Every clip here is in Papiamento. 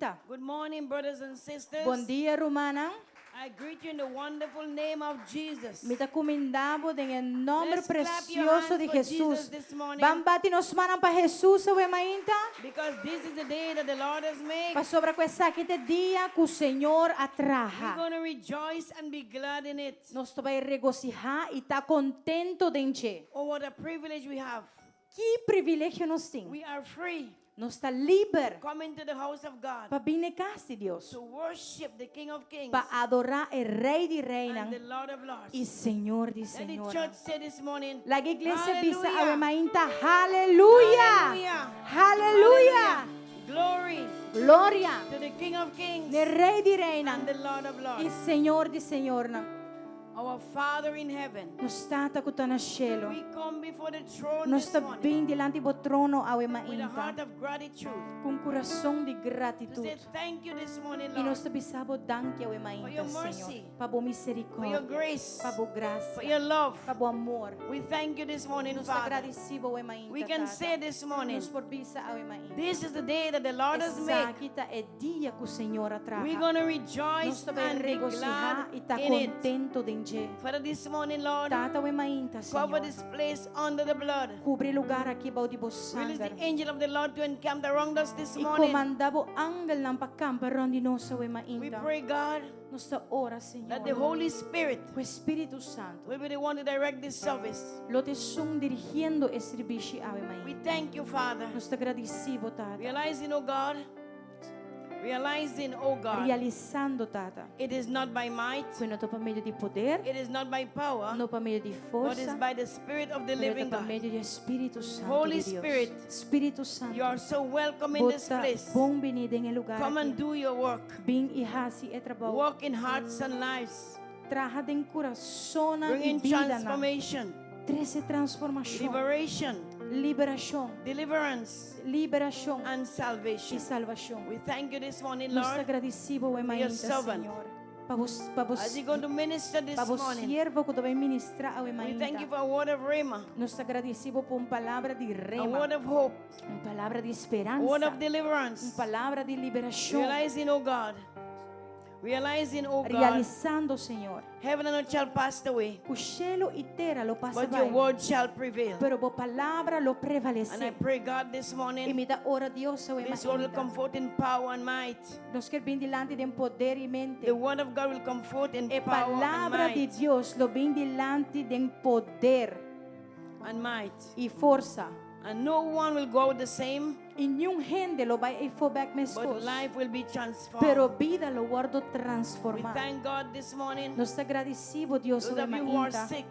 mainta. Good morning, brothers and sisters. Bon dia, rumannan. I greet you in the wonderful name of Jesus. Mi ta kumindá bo den e nòmber Let's clap your presioso hands di for Jesus. Jesus this morning. Ban bati nos mannan pa Jesus awe mainta. Because this is the day that the Lord has made. Pasobra ku esaki ta e dia ku Señor a We're traha. going to rejoice and be glad in it. Nos ta bai regosihá i ta kontentu den dje. Oh, what a privilege we have. Ki privilegio nos tin. We are free. Nos ta liber Come into the house of God pa bin na kas di Dios. to worship the King of Kings Pa adorá e Rei di and Reinan the Lord of Lords. i Señor di Let the Señornan. church say this morning, Laga iglesia bisa awe Hallelujah. mainta, Haleluya! Hallelujah. Haleluya! Glory Gloria to the King of Kings na Rei di and Reinan the Lord of i Lords. Señor di Señornan. Our Father in heaven, Nos Tata ku ta na shelu. we come before the throne Nos this ta morning bin dilanti bo trono awe with a mainta heart of gratitude ku un kurason di to gratitut. say thank you this morning, I nos Lord, ta bisa bo danki awe for mainta, your Señor. mercy, Pa bo for your misericordia, grace, pa bo for grasia, your love. pa bo amor. We thank you this morning, Nos ta Father. gradisí bo awe mainta, We can Tata. say this morning, Nos por bisa awe mainta. this is the day that the Lord has made. Esaki ta e dia ku Señor a We're traha. going to Nos rejoice ta bai and be regosihá glad i ta in it. kontentu den dje. Father, this morning, Lord, Tata awe mainta, cover Señor. this place under the blood. Kubri e lugá aki bou di bo Release sanger. the angel of the Lord to encamp around us this I morning. komandá bo angelnan pa kampa rònt di nos awe We mainta. pray, God, Nos ta ora, that the Señor, Holy Spirit ku Spiritu Santu will be the one to direct this service. lo ta esun dirigiendo e servisio awe We mainta. thank you, Father. Nos ta gradisí bo, Tata. Realizing, oh God, realizing, oh God, Realisando, Tata, it is not by might, ku no ta pa medio di poder, it is not by power, no pa medio di but it's forsa, by the Spirit of the pero living ta pa God. medio di Spiritu Santu Holy di Dios. Spirit, Spiritu Santu, You are so welcome in this bo ta place. bon biní den e lugá Come and aki. do your work. Bin i hasi e trabou. Work in hearts and lives. Traha den kurasonnan Bring i in bidanan. transformation, Trese transformashon, liberation, liberashon, deliverance, liberashon and i salvation. salvashon. We thank you this morning, Nos ta Lord, gradisí bo your mainta, servant. Señor. Pa bo, pa bo, as you're going to minister this pa bo morning. siervo ku ta bai ministrá awe We thank you mainta. for a word of Rhema, Nos ta gradisí bo pa un palabra di a rema, word of hope, un palabra di a word speransa, of un deliverance. palabra di liberashon. Realizing, oh God, realizing, oh God, Realisando, Señor, heaven and earth shall pass away, ku shelu i tera lo pasa but your bai, word shall prevail. pero bo palabra lo And I prevalesé. pray, God, this I morning, mi ta ora Dios awe this word will mainta. come forth in power and might. Nos ke bin dilanti den poder i mente. The word of God will come forth in E power and palabra di might. Dios lo bin dilanti den poder And might. i forsa. And no one will go out the same, I niun hende lo bai eifó bèk but meskos. life will be transformed. Pero bida lo wòrdu We transformá. thank God this morning. Nos ta gradisí bo Dios Those awe of you who are mainta. sick,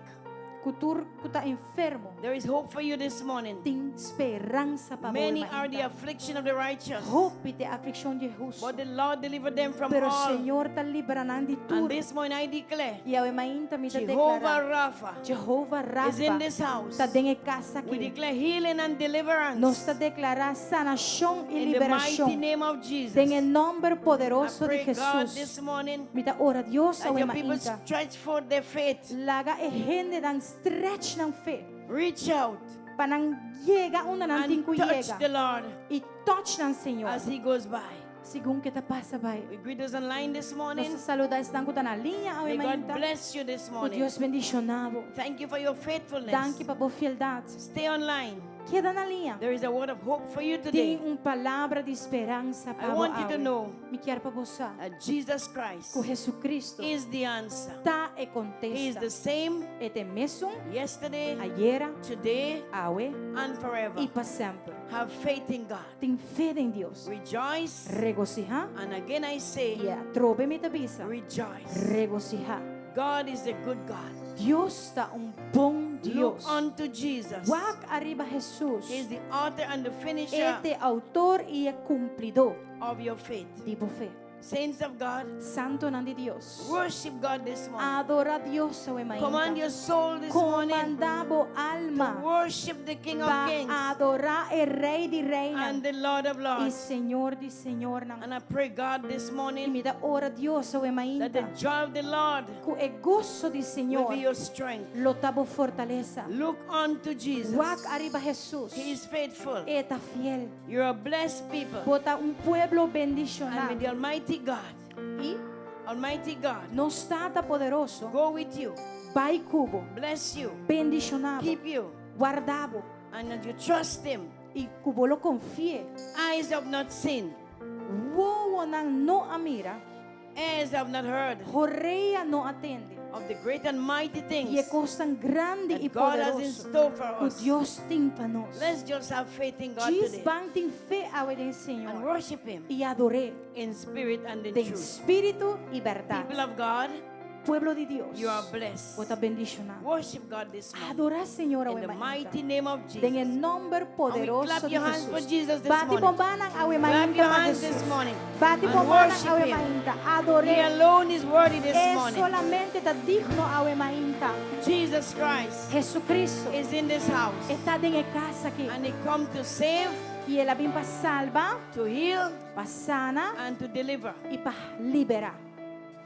Ku tur ku ta enfermo, there is hope for you this morning. tin speransa pa bo Many are the mainta. affliction of the righteous, Hopi ta e aflikshon di hustu. but the Lord delivered them from Pero all. Señor ta libra nan di And tur. this morning I declare, I awe mainta mi ta Jehovah deklará. Rapha Jehovah is in Rafa this house. ta den e kas We aki. declare healing and deliverance Nos ta deklará sanashon i in the mighty liberashon. name of Jesus. Den e nòmber I poderoso di pray, God, Jesus. this morning Mi ta ora Dios that awe your people mainta. stretch forth their faith. Laga e hendenan stretch nan fe. Reach out Pa nan yega unda nan tin and ku touch yega. the Lord I touch nan Señor. as He goes by. Segun ku e ta pasa bai. We greet those online this morning. Nos ta saludá esnan ku ta na liña awe May God mainta. bless you this Ku morning. Dios bendishoná bo. Thank you for your faithfulness. Danki pa bo fieldat. Stay online. Keda na liña. There is a word of hope for you today. Tin un palabra di speransa I pa bo want you to awe. know Mi kier pa bo sa that Jesus Christ ku Jesucristo is the answer. ta e He is kontesta. the same E ta e mesun yesterday, ayera, today, awe and forever. i pa semper. Have faith in God. Tin fe den Dios. Rejoice. Regosihá. And again I say, I atrobe mi ta bisa. rejoice. Regosihá. God is a good God. Dios ta un bon Look Dios. unto Jesus. Wak ariba Jesus. He is the author and the finisher E ta e outor i e kumplidó of your faith. di bo fe. Saints of God, Santonan di Dios. worship God this morning. Adora Dios awe Command mainta. your soul this morning Comanda bo to alma worship the King of pa Kings adora e Rey di and Reynan the Lord of y Lords. Señor di Señornan. And I pray, God, this Y morning mi ta ora Dios awe that the mainta joy of the Lord ku e goso di will Señor be your strength. lo ta bo fortalesa. Look unto Jesus. Wak ariba Jesus. He is faithful. E ta fiel. You're a blessed people. Bo ta un pueblo And bendishoná. may the Almighty God, Y Almighty God, nos Tata poderoso, go with you, bai ku bo, bless you, bendishoná bo, keep you, warda bo and that you trust Him. y ku bo lo konfi'é. Eyes have not seen, Wowonan no a mira, ears have not heard orea no a tende. of the great and mighty Y e things kosnan grandi that y God has in poderoso store for ku us. Dios tin pa nos. Let's just have faith in God Djis today ban tin fe awe den and Señor worship Him y ador'é in spirit and in den truth. spiritu y bèrdat. People of God, Pueblo di Dios, you are blessed. bo ta bendishoná. Worship God this morning Adorá Señor in awe the mainta. mighty name of Den e Jesus. nòmber poderoso clap di your hands for Jesus. Jesus this Bati morning. bo mannan awe Clap mainta your pa hands this Jesus. morning Bati and bo mannan worship awe Him. mainta. He Ador'é. alone is worthy this E morning. solamente ta digno awe mainta. Jesus Christ Jesucristo is in this house ta den e kas aki. and He come to save, I el a bin pa salba, to heal, pa sana and to deliver. i pa liberá.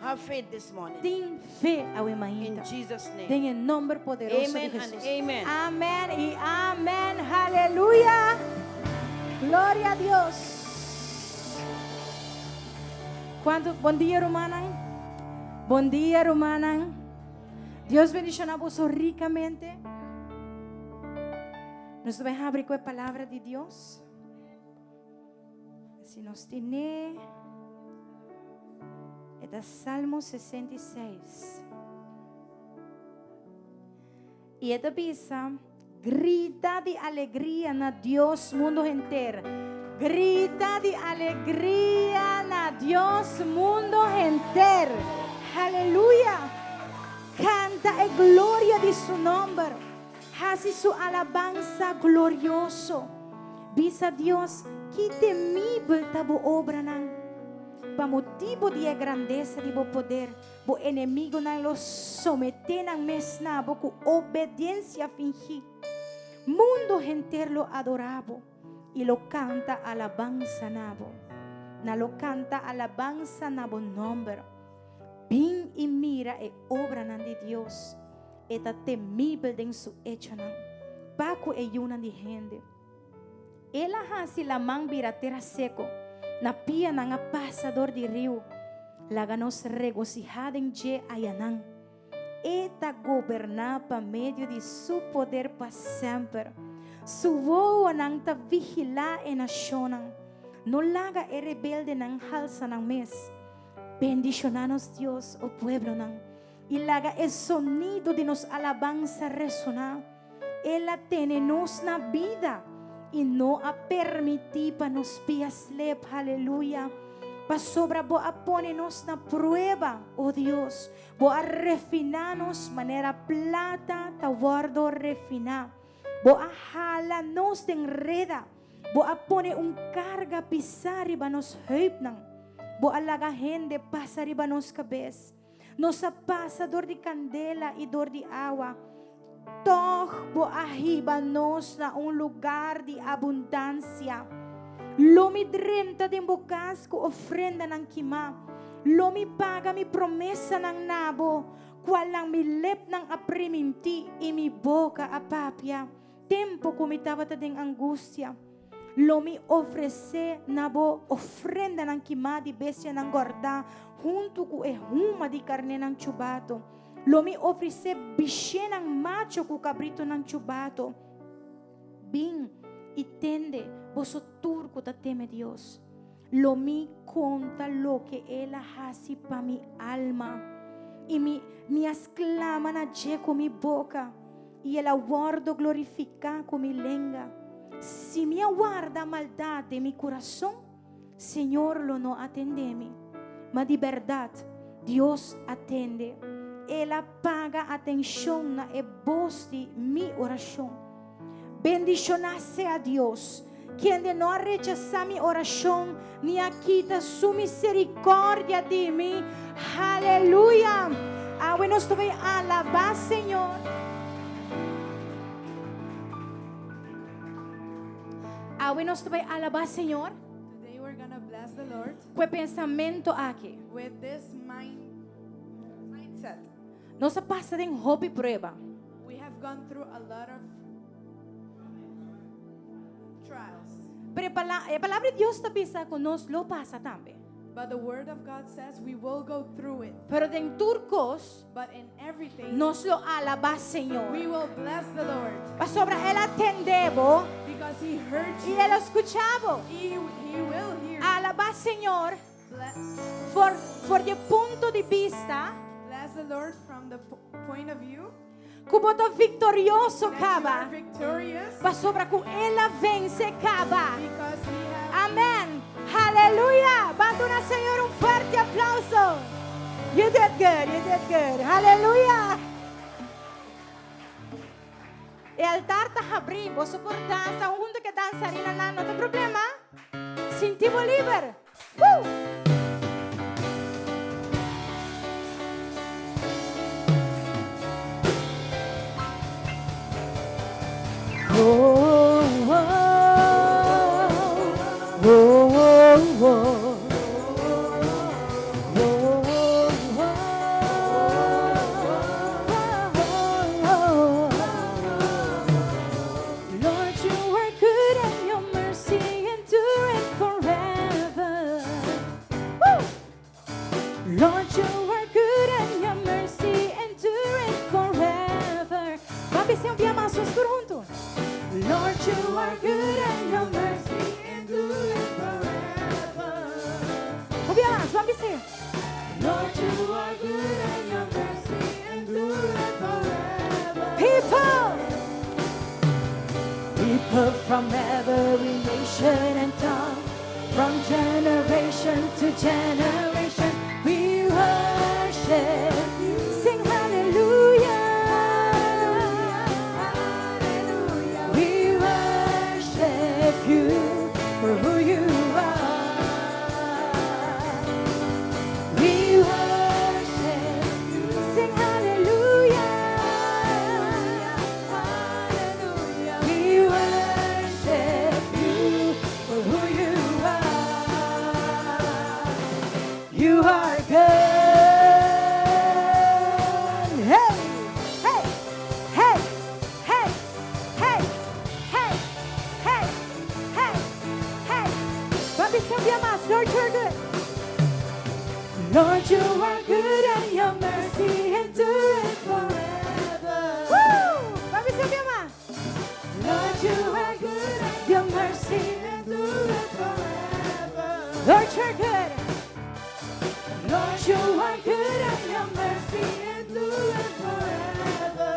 Have faith this morning Tin fe awe in mainta. Jesus' name. Den e nòmber poderoso Amen di and Jesus. amen. Amèn i amèn. Aleluya. Gloria a Dios. Kuantu bon dia rumannan. Bon dia rumannan. Dios bendishoná boso rikamente. Nos ta bai habri ku e palabra di Dios. Si nos tine e ta Salmo 66. I e ta bisa, Grita di alegria na Dios mundo henter. Grita di alegria na Dios mundo henter. Aleluya. Kanta e gloria di su nòmber. Hasi su alabansa glorioso. Bisa Dios, Ki temibel ta bo obranan! Pa motibu di e grandesa di bo poder, bo enemigunan lo someté nan mes na bo ku obediensia fingí. Mundu henter lo adorá bo i lo kanta alabansa na bo. Nan lo kanta alabansa na bo nòmber. Bin i mira e obranan di Dios. E ta temibel den su echonan pa ku e yunan di hende. El a hasi laman bira tera seko, na pia nan a pasa dor di riu. Laga nos regosihá den dje ayanan. E ta goberná pa medio di su poder pa semper. Su wowonan ta vigilá e nashonnan. No laga e rebeldenan halsa nan mes. Bendishoná nos Dios, o pueblonan, i laga e sonido di nos alabansa resoná. El a tene nos na bida i no a permití pa nos pia slep. Aleluya! Pasobra bo a pone nos na prueba, o Dios, bo a refiná nos manera plata ta wòrdu refiná. Bo a hala nos den reda, bo a pone un karga pisá riba nos heupnan, bo a laga hende pasa riba nos kabes. Nos a pasa dor di kandela i dor di awa. Tòg bo a hiba nos na un lugar di abundansia. Lo mi drenta den bo kas ku ofrendanan kimá. Lo mi paga mi promesanan na bo, kualnan mi lepnan a primintí i mi boka a papia, tempu ku mi tabata den angustia. Lo mi ofresé na bo ofrendanan kimá di bestianan gòrdá huntu ku e huma di karnénan chubato. Lo mi ofresé bishénan macho ku kabritonan chubato. Bin i tende, boso tur ku ta teme Dios. Lo mi konta loke el a hasi pa mi alma, i mi mi a sklama na dje ku mi boka, i el a wòrdu glorifiká ku mi lenga. Si mi a warda maldat den mi kurason, Señor lo no atendé mi. Ma di bèrdat, Dios a tende, el a paga atenshon na e bos di mi orashon. Bendishoná sea Dios! Kende no a rechasá mi orashon, ni a kita su miserikòrdia di mi. Haleluya! Awe nos ta bai alabá Señor. Awe nos ta bai alabá Señor Today we're gonna bless the Lord ku e pensamentu aki. With this mindset. Nos a pasa den hopi prueba. We have gone through a lot of trials, Pero e pala- e palabra di Dios ta bisa ku nos lo pasa tambe. But the Word of God says we will go through it. Pero den tur kos, But in everything, nos lo alabá Señor. We will bless the Lord Pasobra El a tende bo because He heard i you. El a skucha bo. He will hear. Alabá Señor Bless, for di punto di bista bless the Lord from the point of view ku bo ta viktorioso that you are kaba. Victorious Pasobra ku El a vense kaba. Because He has Amèn. Aleluya. Ban duna Señor un fuerte aplauso. You did good. You did good. Aleluya. E altar ta habrí. Bo por dansa huntu ku dansarinanan, no tin problema. Sinti bo liber. Woo! Oh. Lord, you are good and your mercy endureth forever. Woo! Lord, you are good and your mercy endureth forever. Ban bis'é un bia mas tur huntu. Lord, you are good and your mercy endureth forever. Un bia mas, ban bis'é. Lord, you are good and your mercy endureth forever. People! People from every nation and tongue, from generation to generation, we worship you. Sing hallelujah. We worship you for who you are. We worship you. Sing hallelujah. Hallelujah. We worship you for who you are. You are good. Hey, hey, hey, hey, hey, hey, hey, hey, hey. Ban bis'é un bia mas. Lord, you are good. Lord, you are good and your mercy endureth forever. Woo! Ban bis'é un bia mas. Lord, you are good and your mercy endureth forever. Lord, you are good. Lord, you are good and your mercy endureth forever.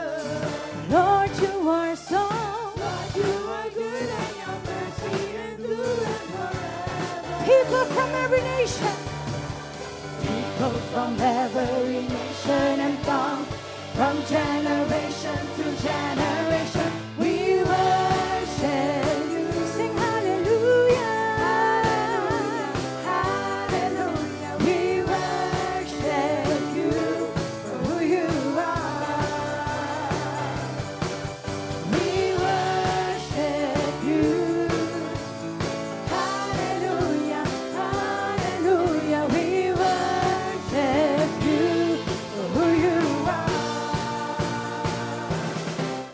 Lord, you are so. Lord, you are good and your mercy endureth forever. People from every nation. People from every nation and tongue, from generation to generation, we worship you. Sing hallelujah. Hallelujah. We worship you for who you are. We worship you. Hallelujah, hallelujah, we worship you for who you are.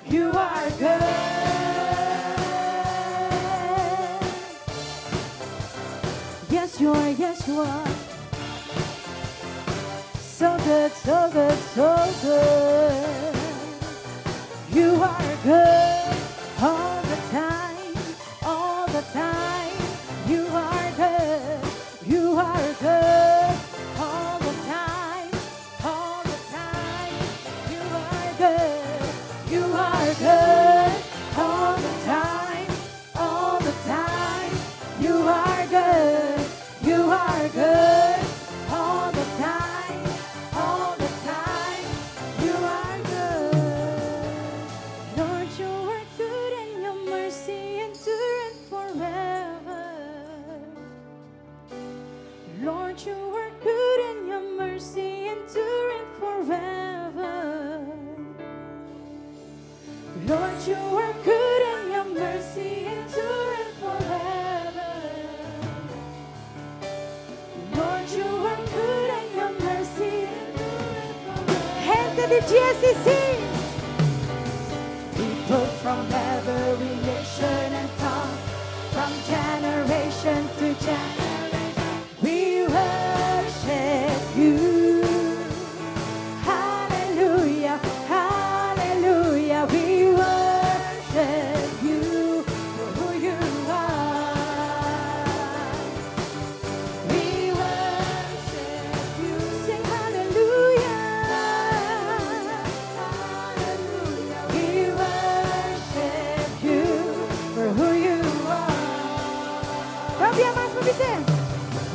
You are good. Yes, you are, yes, you are. So good, so good, so good. You are good all the time, all the time. You are good, you are good all the time, all the time. You are good, you are good all the time, all the time. You are good, you are good all the time, all the time. You are good. Lord, you are good. Lord, you are good and your mercy endureth forever. Lord, you are good and your mercy endureth forever. Lord, you are good and your mercy endureth forever. Hende di GCC. People from every nation and tongue, from generation to generation, we worship you. Hallelujah, hallelujah, we worship you for who you are. We worship you. Sing hallelujah. Hallelujah. We worship you for who you are. Ban mas pa bisa.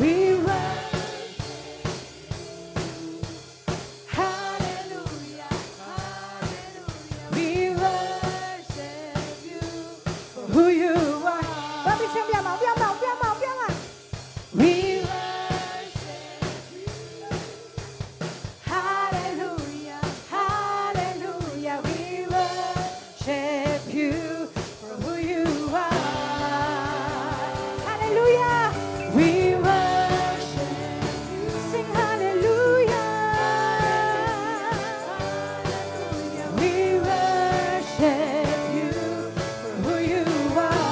We worship. Hallelujah. Hallelujah. We worship you for who you are. Ban bisa bia mas, bia mas, bia mas, bia mas. We worship you. Hallelujah, hallelujah. We worship you for who you are. Hallelujah. We worship you. Sing hallelujah. Hallelujah. We worship you for who you are.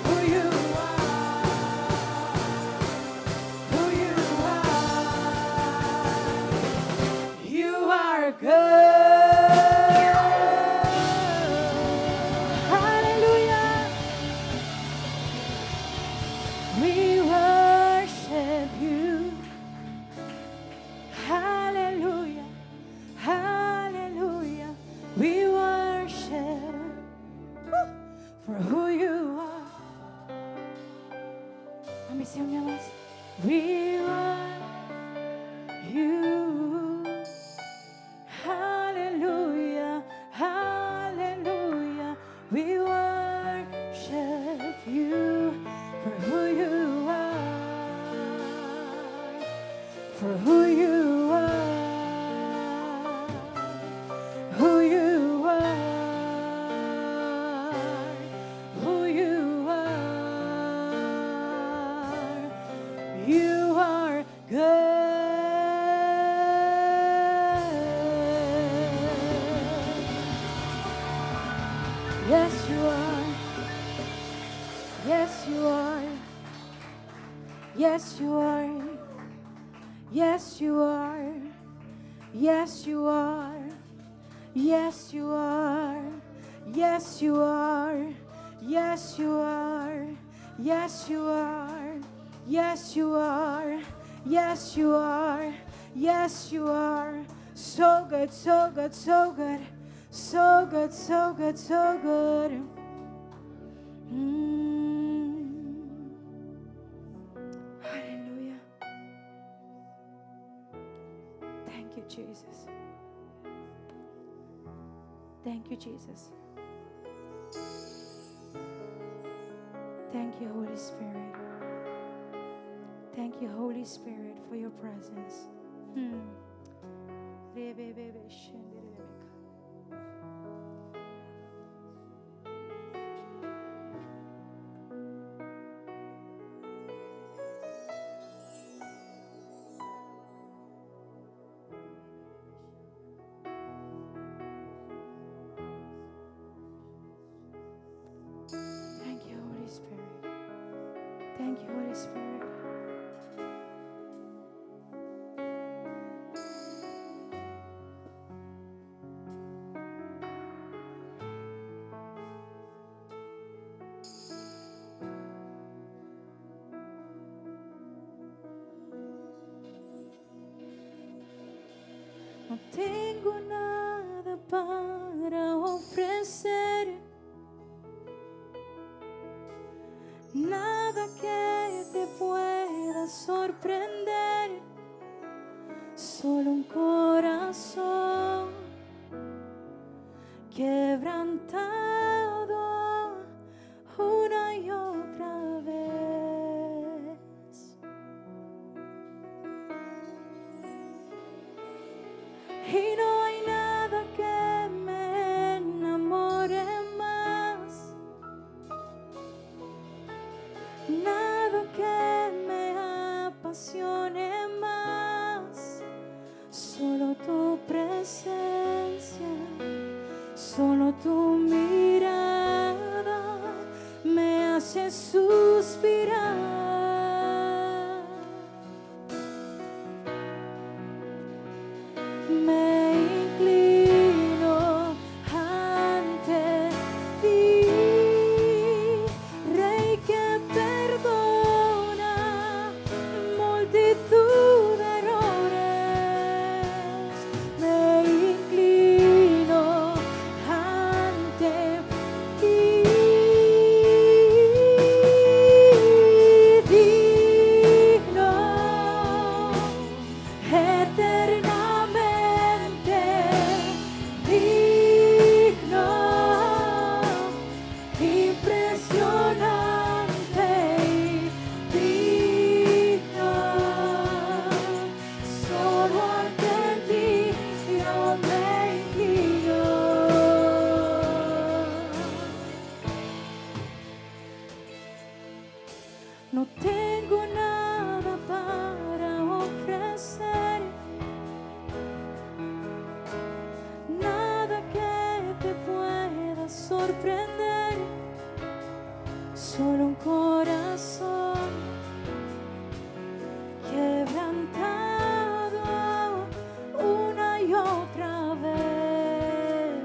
Who you are. Who you are. You are good. Hallelujah. We worship you. Hallelujah. Hallelujah. We worship woo, for who you are. Let me see your mas. We worship you. Hallelujah, hallelujah. We worship you for who you are. For who you are. Who you are. Who you are. You are good. Yes, you are. Yes, you are. Yes, you are. Yes, you are. Yes, you are. Yes, you are. Yes, you are. Yes, you are. Yes, you are. Yes, you are. Yes, you are. Yes, you are. So good, so good, so good. So good, so good, so good. Hallelujah. Thank you, Jesus. Thank you, Jesus. Thank you, Holy Spirit. Thank you, Holy Spirit, for your presence. Rebebebe shenderebeka. Thank you, Holy Spirit. Thank you, Holy Spirit. No tengo nada para ofrecer, nada que te pueda sorprender, solo un corazón quebrantado una y otra vez. Y no hay nada que me enamore más, nada que me apasione más. Solo tu presencia, solo tu mirada me hace suspirar. Me inclino ante ti, Rey que perdona multitud de errores. Me inclino ante ti, digno eternamente digno, impresionante y digno. Solo ante ti yo me inclino. No tengo nada para ofrecer, nada que te pueda sorprender, solo un corazón quebrantado una y otra vez.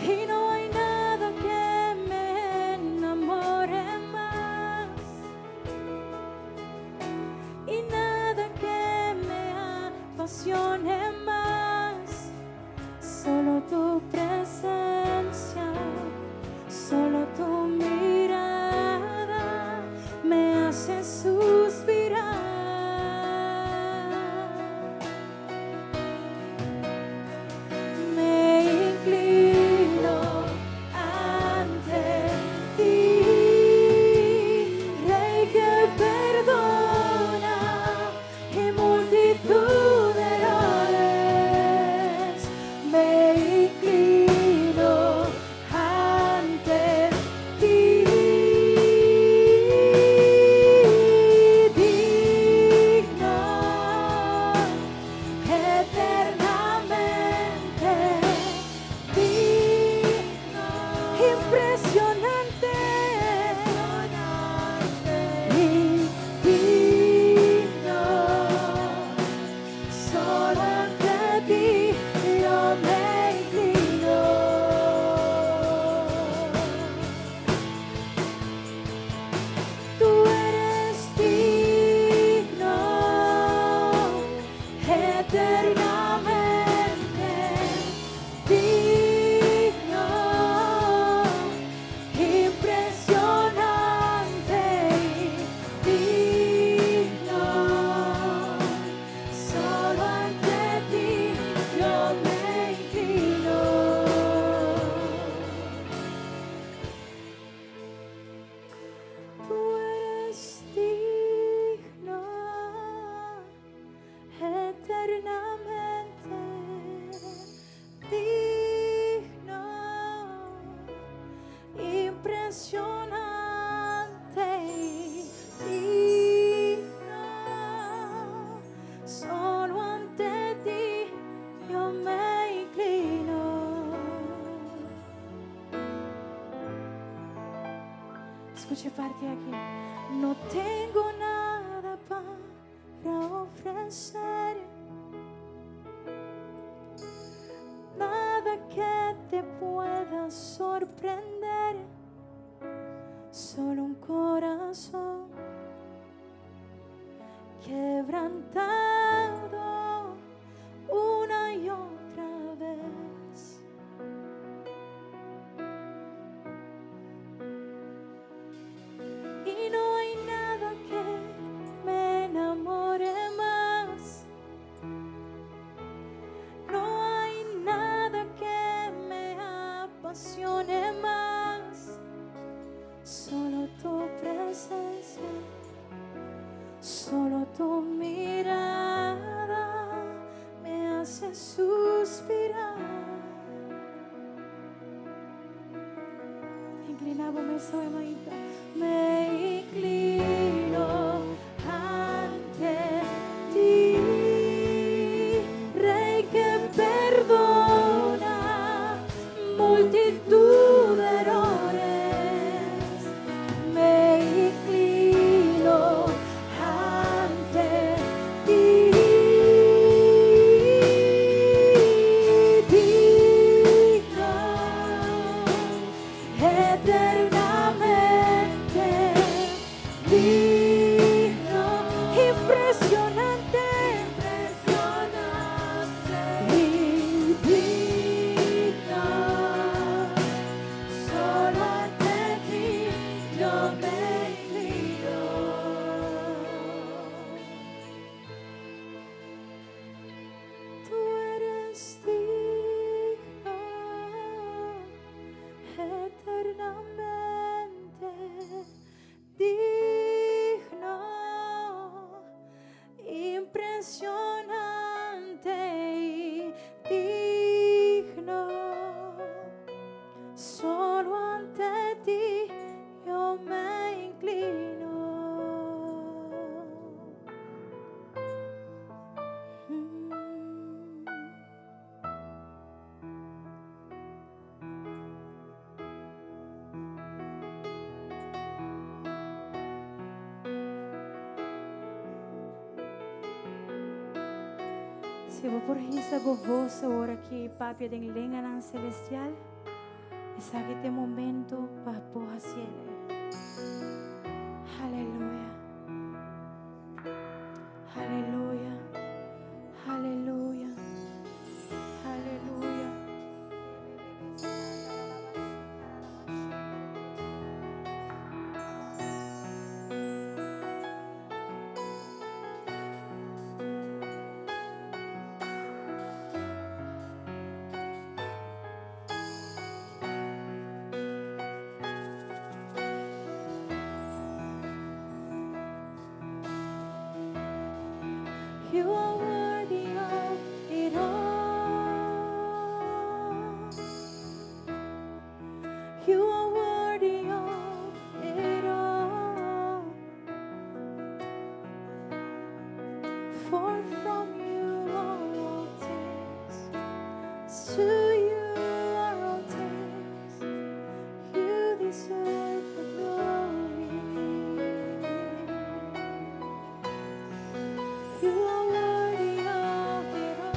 Y no hay nada que me enamore más, y nada que me apasione más. Solo tu presencia, solo tu mirada me hace suspirar. Me inclino ante ti, Rey que perdona y multitud de errores. Me inclino ante ti, digno eternamente digno, impresionante y digno. Solo ante ti yo me inclino. Tú eres digno eternamente digno, impresionante y digno. Solo ante ti yo me inclino. Tú eres digno eternamente digno, impresionante y digno. Solo ante ti yo me inclino. Escuche parte aquí. No tengo nada para ofrecer, nada que te pueda sorprender, solo un corazón quebrantado una y otra vez. Y no hay nada que me enamore más. No hay nada que me apasione más. Solo tu presencia, solo tu Inkliná bo mes awe mainta. Me inklino ante ti, Rei ke perdona multitud de erores. Me inklino ante ti. Digno eternamente digno, impresionante, impresionante y digno. Solo ante ti yo me inclino. Tú eres digno eternamente digno, impresionante y digno. Solo ante ti yo me inclino. Si bo por hisa bo bos awor aki papia den lenganan selestial, esaki ta e momento pa bo hasié. Aleluya. Aleluya. Aleluya. Aleluya. You are worthy of it all. You are worthy of it all. For from you are all things, to you are all things. You deserve the glory. You are worthy of it all.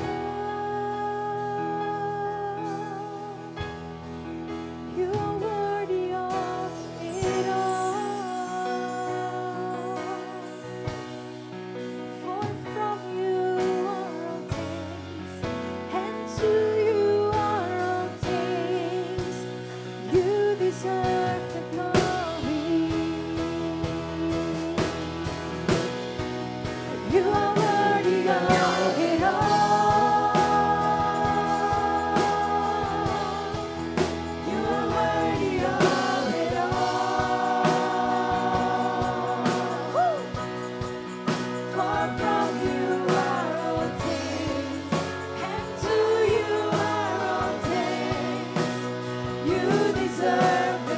You are worthy of it all. For from you are all things, and to you are all things. You deserve the glory. You are worthy of it all. You are worthy of it all. Woo! For from you are all things, and to you are all things. You deserve the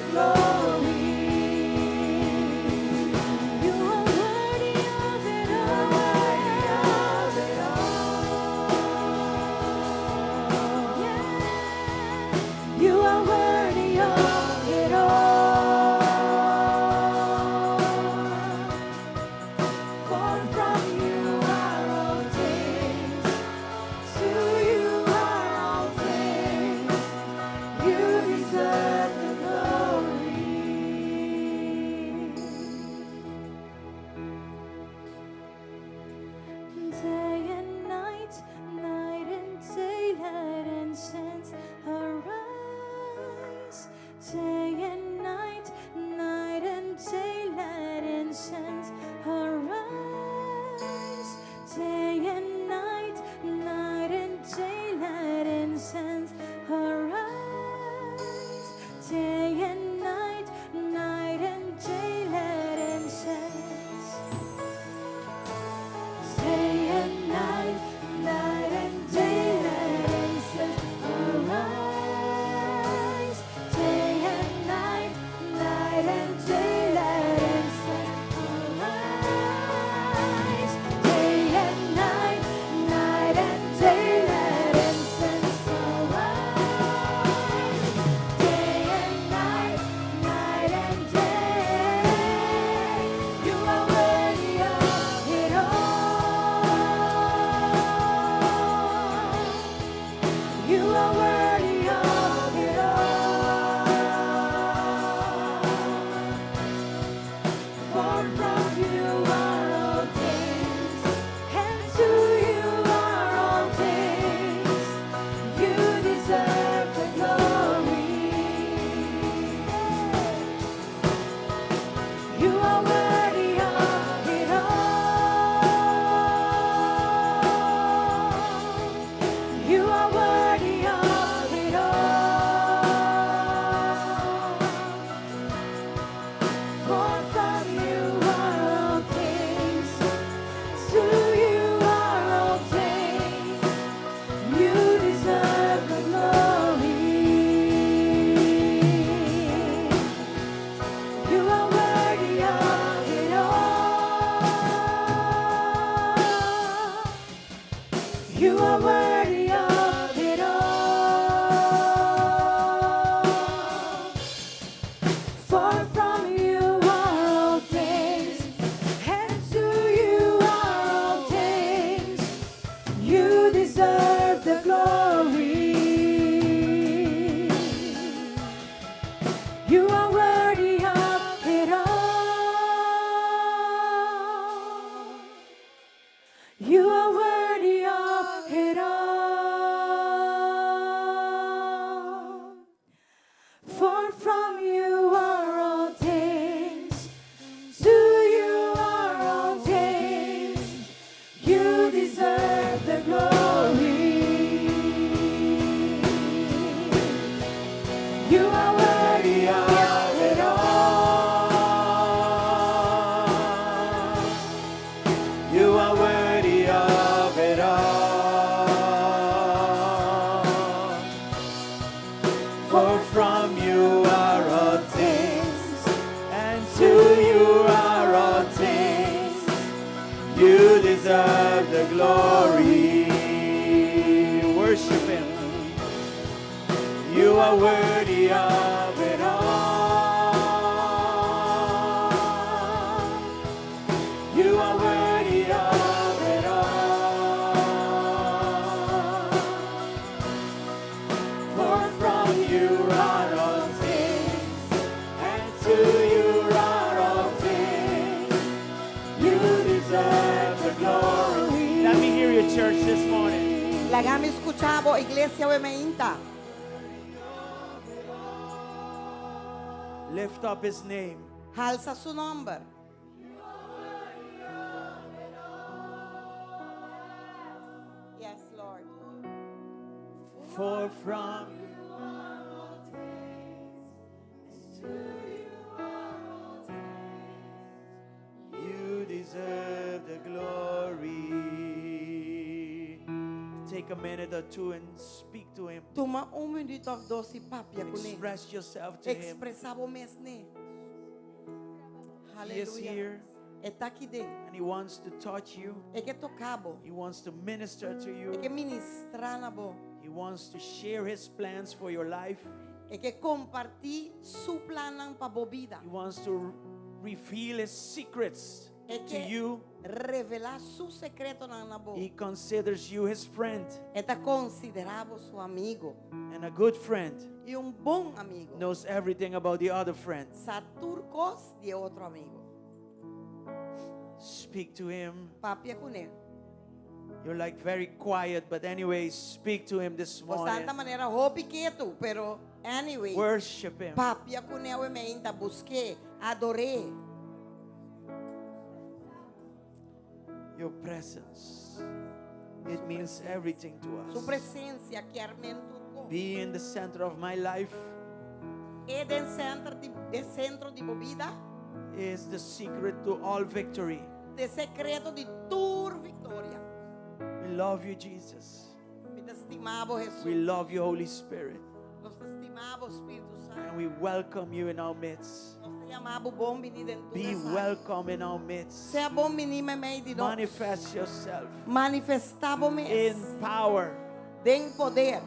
You are worthy of it all. You are worthy of it all. For from you are all things, and to you are all things. You deserve the glory. Worship Him. You are worthy of it all. You are worthy of it all. For from you are all things, and to you are all things. You deserve the glory. Let me hear you, church, this morning. Laga mi skucha bo, iglesia, awe mainta. Lift up his name. Halsa su nòmber. Yes, Lord. For from you are all things, you deserve the glory. Take a minute or two and speak to him. Tuma un minüt òf dos i papia kuné. Express yourself to him. Ekspresá bo mes n'e. He is Aleluya. here E ta aki den. and he wants to touch you. E ke toka bo. He wants to minister to E ke you. ministrá na bo. He wants to share his plans for your life. E ke kompartí su plannan pa bo bida. He wants to reveal his secrets E to ke you. revelá su sekretonan na bo. He considers you his friend E ta konsiderá bo su amigu. and a good friend I un bon amigu. knows everything about the other friend. Sa tur kos di otro amigu. Speak to him. Papia kuné. You're like very quiet, but anyway, speak to him this Bo morning. ta manera hopi ketu, pero anyway. Worship him. Papia kuné awe mainta, busk'é, ador'é. Your presence. It means everything to Su us. presensia ke men tur kos. Be in the center of my life E den sentro di e sentro di bo bida, is the secret to all victory. ta e sekreto di tur viktoria. We love you, Jesus. Mi ta stima bo Jesus. We love you, Holy Spirit. Nos ta stima bo Spiritu Santu. And we welcome you in our midst. Nos ta yama bo bon biní den Be welcome in our midst. Sea bon biní meimei di nos. Manifest yourself Manifestá bo mes. in power, Den poder,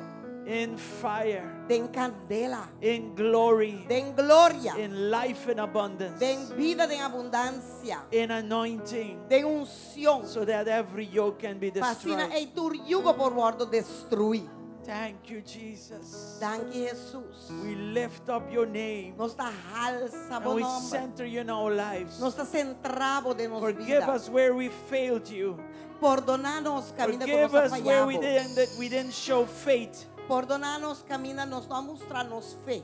in fire, den kandela, in glory, den gloria, in life and abundance, den bida den abundansia, in anointing, den unshon. so that every yoke can be Pa asina destroyed. ei tur yugo por wòrdu destruí. Thank you, Jesus. Danki Jesus. We lift up your name Nos ta halsa and we bo nòmber. center you in our lives. Nos ta sentra bo den nos Forgive bida. us where we failed you. Pordoná nos kaminda ku Forgive nos us where we fallado. didn't that we didn't show faith. Pordoná nos kaminda nos no a mustra nos fe.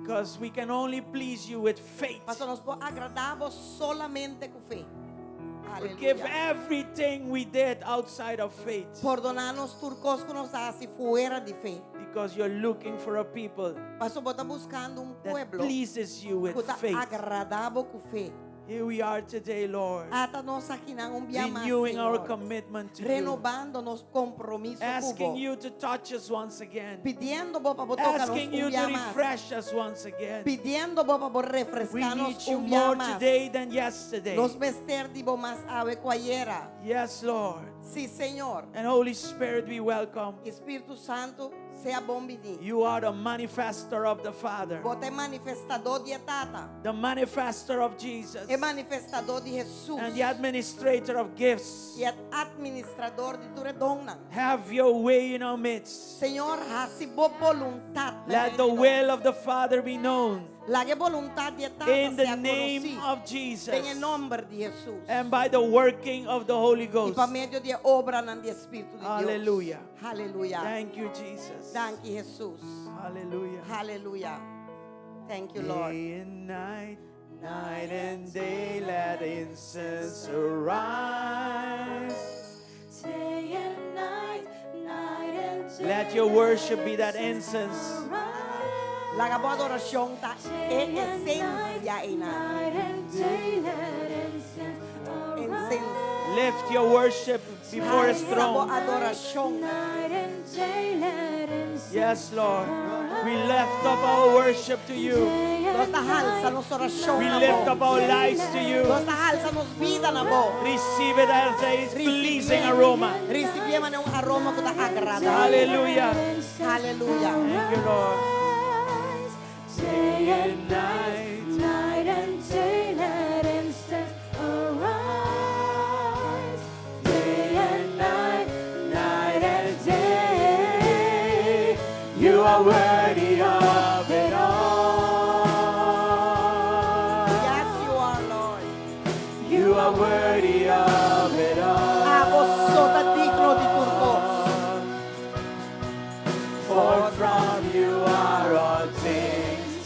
Because we can only please you with faith. Paso nos por agradá bo solamente ku fe. Forgive Aleluya. everything we did outside of faith. Pordoná nos tur kos ku nos a hasi fuera di fe. Because you're looking for a people Paso bo ta buskando un that pueblo pleases you with ku ta faith. agradá bo ku fe. Here we are today, Lord. Ata nos akinan un bia mas, Renewing our Señor. commitment to you. Renovando nos kompromiso Asking ku bo. you to touch us once again. Pidiendo bo pa bo toka nos Asking you un to bia mas. refresh us once again. Pidiendo bo pa bo We refreská need nos you un bia more mas. today than yesterday. Nos mester di bo mas awe ku ayera. Yes, Lord. Sí, Señor. And Holy Spirit, we welcome. Spiritu Santu, sea bon biní. You are the manifester of the Father, Bo ta e manifestadó di Tata. the manifester of Jesus, E manifestadó di Jesus. and the administrator of gifts. I e administradó di tur donnan. Have your way in our midst. Señor, hasi bo boluntat. Let the will of the Father be known Laga e boluntat di Tata in the sea name konosí. of Jesus Den e nòmber di Jesus. and by the working of the Holy I Ghost. pa medio di obranan di Spiritu di Dios. Aleluya. Aleluya. Thank you, Jesus. Danki, Jesus. Hallelujah. Aleluya. Thank you, Lord. Day and night, night and day, let incense arise. Day and night, night and day. Let your worship be that incense. Arise. Laga bo adorashon ta e esensia einan. Ensensia. Lift your worship before his Alsa bo throne. adorashon. Yes, Lord. We lift up our worship to you. Nos ta halsa nos orashon We na lift bo. up our lives to you. Nos ta halsa nos bida na bo. Receive it as a pleasing aroma. Risibié manera un aroma ku ta agradabel. Hallelujah. Aleluya. Thank you, Lord. Day and night. Night and day, let incense arise. Day and night, night and day. You are worthy of it all. Yes, you are, Lord. You are worthy of it all. Abo so ta digno di tur kos. For from you are all things,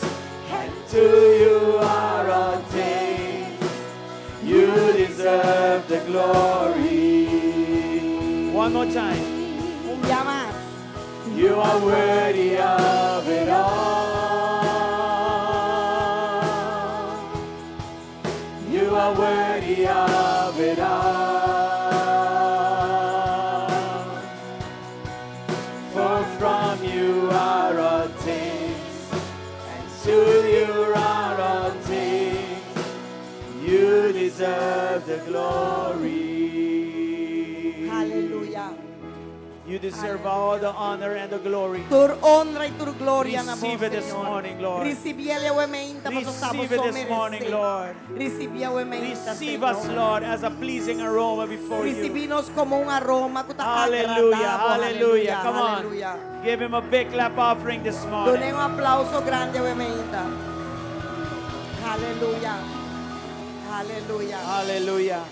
and to you are all things. You deserve the glory. One more time. Un bia mas. You are worthy of it all. You are worthy of it all. For from you are all things, and to you are all things. You deserve the glory. Aleluya. You deserve all the honor and the glory. Tur honra i tur gloria na bo, Receive it this Señor. morning, Lord. Risibié awe mainta, pasobra Receive it bo this morning, meresé. Lord. Risibié awe mainta, Receive us, Señor. Lord, as a pleasing aroma before you. Risibí nos komo un aroma ku ta Hallelujah, agradabel. hallelujah. Come on. Aleluya. Give him a big clap offering this Dun'é morning. un aplouso grandi awe mainta. Aleluya. Aleluya. Hallelujah.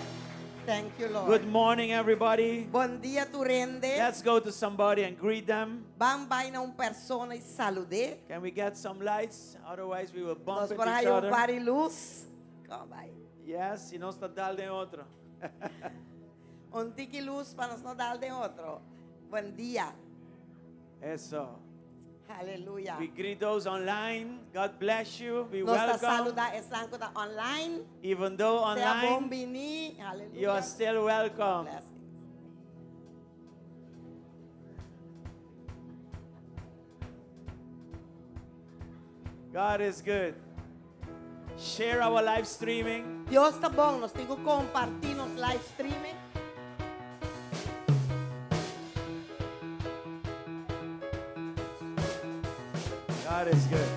Thank you, Lord. Good morning, everybody. Bon dia, tur hende. Let's go to somebody and greet them. Ban bai na un persona i salud'é. Can we get some lights? Otherwise, we will bump Nos into por each ei un other. par di lus. Kon bai. Yes, i nos ta dal den otro. Un tiki lus pa nos no dal den otro. Bon dia. Eso. Aleluya. We greet those online. God bless you. We Nos ta welcome. saludá esnan ku ta online. Even though Sea online, bon biní. Aleluya. you are still welcome. Blessings. God is good. Share our live streaming. Dios ta bon. Nos tin ku kompartí nos live streaming. God is good.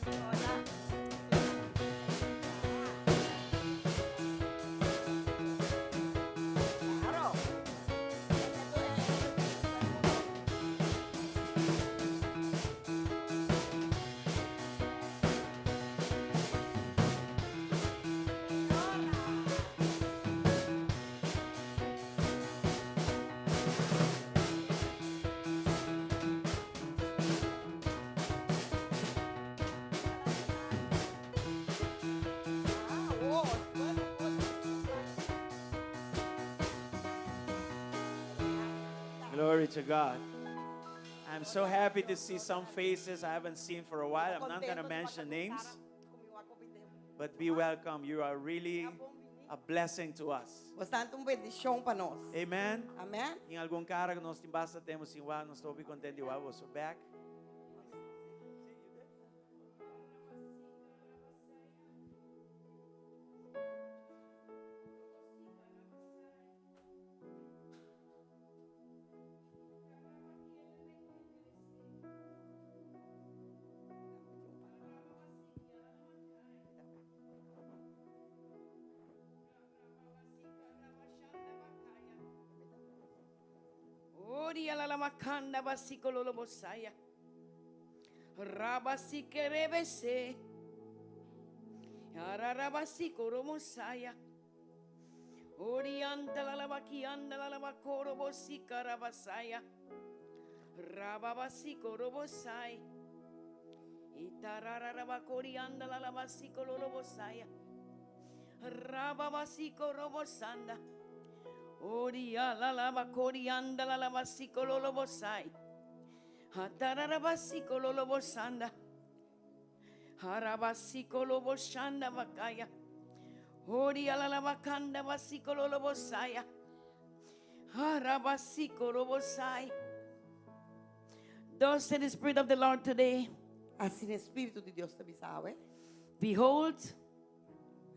Hola. Klaro. Ah, wow, bueno, bueno. Glory to God. I'm so happy to see some faces I haven't seen for a while. I'm not going to mention names, but be welcome. You are really a blessing to us. Boso ta un bendishon pa nos. Amen. Amèn? Tin algun kara ku nos tin basta tempu sin wak, nos ta kontentu di wak boso back. Oria la la makanda basiko lolo bosaya. Rabasike rebese. Ararabasiko romosaya. Orianta la la bakianda la la bakoro bosika rabasaya. Rababasiko robosai. Itararabakorianda la la basiko lolo bosaya. Rababasiko robosanda. Oria la la ba korianda la la ba sikololo bosai. Hatarara ba sikololo bosanda. Haraba sikolo boshanda bakaya. Oria la la bakanda ba sikololo bosaya. Haraba sikolo bosai. Thus said the Spirit of the Lord today. Asina Spiritu di Dios ta bisa awe. Behold,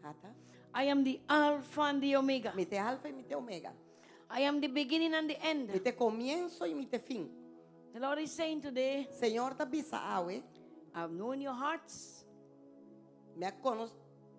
Ata. I am the Alpha and the Omega. Mi ta Alfa i mi ta Omega. I am the beginning and the end. Mi ta komienso i mi ta fin. The Lord is saying today, Señor ta bisa awe. I've known your hearts. Mi a konosé,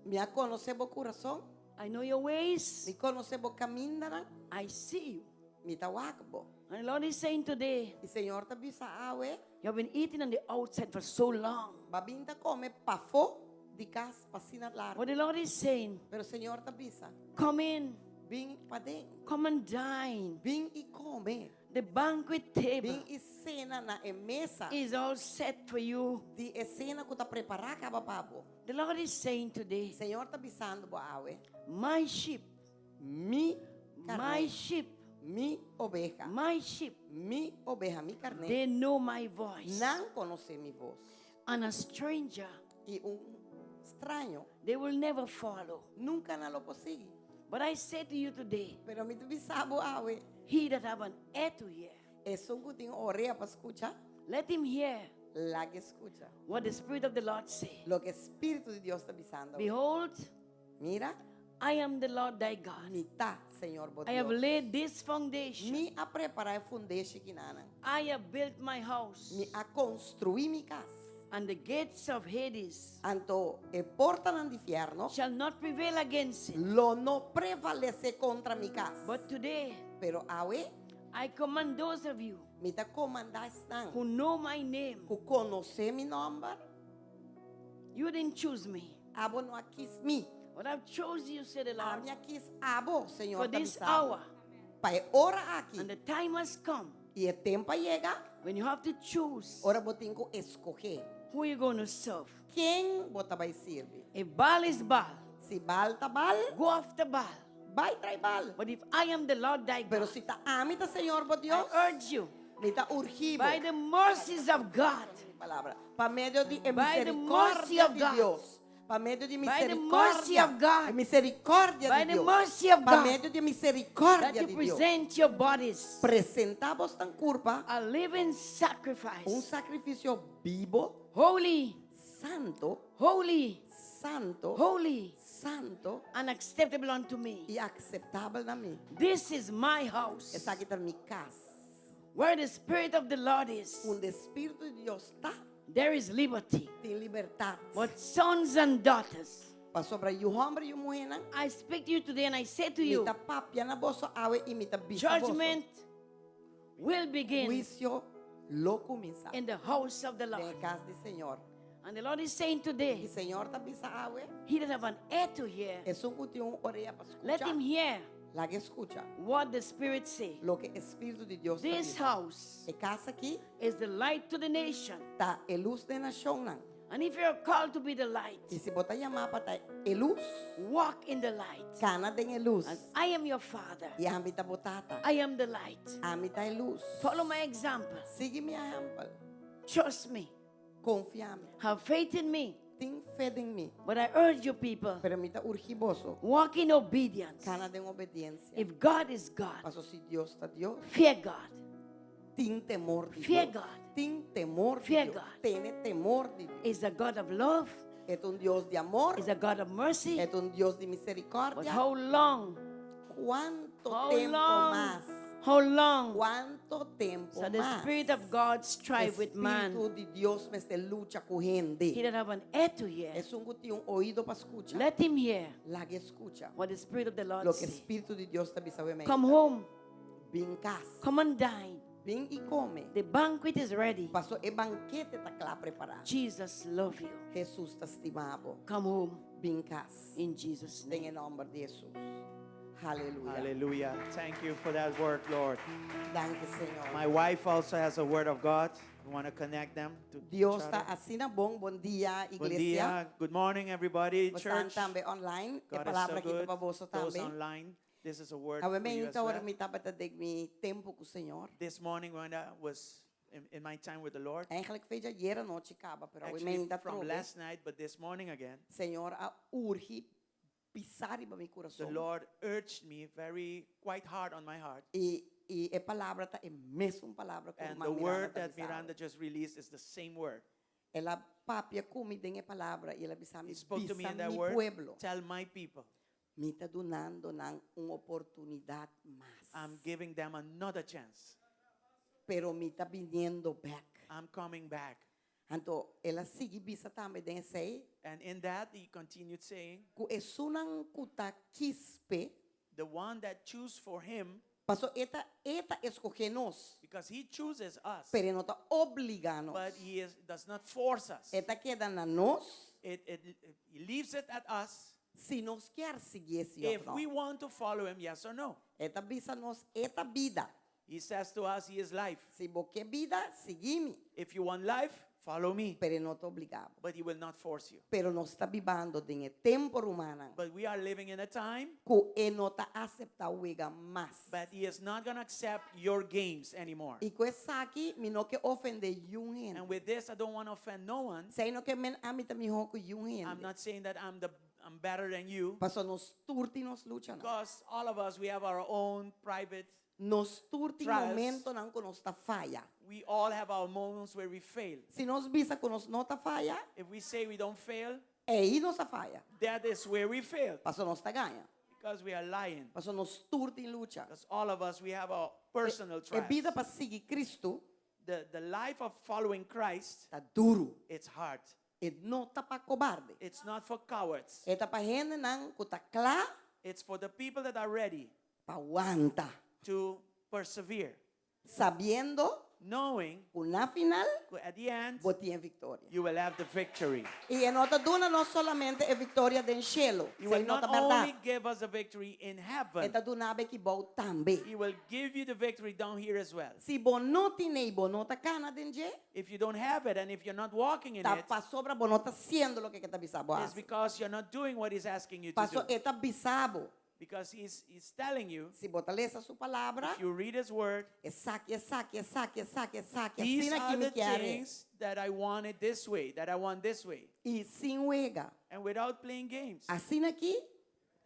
mi a konosé bo kurason. I know your ways. Mi konosé bo kamindanan. I see you. Mi ta wak bo. And the Lord is saying today, I Señor ta bisa awe. You have been eating on the outside for so long. B'a bin ta kome pafó di kas pa asina largu. But the Lord is saying, Pero Señor ta bisa. Come in. Bin paden. Come and dine. Bin i kome. The banquet table. Bin i sena na e mesa. Is all set for you. Di e sena ku ta prepará kaba pa bo. The Lord is saying today. Señor ta bisando bo awe. My sheep. Mi karné. My sheep. Mi obeha. My sheep. Mi obeha, mi karné. They know my voice. Nan konosé mi bos. And a stranger. I un straño. They will never follow. Nunka nan lo por sigui. But I say to you today. Pero mi ta bisa bo awe. He that have an ear to hear. Esun ku tin orea pa skucha. Let him hear. Lag'é skucha. What the Spirit of the Lord say. Loke Spiritu di Dios ta bisando. Behold. Mira. I am the Lord thy God. Mi ta Señor bo I have Dios. laid this foundation. Mi a prepará e fundeshi kinanan. I have built my house. Mi a konstruí mi kas. And the gates of Hades. Anto e portanan di fièrnu. Shall not prevail against it. Lo no prevalesé kontra mi kas. But today. Pero awe. I command those of you. Mi ta komandá esnan. Who know my name. Ku konosé mi nòmber. You didn't choose me. Abo no a kis mi. But I've chose you, said the Lord. Ami a kis abo, Señor For ta this bisa. hour. Pa e ora aki. And the time has come. I e tempu a yega. When you have to choose. Ora bo tin ku eskohé. Who you going to serve? Ken bo ta bai sirbi? If Baal is Baal. Si Baal ta Baal. Go after Baal. Bai tras Baal. But if I am the Lord thy God. Pero si ta ami ta Señor bo Dios. I urge you. Mi ta urgi bo. By the mercies of God. Palabra. Pa medio di e By the mercy misericordia of di God. Dios. Pa medio di By the mercy misericordia. of God. E misericordia By di the Dios. mercy of Pa God. medio di misericordia That you di Dios. present your bodies. Presentá bosnan kurpa. A living sacrifice. Un sakrifisio bibo. Holy. Santo. Holy. Santo. Holy. Santo. And acceptable unto me. I akseptabel na mi. This is my house. Esaki ta mi kas. Where the Spirit of the Lord is. Unda Spiritu di Dios ta. There is liberty. Tin libertat. But sons and daughters. Pasobra yu hòmber i yu muhénan. I speak to you today and I say to you. Mi ta papia na boso awe i mi ta bisa boso. Judgment will begin. Huisio lo kuminsá. In the house of the Lord. Den kas di Señor. And the Lord is saying today. I Señor ta bisa awe. He that have an ear to hear. Esun ku tin un orea pa skucha. Let him hear. Lag'é skucha. What the Spirit say. Loke e Spiritu di Dios ta This bisa. house. E kas aki. Is the light to the nation. Ta e lus den nashonnan. And if you are called to be the light. I si bo ta yamá pa ta e lus. Walk in the light. Kana den e lus. As I am your father. I ami ta bo tata. I am the light. Ami ta e lus. Follow my example. Sigui mi ehèmpel. Trust me. Konfia mi. Have faith in me. Tin fe den mi. But I urge you people. Pero mi ta urgi boso. Walk in obedience. Kana den obediensia. If God is God. Paso si Dios ta Dios. Fear God. Tin temor di Fear Dios. God. Tin temor di Fear Dios. God. Tene temor di Dios. Is a God of love. E ta un Dios di amor. Is a God of mercy. E ta un Dios di But misericordia. how long? Kuantu How tempu long? mas? How long? Kuantu tempu So the mas? Spirit of God strive with man. Spiritu di Dios mester lucha ku hende. He that have an ear to hear. Esun ku tin un oido pa skucha. Let him hear. Lag'é skucha. What the Spirit of the Lord Loke say. Spiritu di Dios ta bisa awe. Come home. Bin kas. Come and dine. Bin i kome. The banquet is ready. Paso e bankete ta kla prepará. Jesus love you. Jesus ta stima bo. Come home. Bin kas. In Jesus name. Den e nòmber di Jesus. Hallelujah. Hallelujah. Thank you for that word, Lord. Danki, Señor. My wife also has a word of God. We want to connect them to each Dios other. ta asina bon. Bon dia, Bon iglesia. dia. Good morning, everybody. Boso Church. tambe online. E God is palabra so aki ta good. pa boso Those tambe. online. This is a word Awe for you as mainta ora well. mi tabata den mi tempu ku Señor. This morning when I was in, in my time with the Lord, Eigenlijk for di ayera nochi kaba, pero awe actually mainta from trobe. last night, but this morning again, Señor a urgi pisá riba mi the kurason. Lord urged me very quite hard on my heart. I i e palabra ta e mesun palabra ku And ruman the Miranda word ta that bisa awe. Miranda just released is the same word. El a papia ku mi den e palabra i el a bisa mi He spoke to me bisa in that mi word. pueblo. Tell my people, Mi ta dunando nan un oportunidat mas. I'm giving them another chance. Pero mi ta biniendo bèk. I'm coming back. Anto el a sigui bisa tambe den esei And in that, he continued saying, ku esunnan ku ta kis p'e, the one that choose for him, paso e ta e ta eskohé nos, because he chooses us, pero e no ta obligá nos. but he is, does not force us. E ta keda na nos It, it, he leaves it at us si nos kier siguié si òf if no. we want to follow him, yes or no. E ta bisa nos e ta bida. He says to us, he is life. Si bo ke bida, sigui mi. If you want life, follow me. Pero e no ta obligá bo. But he will not force you. Pero nos ta bibando den e tempu, rumannan, But we are living in a time ku e no ta aseptá wega mas. but he is not going to accept your games anymore. I ku esaki mi no ke ofendé yun And hende. with this, I don't want to offend no one. Esei no ke men ami ta mihó ku yun I'm hende. not saying that I'm the I'm better than you. Paso nos tur tin nos luchanan. Because all of us, we have our own private Nos tur tin trials. momentonan ku nos ta faya. We all have our moments where we fail. Si nos bisa ku nos no ta faya, If we say we don't fail, ei nos a faya. that is where we fail. Paso nos ta gaña. Because we are lying. Paso nos tur tin lucha. Because all of us, we have our personal E trials. bida pa sigui Kristu The, the life of following Christ, ta duru. it's hard. E no ta pa kobarde. It's not for cowards. E ta pa hendenan ku ta kla It's for the people that are ready pa wanta. to persevere, Sabiendo knowing ku na final at the end bo tin e viktoria. you will have the victory. I e no ta duna nos solamente e viktoria den shelu. He will Esei no not ta bèrdat. only give us a victory in E heaven, ta duna bo aki bou tambe. He will give you the victory down here as well. Si bo no tin'é i bo no ta kana den dje, If you don't have it and if you're not walking in ta it, pasobra bo no ta hasiendo loke e ta bisa bo it's hasi. because you're not doing what He's asking you to Paso do. e ta bisa bo. Because he's, he's telling you, Si bo ta lesa su palabra, if you read His word, esaki, esaki, esaki, esaki, esaki, these asina are ki mi the kier. things that I want it this way, that I want this way. I sin wega. And without playing games. Asina aki,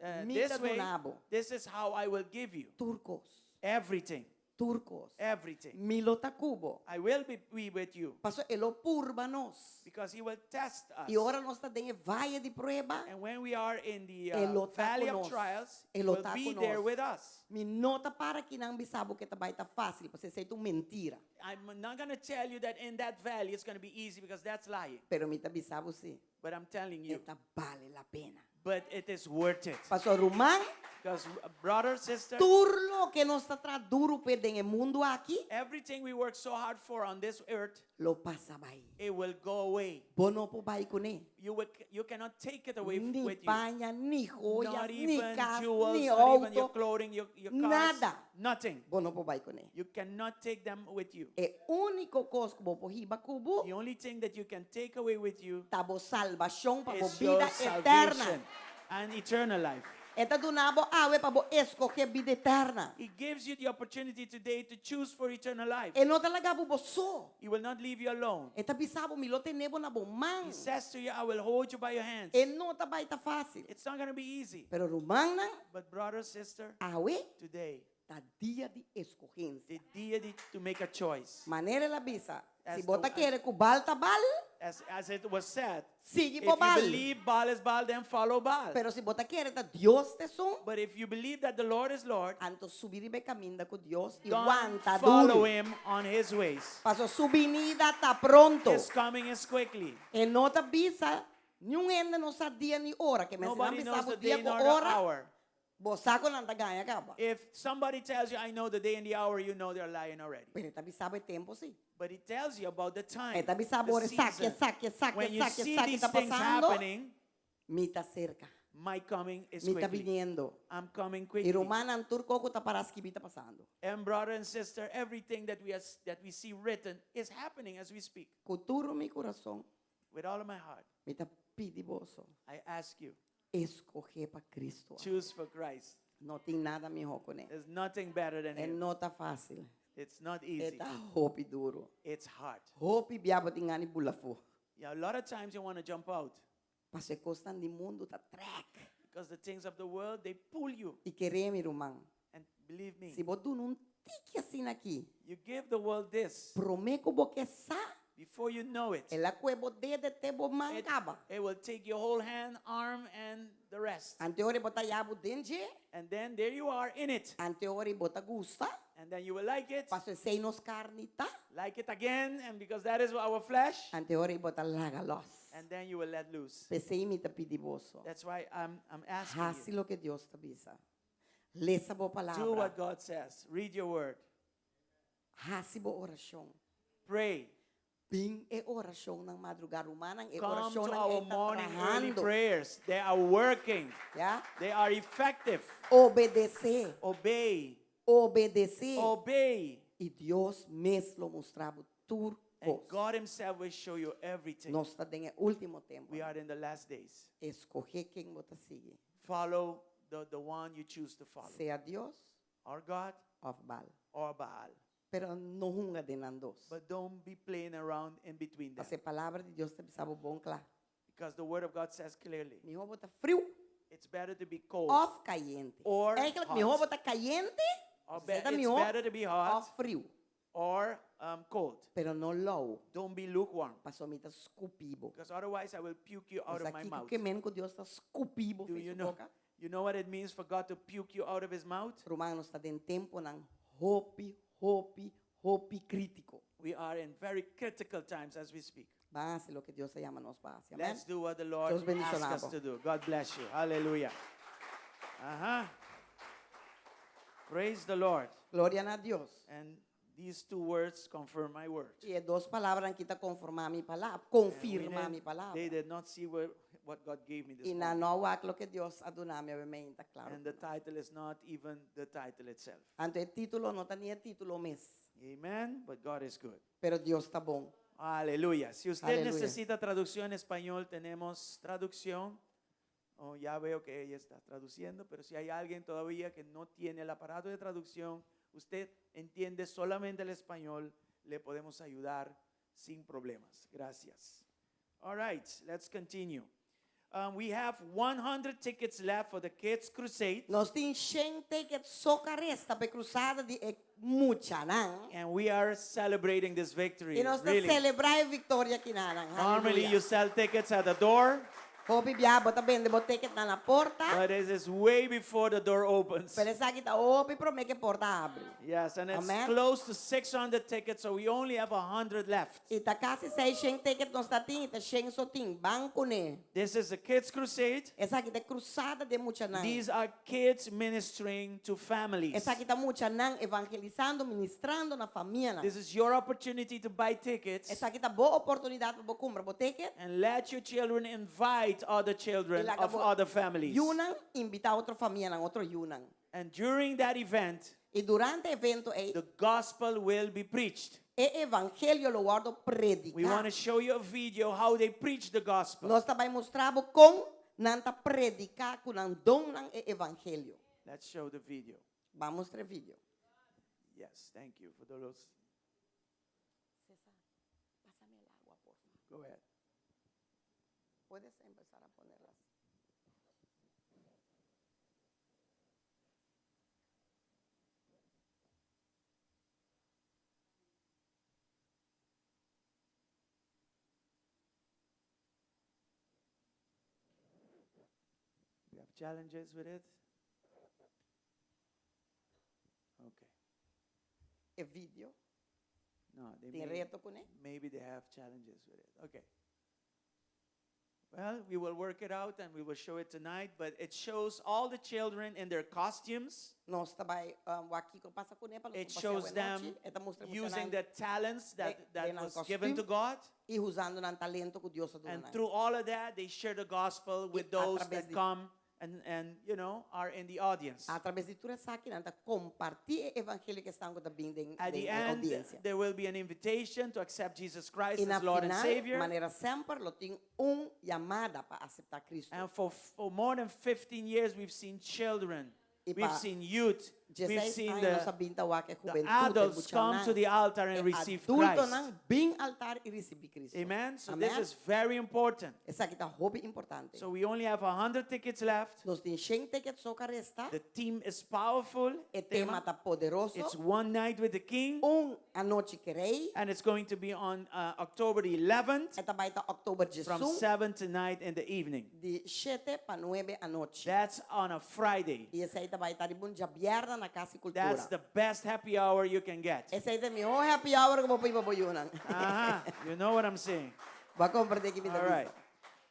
Uh, mi this ta way, duna bo. this is how I will give you Tur kos. everything. Tur kos. Everything. Mi lo ta ku bo. I will be, be with you Paso e lo purba nos. because he will test us. I ora nos ta den e vaye di prueba, And when we are in the E uh, lo ta valley ku of nos. trials, E he lo will ta be ku there nos. with us. Mi no ta para akinan bisa bo ku ta bai ta fásil, pasobra esei ta un mentira. I'm not going to tell you that in that valley it's going to be easy because that's lying. Pero mi ta bisa bo si, But I'm telling e you, ta bale la pena. but it is worth it. Paso ruman, Because uh, brother, sister, tur loke nos ta traha duru p'e den e mundu aki, everything we work so hard for on this earth, lo pasa bai. it will go away. Bo no por bai kuné. You, will, you cannot take it away Ni with you. paña, ni joya, Not ni even kas, jewels, ni not even your outo. clothing, your, your cars. Nada. Nothing. Bo no por bai kuné. You cannot take them with you. E úniko kos ku bo por hiba ku bo, The only thing that you can take away with you ta bo salbashon pa bo is your bida eterna. salvation and eternal life. E ta duna bo awe pa bo eskohé bida eterna. He gives you the opportunity today to choose for eternal life. E no ta laga bo bo so. He will not leave you alone. E ta bisa bo, mi lo tene bo na bo man. He says to you, I will hold you by your hands. E no ta bai ta fásil. It's not going to be easy. Pero rumannan, But brother, sister, awe today, ta dia di eskohensia. the dia di, to make a choice. Manera el a bisa, As si bo ta the- kere ku Baal ta Baal, As, as it was said, sigui if bo you Baal. believe Baal is Baal, then follow Baal. Pero si bo ta kere ta Dios ta esun, But if you believe that the Lord is Lord, anto subi riba e kaminda ku Dios i don't wanta follow duru. him on his ways. Paso su binida ta pronto. His coming is quickly. E no ta bisa, niun hende no sa dia ni ora, ke men si nan Nobody bisa knows bo the dia day ku nor the ora, hour. bo sa ku nan ta gaña kaba. If somebody tells you, I know the day and the hour, you know they're lying already. Pero e ta bisa bo e tempu si. But he tells you about the time, E ta bisa bo the ora esaki, season. esaki, esaki, When you esaki, see esaki these ta things pasando, happening, mi ta serka. my coming is Mi ta quickly. biniendo. I'm coming I quickly. rumannan tur kos ku ta pará skibí ta pasando. And brother and sister, everything that we, are, that we see written is happening as we speak. Ku tur mi kurason, With all of my heart, mi ta pidi boso, I ask you, eskohé pa Kristu. choose for Christ. No tin nada mihó kuné. There's nothing better than E Him. no ta fásil. It's not E easy. ta hopi duru. It's hard. Hopi bia bo tin gana di bula afó. Yeah, a lot of times you want to jump out Pasobra e kosnan di mundu ta trèk. because the things of the world they pull you. I kere mi, ruman. And believe me, Si bo duna un tiki asina aki, you give the world this promé ku bo ke sa, before you know it. el a kue bo dede te bo man It, kaba. it will take your whole hand, arm, and the rest. Anto ora bo ta haya bo den dje, And then there you are in it. anto ora bo ta gusta, And then you will like it, pasobra esei nos karni ta, like it again, and because that is our flesh, anto ora bo ta laga lòs. and then you will let loose. P'esei mi ta pidi boso, That's why I'm, I'm asking hasi you. loke Dios ta bisa. Lesa bo Do palabra. what God says. Read your word. Hasi bo orashon. Pray. Bin e orashonnan madrugá, rumannan, e Come to orashonnan our ei ta morning early trahando. prayers. They are working. Ya? They are effective. Obedesé. Obey. Obedesé. Obey. I Dios mes lo mustra bo tur And kos. God Himself will show you everything. Nos ta den e último tempu. We are in the last days. Eskohé ken bo ta sigui. Follow the, the one you choose to follow. Sea Dios Our God òf Baal. or Baal. Pero no hunga den nan dos. But don't be playing around in between them. Pasobra e palabra di Dios ta bisa bo bon kla. Because the word of God says clearly, Mihó bo ta friu it's better to be cold. òf kayente. Or Eigenlijk hot. mihó bo ta kayente, Or si be- ta it's mihó, better to be hot òf friu. or um, cold. Pero no lou, Don't be lukewarm. pasobra mi ta skupi bo. Because otherwise I will puke you out Bo sa of my kiko mouth. ke men ku Dios ta skupi bo Do for you su know, boka? you know what it means for God to puke you out of his mouth? Ruman, nos ta den temponan hopi, hopi, hopi krítiko. We are in very critical times as we speak. Ban hasi loke Dios a yama nos pa hasi. Amen. Let's do what the Lord Dios bendiciona asks us bo. to do. God bless you. Hallelujah. Uh-huh. Praise the Lord. Gloria na Dios. And these two words confirm my word. I e dos palabranan aki ta konformá mi palabra, And we konfirmá didn't- mi palabra. They did not see what, what God gave me this I nan morning. no a wak loke Dios a duna mi awe meinta, klaro. And the title is not even the title itself. Anto e título no ta ni e título mes. Amen. But God is good. Pero Dios ta bon. Aleluya. Si usted Aleluya. necesita traducción en español, tenemos traducción. Oh, ya veo que ella está traduciendo, pero si hay alguien todavía que no tiene el aparato de traducción, usted entiende solamente el español, le podemos ayudar sin problemas. Gracias. All right, let's continue. Um, we have 100 tickets left for the Kids Crusade. Nos tin shen ticket so ku a resta pa e krusada di e muchanan. And we are celebrating this victory. I nos ta really. selebrá e viktoria akinan. Normally, Aleluya. you sell tickets at the door. Hopi bia bo ta bende bo ticket na na porta. But it is way before the door opens. Pero esaki ta hopi promé ku e porta habri. Yes, and it's Amen. close to 600 tickets, so we only have 100 left. I ta kasi 600 ticket nos ta tin, i ta shen so tin. Ban kuné. This is the Kids Crusade. Esaki ta e krusada di muchanan. These are kids ministering to families. Esaki ta muchanan evangelisando, ministrando na famianan. This is your opportunity to buy tickets Esaki ta bo oportunidat pa bo kumpra bo ticket. and let your children invite other children I laga of bo other families. Yunan invitá otro famianan, otro yunan. And during that event, I durante e evento ei, the gospel will be preached. e evangelio lo wòrdu We want prediká. to show you a video how they preach the gospel. Nos ta bai mustra bo kon nan ta prediká ku nan donnan e evangelio. Let's show the video. Ban mustra e video. Yes, thank you for those. César, pásame el agua, por favor. Go ahead. Puedes empezar a ponerlas. We have challenges with it. Okay. E video. No, they Tin may, reto kuné? maybe they have challenges with it. Okay. Well, we will work it out and we will show it tonight, but it shows all the children in their costumes. Nos ta bai um, wak kiko pasa kuné pa nos It kompasiá shows them anochi. E ta mustra using muchanan the talents that, de, that den nan was given to kostuum God. i usando nan talento ku Dios a duna And nan. through all of that, they share the gospel with I a those traves that di come and, and you know, are in the audience. A traves di tur esaki nan ta kompartí e evangelio ku esnan ku ta bin den, At den the e end, oudiensia. there will be an invitation to accept Jesus Christ I na as Lord and final, Savior. manera semper, lo tin un yamada pa aseptá Kristu. And for, for more than 15 years, we've seen children I Y We've pa seen youth. We've 16 seen aña nos the, a bin ta wak e the hubentud, adults come to the altar and e receive adulto Christ. nan bin altar y recibi Cristo. Amen. So Amen. this is very important. Esaki ta hopi importante. So we only have 100 tickets left. Nos tin 100 tickets so cu a resta. The team is powerful. E tema ta poderoso. It's one night with the king. Un anochi cu rey. And it's going to be on October the 11th E ta bay ta october from 11 7 to 9 in the evening. di 7 pa 9 anochi. That's on a Friday. Y esey ta bay ta riba un diabierna na Cas di Cultura. That's the best happy hour you can get. Esey ta e miho happy hour cu bo por hiba bo yiunan. You know what I'm saying. Bo a comprende kico mi ta All right. bisa.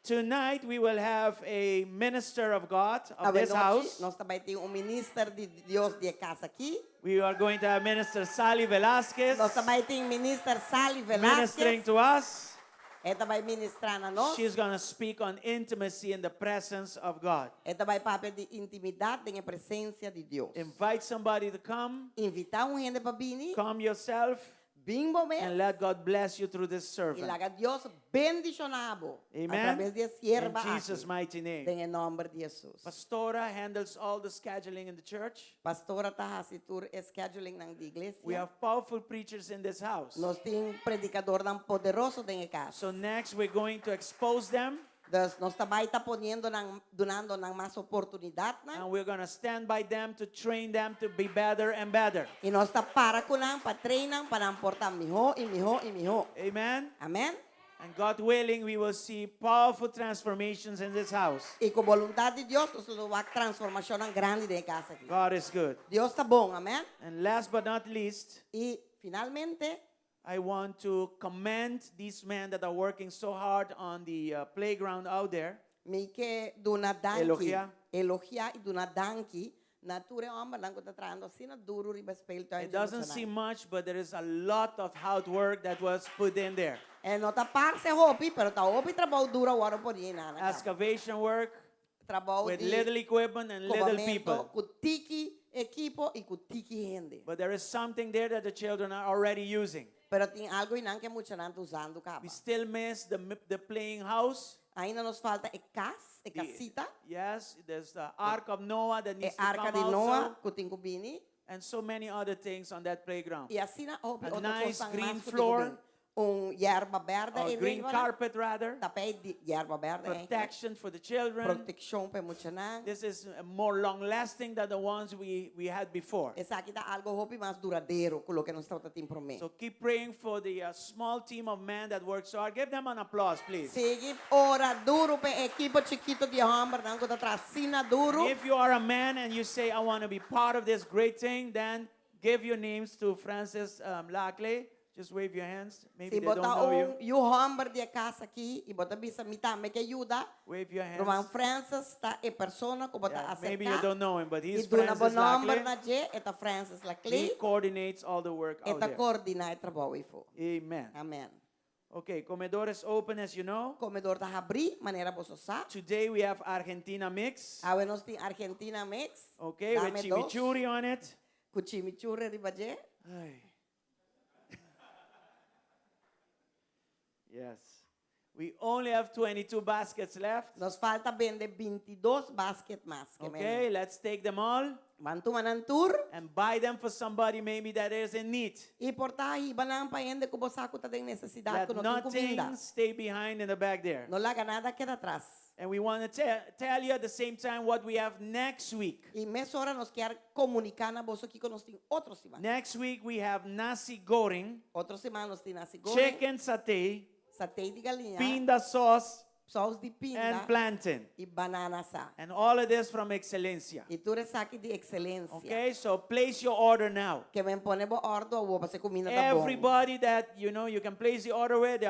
Tonight we will have a minister of God of this Awe nochi, house. nos tambe tin un minister di Dios di e cas aki. We are going to have Minister Sally Velasquez Nos tambe tin Minister Sally ministering Velasquez. to us. E ta bay ministra na nos. She's going to speak on intimacy in the presence of God. E ta bay papia di intimidad den presencia di Dios. Invite somebody to come. Invita un hende pa bini. Come yourself Bin bo mes. and let God bless you through this Y servant. laga Dios bendiciona bo. Amen. Atraves di e In sierva Jesus' aki. mighty name. Den nomber di Jesus. Pastora handles all the scheduling in the church. Pastora ta haci tur scheduling nan di iglesia. We have powerful preachers in this house. Nos tin predicadornan poderoso den e cas. So next we're going to expose them. Dus nos ta bay ta poniendo nan, dunando nan mas oportunidad nan. And we're going to stand by them to train them to be better and better. Y nos ta para cu nan pa train nan pa nan por ta miho y miho y miho. Amen. Amen. And God willing, we will see powerful transformations in this house. Y cu boluntad di Dios, nos lo wak transformacionnan grandi den e cas aki. God is good. Dios ta bon, amen. And last but not least, Y finalmente, I want to commend these men that are working so hard on the playground out there. Mi ke duna danki. Elogia. Elogia y duna danki na tur e hombernan cu ta trahando asina duro riba speeltuin. It doesn't seem much, but there is a lot of hard work that was put in there. E no ta parce hopi, pero ta hopi trabou duro a wordo poni einan. Excavation work Trabou with di little equipment and little cobamento people. cu tiki ekipo y cu tiki hende. But there is something there that the children are already using. Pero tin algo einan cu e muchanan ta usando caba. We still miss the playing house. Ainda nos falta e cas, e casita. Yes, there's the Ark of Noah that E needs to Arca come di Noah also. cu tin cu bini. And so many other things on that playground. Y asina hopi A otro nice cosnan green mas cu tin cu floor. bini. Un yerba berde Or ei green riba, carpet rather. Tapijt di yerba berde eigenlijk. Protection for the children. Proteccion pa e muchanan. This is more long lasting than the ones we had before. Esaki ta algo hopi mas duradero cu loke nos tabata tin prome. So keep praying for the small team of men that work so hard. Give them an applause, please. Sigui ora duro pa e ekipo chikito di hombernan cu ta traha asina duro. If you are a man and you say, I want to be part of this great thing, then give your names to Francis Laclay. Just wave your hands. Maybe Si they don't bo ta know you. un yu homber di e cas aki y bo ta bisa mi tambe ke yuda. Wave your hands. Ruman Francis ta e persona cu bo ta Yeah, acerca. maybe you don't know him, but he's Y duna bo Francis nomber Laclay. na dje, e ta Francis Laclay. He coordinates all the work E out ta there. coordina e trabou eyfo. Amen. Amen. Okay, comedor is open as you know. Comedor ta habri, manera boso sa. Today we have Argentina mix. Awe nos tin Argentina mix. Okay, with Dame dos. chimichurri on it. Cu chimichurri riba dje. Ay. Yes. We only have 22 baskets left. Nos falta bende 22 basket mas. Ke Okay, let's take them all. Ban tuma nan tur. And buy them for somebody maybe that is in need. Y por ta hiba nan pa hende cu bo sa cu ta den necesidad Let cu no tin cuminda. nothing stay behind in the back there. No laga nada keda atras. And we want to tell you at the same time what we have next week. Y mesora nos kier comunica na boso kico nos tin otro siman. Next week we have nasi goreng, Otro siman nos tin nasi goreng, chicken satay, satay di galiña, pinda sauce, saus di pinda and plantain. y banana sa. And all of this from Excelencia. Y tur esaki di Excelencia. Okay, so place your order now. Ke men pone bo ordo awo pasobra e cuminda ta bon. Everybody that you know you can place the order with,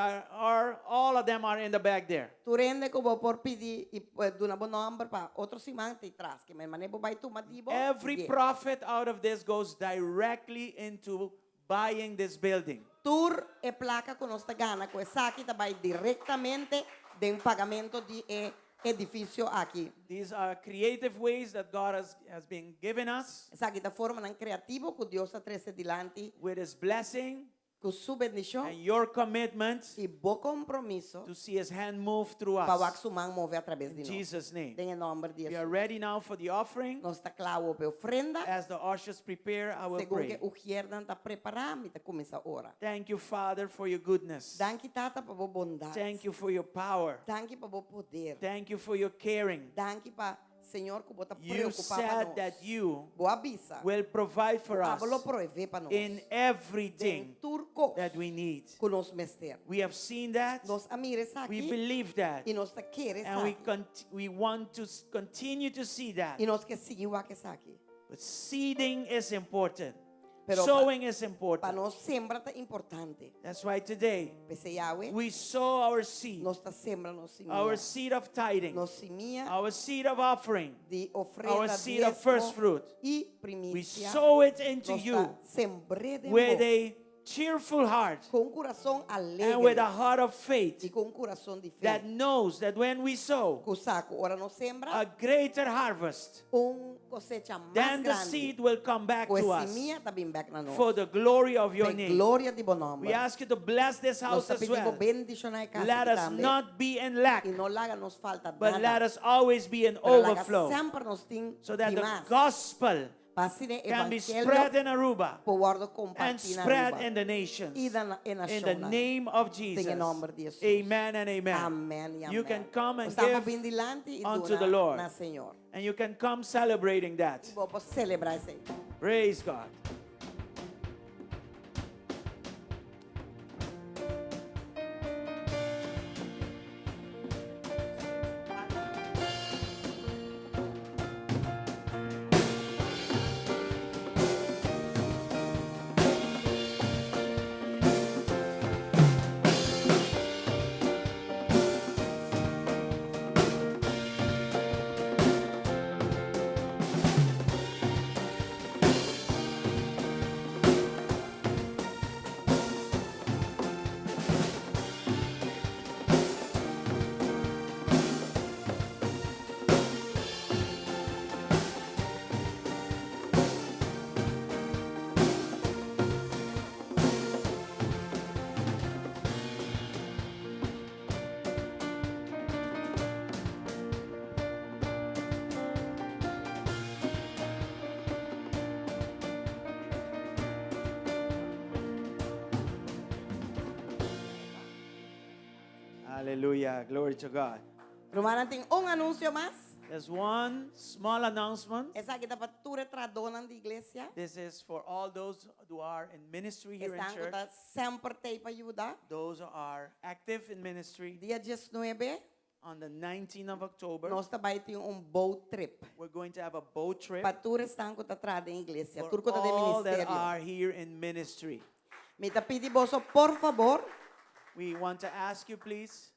all of them are in the back there. Tur hende cu bo por pidi y duna bo nomber pa otro siman t'ey tras. Ke men mane bo bay tuma di bo. Every Bien. profit out of this goes directly into buying this building. Tur e placa cu nos ta gana cu esaki ta bay directamente den pagamento di e edificio aki. These are creative ways that God has been giving us. Esaki ta formanan creativo cu Dios a trece dilanti. With His blessing. Ku su bendishon and your commitment i bo kompromiso to see His hand move through pa wak us. su man move atrabes In di nos. Jesus' name. Den e nòmber di We are Hesus. ready now for the offering. Nos ta kla awor pa e ofrenda. As the ushers prepare, I will Segun pray. ku e ugiernan ta prepará, mi ta kuminsá ora. Thank you, Father, for your goodness. Danki, Tata, pa bo bondat. Thank you for your power. Danki pa bo poder. Thank you for your caring. Danki pa Señor ku bo ta You preokupá pa said nos. that you Bo a bisa will provide for ku us abo lo proveé pa nos in den everything tur kos that we need. ku nos mester. We have seen that. Nos a mira We esaki believe that. i nos ta kere And we, esaki. cont- we want to s- continue to see that. I nos ke sigui wak esaki. But seeding is important. Pero pa, Sowing is pa important. nos sembra ta importante. That's why today P'esei awe we sow our seed, nos ta sembra nos simia. our seed of tithing, Nos simia our seed of offering, di our ofrenda, seed of first diesmo fruit. i We primisia. sow it into Nos ta you sembr'é den with bo a cheerful heart ku un kurason and with alegre a heart of i faith ku un kurason di fe. that knows that when we sow Ku sa ku ora nos sembra a greater harvest, un kosecha mas then the grandi seed will come back ku e to us simia ta bin bèk na nos. for the glory of your P'e name. gloria di bo We nòmber. ask you to bless this Nos house ta as pidi bo well. bendishoná e kas Let aki us tambe not be in lack, i no laga nos falta but let nada. us always be in Pero laga overflow semper nos tin so that di the mas. gospel Pa asina e can be evangelio spread in Aruba por wòrdu and kompartí na spread Aruba in the nations. i na e In the nashonnan. name of Den e Jesus. nòmber di Hesus. Amen and amen. Amèn i You amèn. can come and Bo por give bin dilanti i unto the duna Lord. na Señor. And you can come celebrating that. I bo por selebrá esei. Praise God. Hallelujah. Glory to God. Rumannan tin un anunsio mas. There's one small announcement. Esaki ta pa tur e trahadónan di iglesia. This is for all those who are in ministry here in Esnan ku church. ta semper t'ei pa yuda. Those who are active in ministry. Dia diesnuebe On the 19th of October, nos ta bai tin un boat trip. we're going to have a boat trip Pa tur esnan ku ta traha den iglesia, for tur ku ta den all that ministerio. are here in ministry. Mi ta pidi boso por fabor, We want to ask you please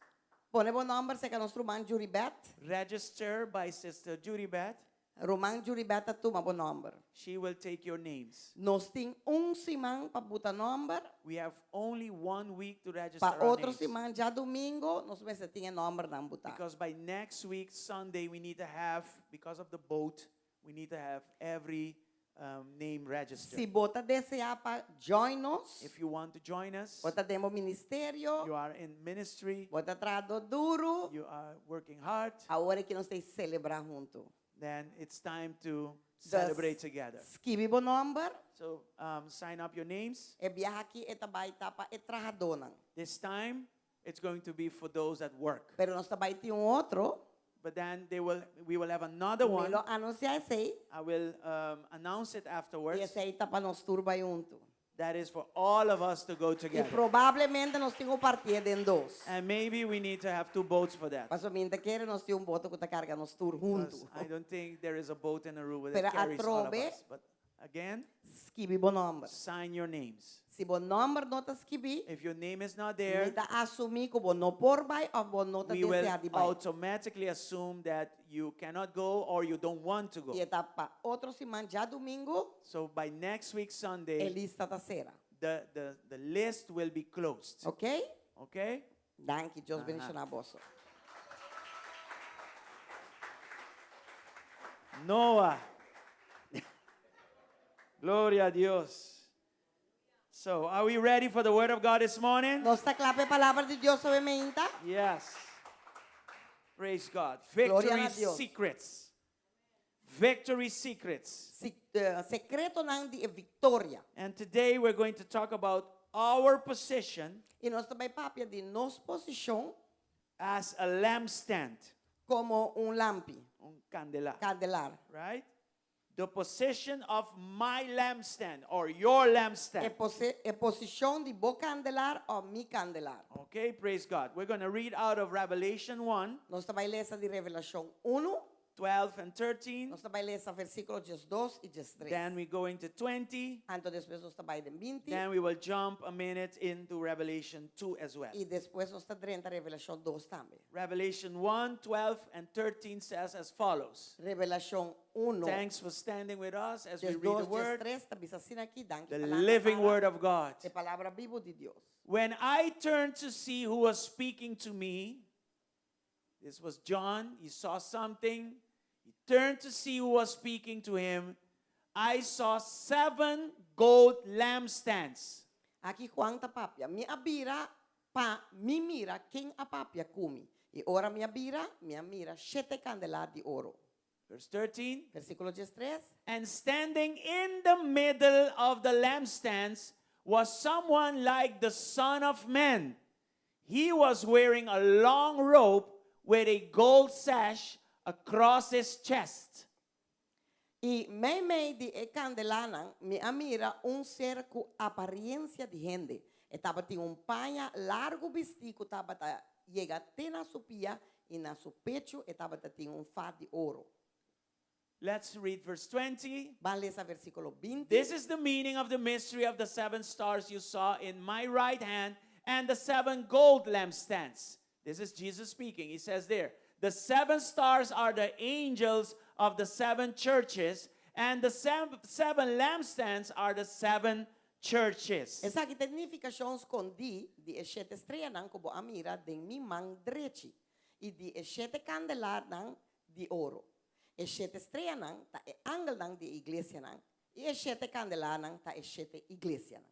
pone bo nòmber serka nos ruman Juribeth. register by Sister Juribeth. Ruman Juribeth ta tuma bo nòmber. She will take your names. Nos tin un siman pa buta nòmber. We have only one week to register Pa our otro names. siman djadumingu nos mester tin e nòmbernan butá. Because by next week, Sunday, we need to have, because of the boat, we need to have every um, name registered. Si bo ta deseá pa join nos, If you want to join us, bo ta den bo ministerio, you are in ministry, bo ta trahando duru, you are working hard, awor ku nos ta selebrá huntu. then it's time to Dus, celebrate together. skibi bo nòmber, So um, sign up your names. e biaha aki e ta bai ta pa e trahadónan. This time, it's going to be for those that work. Pero nos ta bai tin un otro. But then they will, we will have another Mi one. lo anunsiá esei. I will um, announce it I afterwards. esei ta pa nos tur bai huntu. That is for all of us to go I together. probablemente nos tin ku partié den dos. And maybe we need to have two boats for that. Pasobra mi no ta kere nos tin un boto ku ta karga nos tur Because huntu. I don't think there is a boat in Aruba Pero that carries all of atrobe, us. But again, skibi bo nòmber. sign your names. Si bo nòmber no ta skibí, If your name is not mi there, ta asumí ku bo no por bai òf bo no ta we will deseá di bai. automatically assume that you cannot go or you don't want to go. I e ta pa otro siman djadumingu, So by next week e Sunday, lista ta sera. the, the, the list will be closed. Ok? Okay? Danki, Dios Aha. bendishoná boso. Noah. Gloria a Dios. So, are we ready for the Word of God this morning? Nos ta kla pa e palabra di Dios awe mainta? Yes. Praise God. Gloria Victory na Dios. secrets. Victory secrets. Si, eh, sekretonan di e viktoria. And today we're going to talk about our position I nos ta bai papia di nos posishon as a lampstand, komo un lampi, un kandelá, kandelar. right? The position of my lampstand or your E, lampstand. pose, e posishon di bo kandelar òf mi kandelar. Okay, praise God. We're going to read out of Revelation 1 Nos ta bai lesa di Revelashon 1, 12 and 13. nos ta bai lesa versíkulo 12 i 13. Then we go into 20. Anto despues nos ta bai den 20 Then we will jump a minute into Revelation 2 as well. i despues nos ta drenta Revelashon 2 tambe. Revelation 1 12 and 13 says as follows. Revelashon 1, Thanks for standing with us as we read the 12, word, 13 ta bisa asina aki, danki the pa lanta living para word of God. e palabra bibu di Dios. When I turned to see who was speaking to me, this was John, he saw something. He turned to see who was speaking to him. I saw seven gold lampstands. Aki Juan ta papia, Mi a bira pa mi mira ken a papia ku mi. I ora mi a bira, mi a mira shete kandelá di oro. Verse 13. Versíkulo 13. And standing in the middle of the lampstands was someone like the Son of Man. He was wearing a long robe with a gold sash across his chest. I meimei di e kandelánan mi a mira un ser ku apariensia di hende. E tabatin un paña largu bistí ku tabata yega te na su pia, i na su pechu e tabata tin un fa di oro. Let's read verse 20. Ban lesa versíkulo 20. This is the meaning of the mystery of the seven stars you saw in my right hand and the seven gold lampstands. This is Jesus speaking. He says there, the seven stars are the angels of the seven churches, and the seven lampstands are the seven churches. Esaki ta e nifikashon skondí di e shete streanan ku bo a mira den mi man drechi i di e shete kandelarnan di oro. E shete streanan ta e angelnan di e iglesianan, i e shete kandelarnan ta e shete iglesianan.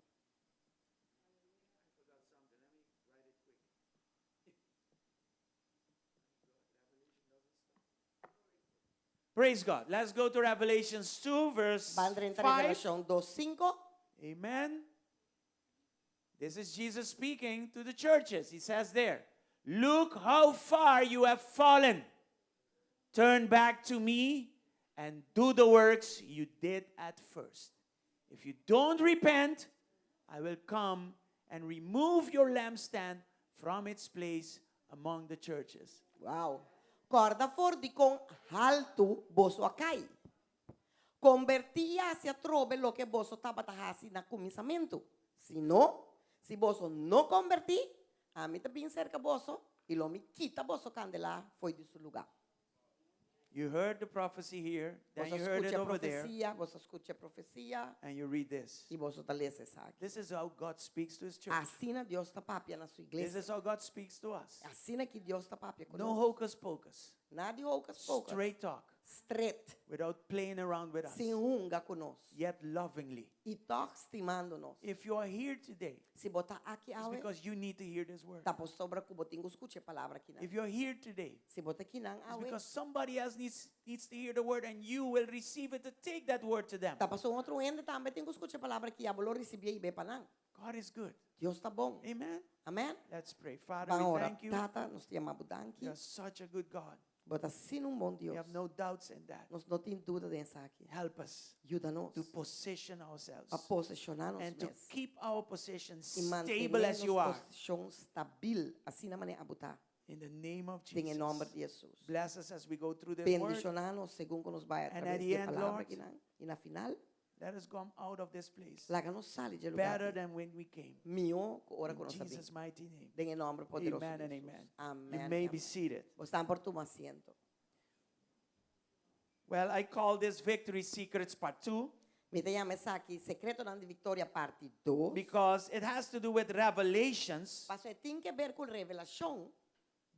Praise God. Let's go to Revelations 2, verse Ban drenta 5. Revelashon 2, 5. Amen. This is Jesus speaking to the churches. He says there, Look how far you have fallen. Turn back to me and do the works you did at first. If you don't repent, I will come and remove your lampstand from its place among the churches. Wow. Kòrda for di kon haltu boso a kai. Kombertí i hasi atrobe loke boso tabata hasi na kuminsamentu. Si no, si boso no kombertí, ami ta bin serka boso i lo mi kita boso kandelá fo'i di su lugá. You heard the prophecy here, then Boso you heard it skucha over there, profesia, boso skucha profesia and you read this. i boso ta lesa esaki. This is how God speaks to his church. Asina Dios ta papia na su This iglesia. is how God speaks to us. Asina ki Dios ta papia ku No nos. hocus pocus. Nada di hocus pocus. Straight talk. Stret. Without playing around with us. Sin hunga ku nos. Yet lovingly. I tòg stimando nos. If you are here today, Si bo ta aki it's awe, because you need to hear this word. ta pasobra ku bo tin ku skucha e palabra akinan. If you're here today, Si bo ta akinan it's awe, because somebody else needs, needs to hear the word and you will receive it to take that word to them. ta pasobra un otro hende tambe tin ku skucha e palabra aki, abo lo risibié i bai pa nan. God is good. Dios ta bon. Amen. Amen. Let's pray. Father, Ban we ora. thank you. Tata, nos ta yama bo danki. You are such a good God. Bo ta asina un bon We Dios. have no doubts in that. Nos no tin duda den esaki. Help us Yuda nos to position ourselves pa posishoná nos and to mes keep our position i mantené stable as nos you are. posishon stabil, asina manera abo ta. In the name of Den e Jesus. nòmber di Hesus. Bless us as we go through this word. Bendishoná nos segun ku nos bai And atraves at di the e end, palabra Lord, akinan. I na final, Let us come out of this place laga nos sali dje lugar better aki than when we came. mihó ku ora In ku nos a bin. Jesus' mighty name. Den e nòmber poderoso Amen di and Hesus. amen. Amen. You may i be amen. seated. Bosnan por tuma asiento. Well, I call this Victory Secrets Part 2 Mi ta yama esaki Sekretonan di Viktoria Parti 2. because it has to do with revelations Pasobra e tin ke ber ku revelashon.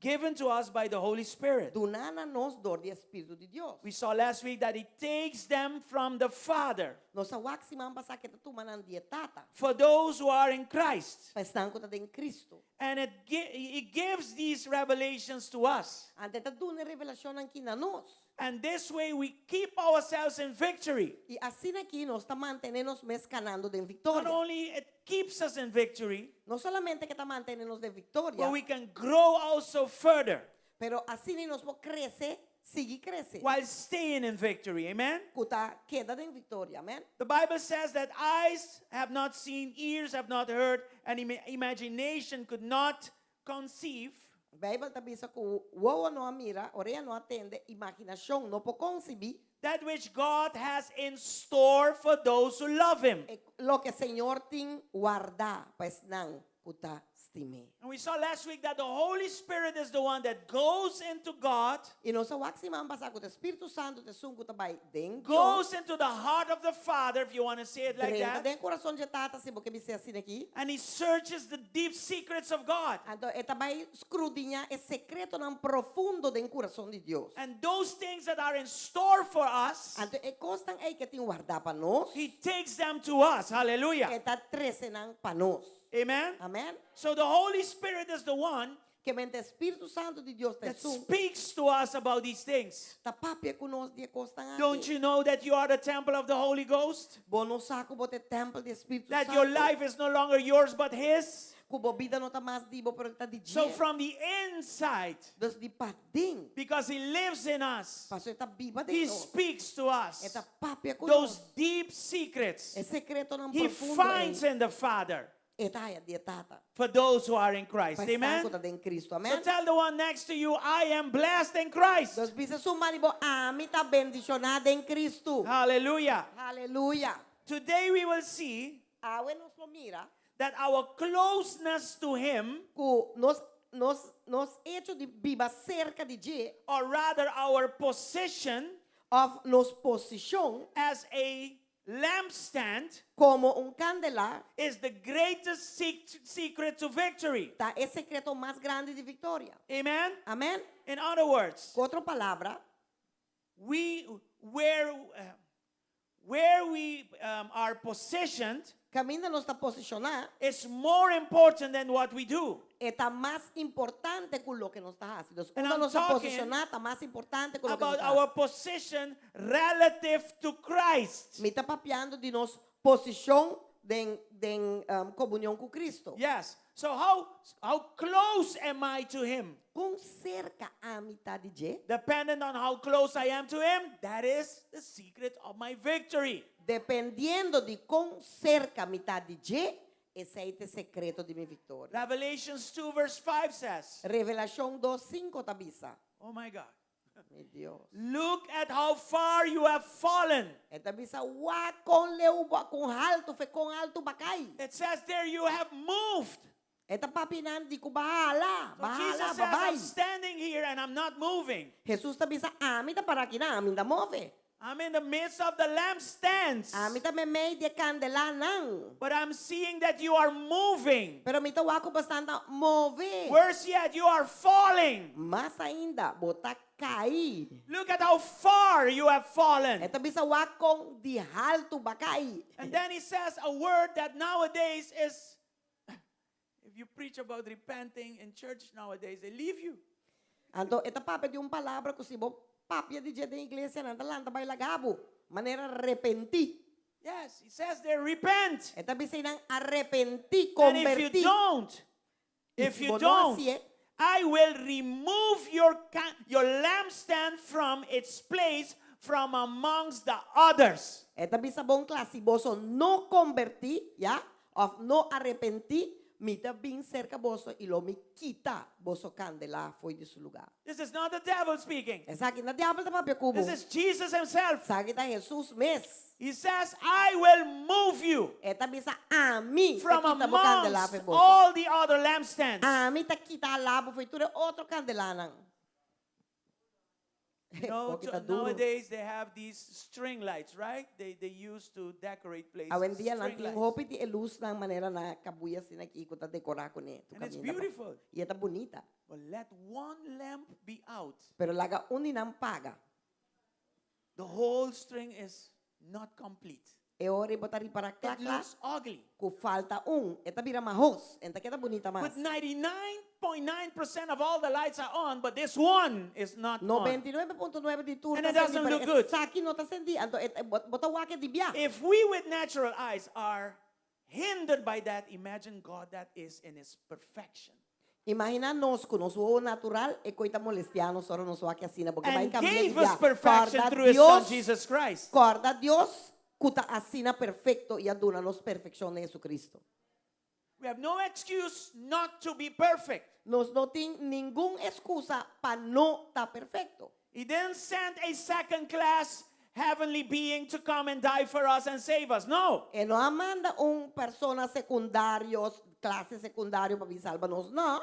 Given to us by the Holy Spirit. Duná na nos dor di Spiritu di Dios. We saw last week that He takes them from the Father. Nos a wak siman pasá ku e ta tuma nan di e Tata. For those who are in Christ. Pa esnan ku ta den Kristu. And it He gives these revelations to us. Anto e ta duna e revelashonnan akí na nos. And this way we keep ourselves in victory. I asina akí nos ta mantené nos mes kanando den viktoria. Not only it keeps us in victory, No solamente ku e ta mantené nos den viktoria, but we can grow also further. Pero asina nos por krese, sigui krese. While staying in victory. Amen? Ku ta keda den viktoria. Amen? The Bible says that eyes have not seen, ears have not heard, and imagination could not conceive. Beibel ta bisa ku wowo no a mira, orea no a tende, imaginashon no por konsebí. That which God has in store for those who love Him. E loke Señor tin wardá pa esnan ku ta stim'é. And we saw last week that the Holy Spirit is the one that goes into God, I nos a wak siman pasá ku e Spiritu Santu ta esun ku ta bai den Dios. Goes into the heart of the Father, if you want to say it like Drenta that. den kurason di Tata, si bo ke bis'é asina aki. And he searches the deep secrets of God. Anto e ta bai skrudiñá e sekretonan profundo den kurason di Dios. And those things that are in store for us, Anto e kosnan ei ku e tin wardá pa nos, he takes them to us. Hallelujah. E ta trese nan pa nos. Amen. Amen. So the Holy Spirit is the one Ke men e Spiritu Santu di Dios ta that esun speaks to us about these things. Ta papia ku nos di e kosnan Don't aki. you know that you are the temple of the Holy Ghost? Bo no sa ku bo ta e tèmpel di Spiritu That your Santu. life is no longer yours but His? Ku bo bida no ta mas di bo pero ta di So dje. from the inside, Dus di paden. because He lives in us, Paso e ta biba den He nos. speaks to us. E ta papia ku Those nos. deep secrets E sekretonan He profundo finds ei. in the Father E ta haya di e Tata. for those who are in Christ. Pa esnan Amen? ku ta den Kristu. So Amen? tell the one next to you, I am blessed in Christ. Dus bisa esun band'i bo, ami ta bendishoná den Kristu. Hallelujah. Hallelujah. Today we will see Awe nos lo mira that our closeness to Him, ku nos nos nos echo di biba serka di dje, or rather our position òf nos posishon as a lampstand, komo un kandelá, is the greatest secret to victory. Ta e sekreto mas grandi di viktoria. Amen? Amen? In other words, Ku otro palabra, we where where we are positioned Kaminda nos ta posishoná is more important than what we do. E ta mas importante ku loke nos ta hasi. Dus And unda I'm nos ta talking posishoná ta mas importante ku loke nos about ta hasi. our position relative to Christ. Mi ta papiando di nos posishon den den um, komunion ku Kristu. Yes. So how close am I to him? Kon serka ami ta di dje? Depending on how close I am to him, that is the secret of my victory. Dependiendo di kon serka mi ta di dje, esei ta e sekreto di mi viktoria. Revelations 2 verse 5 says, Revelashon 2, 5 ta bisa. Oh my God. Mi Dios. Look at how far you have fallen. E ta bisa, wak kon leu bo, kon haltu, fe kon haltu b'a kai. It says there you have moved. E ta papia einan di ku b'a hala, So b'a hala, Jesus says, b'a bai. I'm standing here and I'm not moving. Jesus ta bisa, ami ta pará akinan, ami n'ta move. I'm in the midst of the lampstands. Ami ta meimei di e kandelánan. But I'm seeing that you are moving. Pero mi ta wak ku bosnan ta move. Worse yet, you are falling. Mas ainda, bo ta kai. Look at how far you have fallen. E ta bisa wak kon di haltu b'a kai. And then he says a word that nowadays is, if you preach about repenting in church nowadays, they leave you. Anto, e ta papia di un palabra ku si bo papia di dje den iglesia, nan ta lanta bai laga bo. Manera repentí. Yes, he says there, repent. E ta bisa einan arepentí, And if you kombertí. don't, I if si you bo no don't, hasié, I will remove your lampstand from its place from amongst the others. E ta bisa bon kla, si boso no kombertí, ya, òf no arepentí, mi ta bin serka boso i lo mi kita boso kandelá fo'i di su lugá. This is not the devil speaking. Esaki no ta diabel ta papia ku bo. This is Jesus himself. Esaki ta Hesus mes. He says, I will move you E ta bisa ami ta from kita bo kandelá amongst fo'i boso. all the other lampstands. Ami ta kita hala bo fo'i tur e otro kandelánan. You know, Poki ta duro. nowadays they have these string lights, right? They use to decorate places. Awendia nan String tin lights. hopi di e lusnan manera na kabuya asina aki ku ta dekorá kuné. And it's beautiful. I e ta bunita. But let one lamp be out. Pero laga un di nan paga. The whole string is not complete. E ora ei bo ta ripará kla It kla looks ugly. ku falta un. E ta bira mahos. E no ta keda bunita mas. But 99.9% of all the lights are on, but this one is not on. 99.9 di tur And ta it doesn't sendí, pero look good. esaki no ta sendí. Anto e, bo, bo ta wak e di bia. If we with natural eyes are hindered by that, imagine God that is in his perfection. Imaginá nos ku nos wowo natural e koi ta molestiá nos ora nos wak asina, bo ke bai And kambia di gave us bia. perfection Kòrda through his son Dios, Jesus Christ. kòrda Dios ku ta asina perfekto i a duna nos perfekshon den Jesucristo. We have no excuse not to be perfect. Nos no tin ningun eskusa pa no ta perfekto. He didn't send a second class heavenly being to come and die for us and save us. No. E no a manda un persona sekundario, klase sekundario pa bin salba nos. No.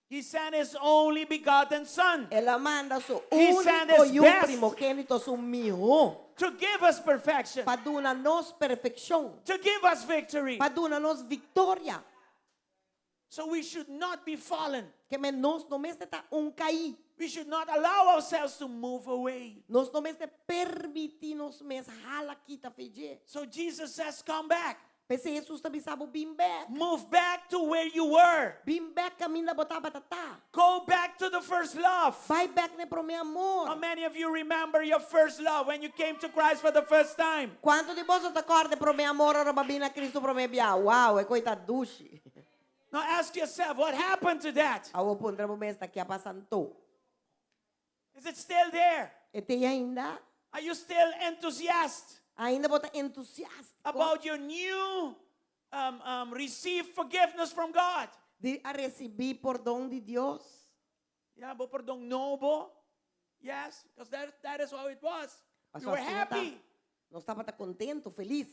He sent his only begotten son. El a manda su He sent úniko his yu best. primogénito, su mihó. To give us perfection. Pa duna nos perfekshon. To give us victory. Pa duna nos viktoria. So we should not be fallen. Ke men nos no mester ta un kaí. We should not allow ourselves to move away. Nos no mester permití nos mes hala kita fe dje. So Jesus says, come back. P'esei Hesus ta bisa bo, Bin bèk. Move back to where you were. Bin bèk kaminda bo tabata ta. Go back to the first love. Bai bèk na e promé amor. How many of you remember your first love when you came to Christ for the first time? Kuantu di boso ta kòrda e promé amor ora bo a bin na Kristu promé bia? Wow, e koi ta dushi. Now ask yourself, what happened to that? Awor puntra bo mes, ta ke a pasa anto? Is it still there? E t'ei ainda? Are you still enthusiast? Ainda bo ta entusiástiko? About your new um, um, received forgiveness from God? Di a resibí pordon di Dios? Ya, bo pordon nobo? Yes, because that, that is how it was. We Pasobra were asina ta. happy. Nos tabata kontentu, felis.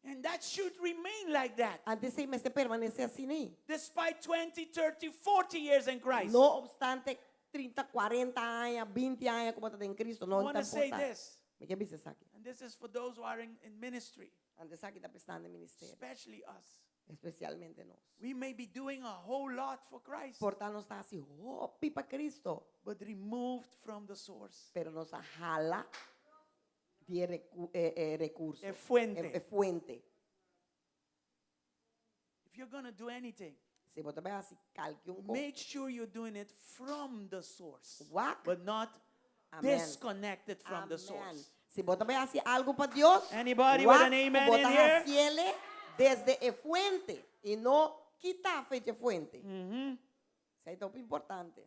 And that should remain like that. Anto esei mester permanesé asina ei. Despite 20, 30, 40 years in Christ. No obstante 30, 40 aña, 20 aña ku bo ta den Cristo, I no want ta to say importá. this. Mi ke bisa esaki. And this is for those who are in, in ministry. Anto esaki ta pa esnan den ministerio. Especially us. Especialmente nos. We may be doing a whole lot for Christ. Por ta nos ta hasi hopi pa Cristo. But removed from the source. Pero nos a hala di e recu e e recurso. E fuente. E, e fuente. If you're gonna do anything, Si bo ta bai hasi kalke un kos. make sure you're doing it from the source. Wak. But not Amen. disconnected from the Amen. source. Si bo ta bai hasi algu pa Dios, Anybody with wak an ku amen bo in ta here? hasiele desde e fuente i no kita fe dje fuente. Mm-hmm. Esei ta hopi importante.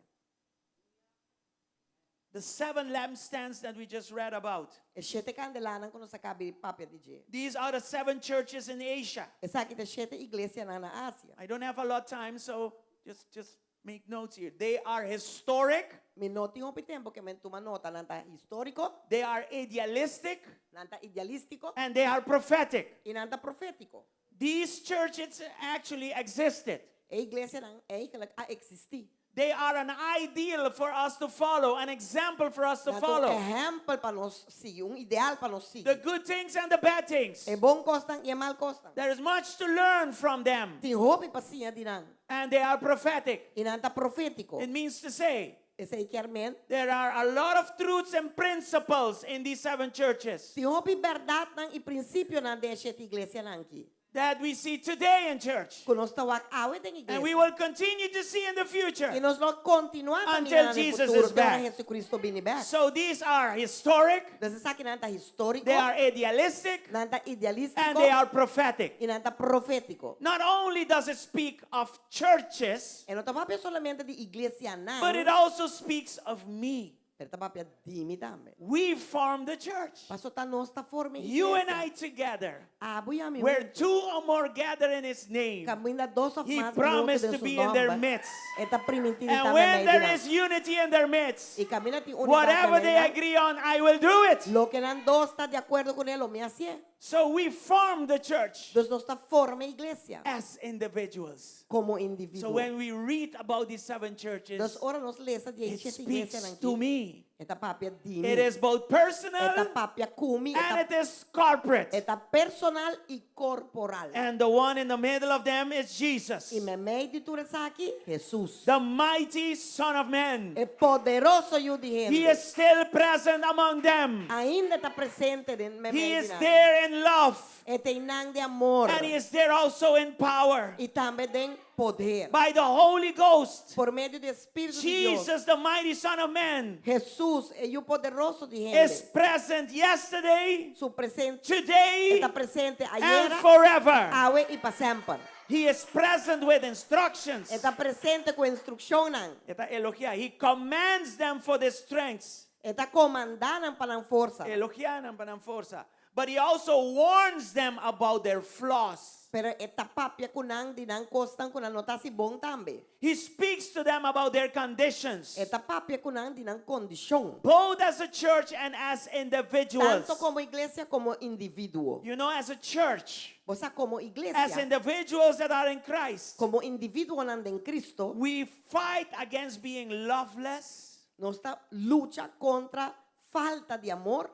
The seven lampstands that we just read about. E shete kandelanan ku nos a kabi papia di dje. These are the seven churches in Asia. Esaki ta e shete iglesianan na Asia. I don't have a lot of time, so just, just make notes here. They are historic. Mi no tin hopi tempu ke men tuma nota. Nan ta históriko. They are idealistic. Nan ta idealístiko. And they are prophetic. I nan ta profétiko. These churches actually existed. E iglesianan eigenlijk a eksistí. They are an ideal for us to follow, an example for us to Nan ta un follow. ehèmpel pa nos sigui, un ideal pa nos sigui. The good things and the bad things. E bon kosnan i e mal kosnan. There is much to learn from them. Tin hopi pa siña di nan. And they are prophetic. I nan ta profétiko. It means to say, Esei kier men. There are a lot of truths and principles in these seven churches. Tin hopi bèrdatnan i prinsipionan den e shete iglesianan aki. That we see today in church. Ku nos ta wak awe den iglesia. And we will continue to see in the future. I nos lo kontinuá ta Until mira na den Jesus futuro is te ora back. Jesucristo bini bèk. So these are historic. Dus esakinan ta históriko. They are idealistic. Nan ta idealístiko. And they are prophetic. I nan ta profétiko. Not only does it speak of churches. E no ta papia solamente di iglesianan. But it also speaks of me. Pero ta papia di mi tambe. We form the church. Paso ta nos ta forma e iglesia. You and I together. Abo i ami Where huntu. two or more gather in his name. Kaminda dos of He mas promised bini huntu den to su be in their nomber. midst. E ta primintí di And ta when meimei di there nan. is unity in their midst, I kaminda tin unidat whatever meimei they nan, agree on, I will do it. Loke nan dos ta di akuerdo kuné, lo mi hasié. So we form the church Dus nos ta forma iglesia as individuals. komo So individuo. when we read about these seven churches, Dus ora nos lesa di e it shete iglesia speaks nan to aki, me. e ta papia di mi. It is both E ta personal papia ku mi, and e it is corporate. ta personal i korporal. And the one in the middle of them is Jesus, I meimei di tur esaki, Hesus. the mighty Son of Man. E poderoso Yu di He hende. is still present among them. Ainda ta presente den He meimei is di nan. there in love. E ta einan den amor. And he is there also in power. I tambe den poder. By the Holy Ghost, Por medio di Spiritu di Dios. Jesus, the mighty Son of Man, Hesus, e Yu poderoso di hende. is present yesterday, Su presente today, ta presente and ayera, forever. awe i pa semper. He is present with instructions. E ta presente ku instrukshonnan. E ta elogiá. He commands them for their strengths. E ta komandá nan pa nan forsa. Elogiá nan pa nan forsa. But he also warns them about their flaws. Pero e ta papia ku nan di nan kosnan ku nan no ta hasi bon tambe. He speaks to them about their conditions. E ta papia ku nan di nan kondishon. Both as a church and as individuals. Tanto komo iglesia komo individuo. You know, as a church, Bo sa komo as iglesia, individuals that are in Christ, komo individuonan den Cristo, we fight against being loveless, nos ta lucha kontra falta di amor,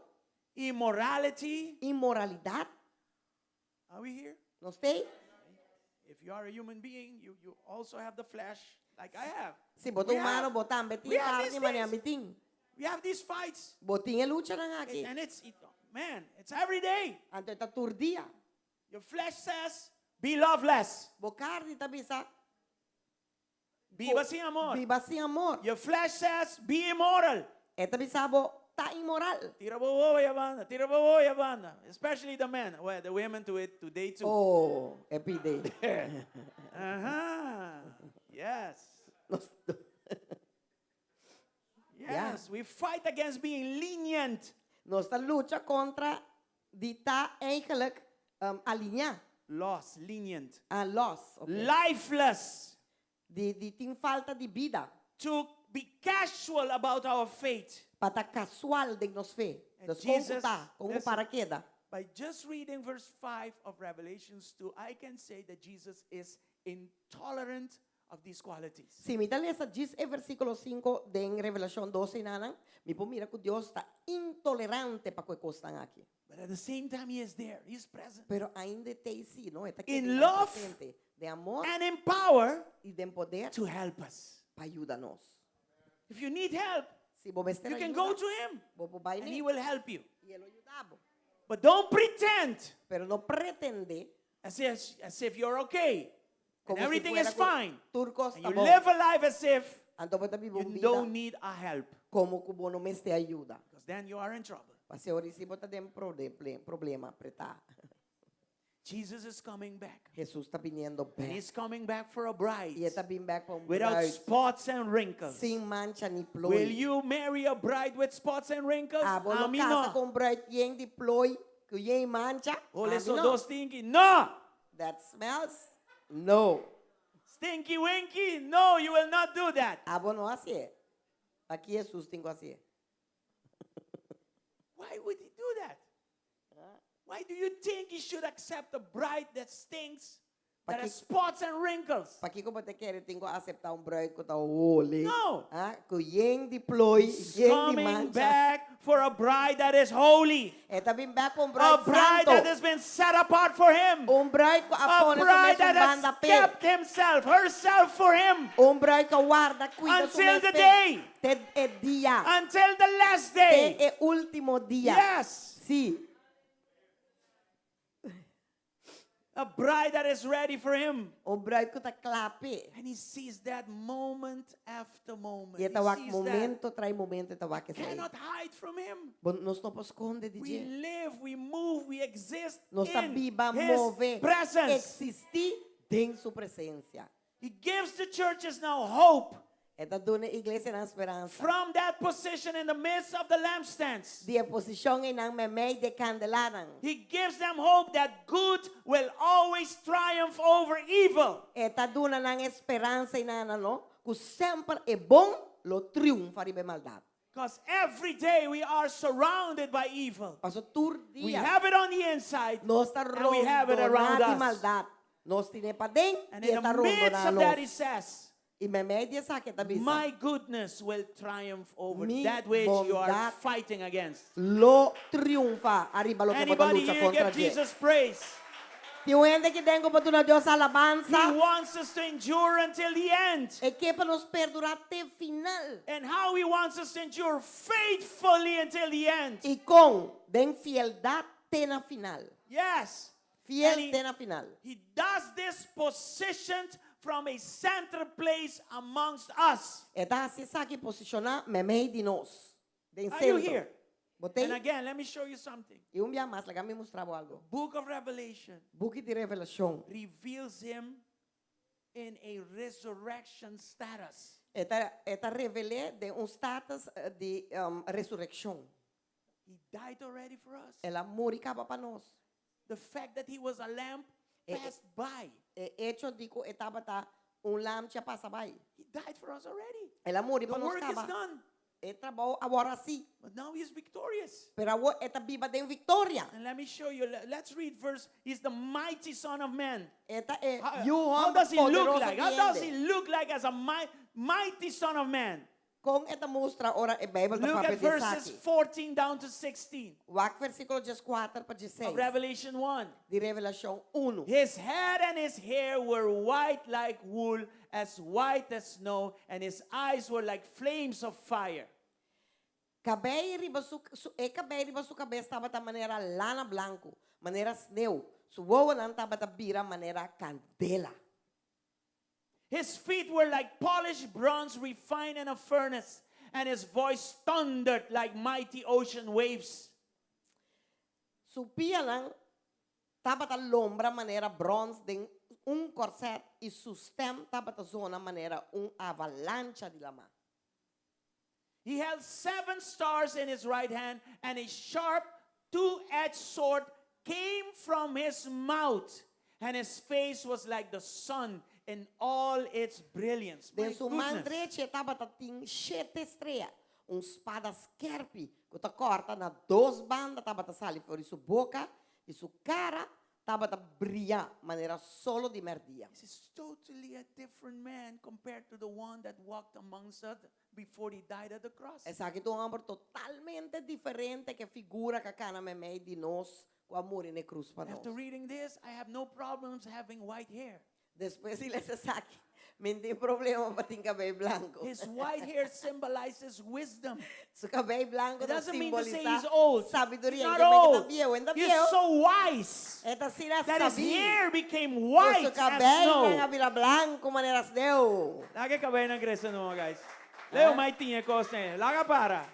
immorality. inmoralidat. Are we here? Nos t'ei? If you are a human being, you, you also have the flesh like I have. Si bo ta We humano, have- bo tambe tin we have these karni, manera things. mi tin. We have these fights. Bo tin e luchanan aki. And it's, it, man, it's every day. Anto e ta tur dia. Your flesh says, be loveless. Bo karni ta bisa, Biba sin amor. Biba sin amor. Your flesh says, be immoral. E ta bisa bo ta inmoral. Tira bo bo ya banda, tira bo bo ya banda. Especially the men. Well, the women do it today too. Oh, e pide. Uh-huh. Yes. Nos- Yeah. Yes. We fight against being lenient. Nos ta lucha kontra di ta eigenlijk um, alineá. Loss, lenient. Ah, los. Okay. Lifeless. Di, di tin falta di bida. To be casual about our faith. Pa ta kasual den nos fe. And Dus kon Jesus, ta, kon listen. para keda. By just reading verse 5 of Revelations 2, I can say that Jesus is intolerant of these qualities. Si mi ta lesa djis e versíkulo 5 den Revelashon 2 einanan, mi por mira ku Dios ta intolerante pa ku e kosnan aki. But at the same time, He is there, He is present. Pero ainda e ta ei sí, no? E ta In keda einan love presente den amor and in power i den poder to help us. pa yuda nos. If you need help, Si bo mester you can ayuda, go to Him bo por bai and He n'e will help you. i e lo yuda bo. But don't pretend Pero no pretendé as if, as if you're okay and komo si everything fuera is ku fine. tur kos And ta you bon. live a life as if Anto bo ta biba un you bida don't need a help komo ku bo no mester ayuda. because then you are in trouble. Pasobra ora si bo ta den problema apretá. Jesus is coming back. Hesus ta biniendo And bèk. he's coming back for a bride I e ta bin bèk pa un without bruid spots and wrinkles. sin mancha ni Will ploi. you marry a bride with spots and wrinkles? Abo lo Ami kasa no. ku un bruid yen di ploi, ku yen mancha? Hole Ami so no. do stinky. No! That smells? No. Stinky winky? No, you will not do that. Abo no hasié. Aki Hesus tin ku hasié. Why would he do that? Why do you think he should accept a bride that stinks, that has Paki- spots and wrinkles? Pakiko bo ta kere tin ku aseptá un bruid ku ta hole? No. Ah, ku yen di ploi, He's yen di coming mancha. back for a bride that is holy. E ta bin bèk pa un A bruid bride santo. that has been set apart for him. Un bruid ku a A pone su bride mes that un has banda p'e. kept himself, herself for him. Un bruid ku a warda, kuida su Until mes the p'e. day. Te e dia. Until the last Te day. e último dia. Yes. Sí. A bride that is ready for him. Un bruid ku ta kla p'e. And he sees that moment after moment. I He e ta wak sees that. momento tras momento e ta wak esei. Cannot hide from him. Bo nos no por skonde di We dje. live, we move, we exist Nos ta in biba, his move, presence. eksistí den su presensia. He gives the churches now hope E ta duna e iglesianan speransa. from that position in the midst of the lampstands. Di e posishon einan meimei di e kandelanan. He gives them hope that good will always triumph over evil. E ta duna nan e speransa einan no, ku semper e bon lo triunfa riba e maldat. Because every day we are surrounded by evil. Paso tur We dia have it on the inside nos ta and we have it rondoná around di us. maldat. Nos tin'é paden And i in e ta the midst rondoná of that, he nos. says, I meimei di esaki e ta bisa, My goodness will triumph over Mi that which you are bondat fighting against. lo triunfá ariba loke bo ta Anybody lucha here kontra give dje. Jesus praise? Tin un hende aki den ku por duna Dios He alabansa? wants us to endure until the end. E ke pa nos perdurá te final. And how he wants us to endure faithfully until the end. I kon? Den fieldat te na final. Yes. Fiel And he, te na final. he does this positioned from a center place amongst us. E ta hasi esaki posishoná meimei di nos, den Are you sentro. here? Bo t'ei? And again, let me show you something. I un bia mas, laga mi mustra bo algu. Book of Revelation Buki di Revelashon. reveals him in a resurrection status. E ta, e ta revel'é den un status di resurekshon. He died already for us. El a muri kaba pa nos. The fact that he was a lamb E, e, passed by. e echo di ku e tabata un lamchi a pasa bai. He died for us already. El a muri The pa nos work is kaba. done. E trabou a wòrdu hasí. But now he is victorious. Pero awor e ta biba den viktoria. And let me show you. Let's read verse. He's the mighty son of man. E ta e How, yu how hòmber does he look poderoso like? di How does hende. he look like as a mighty son of man? Kon e ta mustra ora e Beibel ta Look papia at di verses esaki? 14 down to 16 Wak versíkulo dieskuater pa of diesseis Revelation 1. di Revelashon unu. His head and his hair were white like wool, as white as snow, and his eyes were like flames of fire. Kabei riba su, su, e kabei riba su kabes tabata manera lana blanku, manera sneu. Su wowonan tabata bira manera kandela. His feet were like polished bronze refined in a furnace, and his voice thundered like mighty ocean waves. Su pianan tabata lombra manera brons den un kòrsèt i su stèm tabata zona manera un avalancha di lamá. He held seven stars in his right hand, and a sharp two-edged sword came from his mouth, and his face was like the sun in all its brilliance. Den My su man goodness. drechi e tabata tin shete strea. Un spada skèrpi ku ta kòrta na dos banda tabata sali for di su boka, i su kara tabata bria manera solo di mèrdia. This is totally a different man compared to the one that walked amongst us before he died at the cross. Esaki ta un hòmber totalmente diferente ku e figura ku a kana meimei di nos ku a muri na e krus pa nos. After reading this, I have no problems having white hair. Despues di lesa esaki, mi no tin problema pa tin kabei blanku. His white hair symbolizes wisdom. Su kabei blanku It ta doesn't mean to say simbolisá he's old. He's sabiduria. not Ke men ku ta old. bieu, e no ta He's bieu. so wise E ta asina that his sabí. hair became Ku su white as kabeinan a snow. bira blanku manera sneu. Laga e kabeinan krese numa, guys. Leo mai tin e kos ten. Laga para.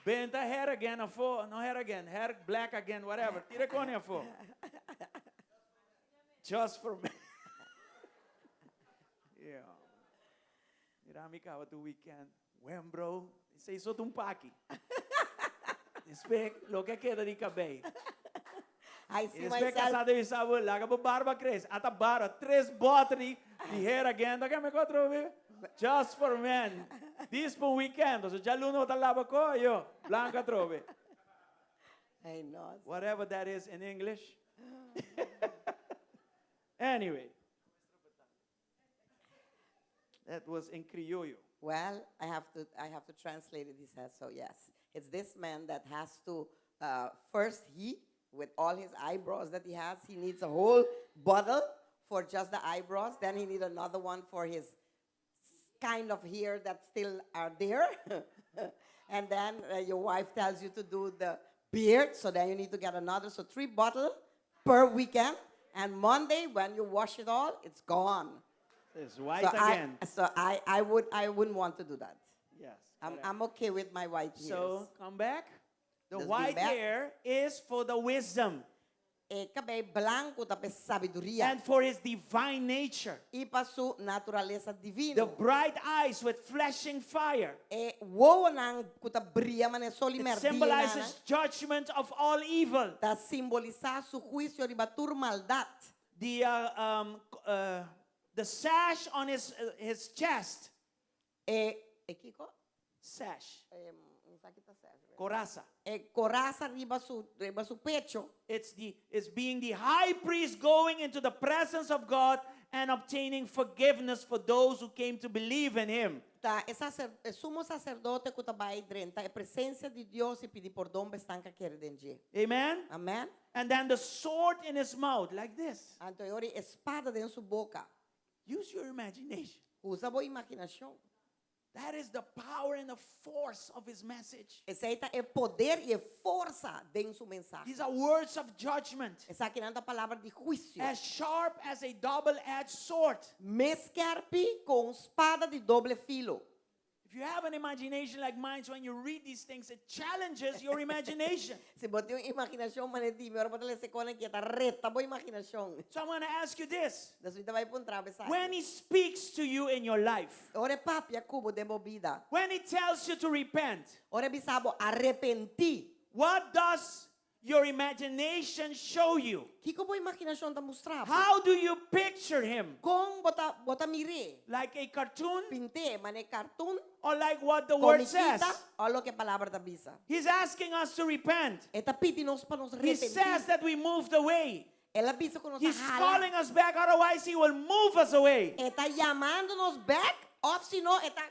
Benta hair again afó. No hair again. Hair black again, whatever. Tira kone afó. Just for me. Yeah. Mira mi kaba tu weekend. Wen bro, esei so ta un paki. Despues loke a keda di kabei. Ai Y si despues myself. casá debe sa bo laga bo barba crece. Ata barba, tres boter di di hair again. Ta keme kotro be? Just for men. Dis pa un weekend. So djaluna bo ta laba koyo. Blanco atrobe. Ai no. Whatever that is in English. Anyway. That was in criollo. Well, I have to I have to translate it, he says, so yes. It's this man that has to uh, first he, with all his eyebrows that he has, he needs a whole bottle for just the eyebrows. Then he needs another one for his kind of hair that still are there. and then uh, your wife tells you to do the beard, so then you need to get another. So three bottle per weekend. And Monday, when you wash it all, it's gone. It's white so again. I, so I, I, would, I wouldn't want to do that. Yes. I'm, correct. I'm okay with my white hairs. So come back. The Just be white back. hair is for the wisdom E kabei blanku ta pa e sabiduria and for his divine nature. i pa su naturalesa The divino. bright eyes with flashing fire. E wowonan ku ta bria manera sol i It merdia symbolizes judgment of all evil. ta simbolisá su huisio riba tur maldat. The, uh, um, uh, the sash on his, uh, his chest E, e kiko? Sash. Coraza. E coraza riba su riba su pecho. It's the it's being the high priest going into the presence of God and obtaining forgiveness for those who came to believe in him. Ta e sacer e sumo sacerdote cu ta bay drenta e presencia di Dios y pidi pordon pa esnan cu a kere den dje. Amen. Amen. And then the sword in his mouth like this. Anto e ora e spada den su boca. Use your imagination. Usa bo imaginacion. That is the power and the force of his message. Esei ta e poder i e forsa den su mensahe. These are words of judgment. Esakinan ta palabra di huisio. As sharp as a double-edged sword. Mes skerpi ku un spada di doble filo. If you have an imagination like mine, so when you read these things, it challenges your imagination. Si bo tin un imaginashon manera di mi, ora bo ta lesa e konan aki, e ta reta bo imaginashon. So I'm going to ask you this. Dus mi ta bai puntra bo esaki. When he speaks to you in your life, Ora e papia ku bo den bo bida. When he tells you to repent. Ora e bisa bo arepentí. What does your imagination show you? Kiko bo imaginashon ta mustra bo? How do you picture him? Kon bo ta bo ta mir'é? Like a cartoon? Pint'é manera cartoon? Or like what the word says? Komiquita o loke e palabra ta bisa? He's asking us to repent. E ta pidi nos pa nos He repentí. says that we moved away. El a bisa ku nos a He's hala. calling us back, otherwise he will move us away. E ta yamando nos bek, òf si no e ta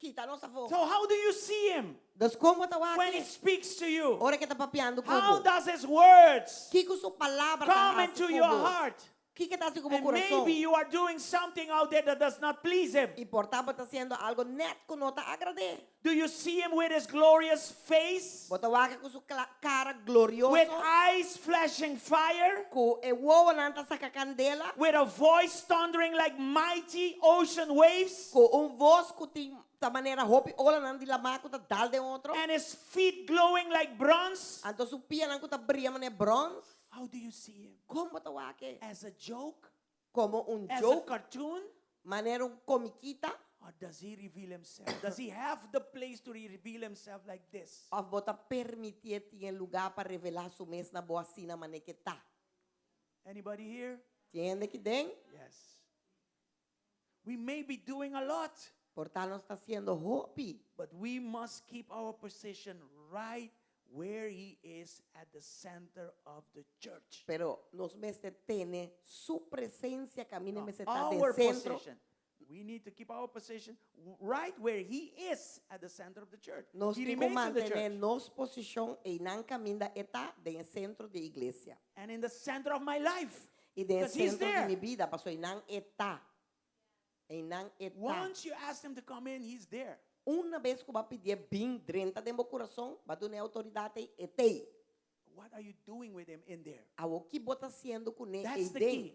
kita nos afó. So how do you see him Dus kon bo ta wak when he e speaks to you? ora ku e ta papiando ku How bo? does his words Kiko su palabra ta come hasi into ku your bo? heart? Kiko e ta hasi ku bo And kurason? maybe you are doing something out there that does not please him. I por ta bo ta hasiendo algo nèt ku no ta agrad'é. Do you see him with his glorious face? Bo ta wak e ku su kara glorioso. With eyes flashing fire? Ku e wowonan ta saka kandela. With a voice thundering like mighty ocean waves? Ku un vos ku tin ta manera hopi olanan di lamá ku ta dal den otro. And his feet glowing like bronze? Anto su pianan ku ta bria manera brons. How do you see him? Kon bo ta wak e? As a joke? Komo un As a joke? cartoon? Manera un komiquita? Or does he reveal himself? Does he have the place to reveal himself like this? Of bo ta permitié tin e lugá pa revelá su mes na bo asina manera ke ta? Anybody here? Tin hende ki den? Yes. We may be doing a lot. Por ta nos ta hasiendo hopi. But we must keep our position right where he is at the center of the church. Pero nos mester tene su presencia caminda mester ta den Our centro. position. We need to keep our position right where he is at the center of the church. Nos He tin cu remains in the mantene church. nos posicion einan caminda e ta den e centro di e iglesia. And in the center of my life. Y den e Because he's centro di there. mi bida, pasobra einan e ta. Einan e ta. Once you ask him to come in, he's there. Una bes ku bo a pidié bin drenta den bo kurason, bo a dun'é outoridat ei, e t'ei. What are you doing with him in there? Awor ki bo ta hasiendo kuné That's the eiden? key.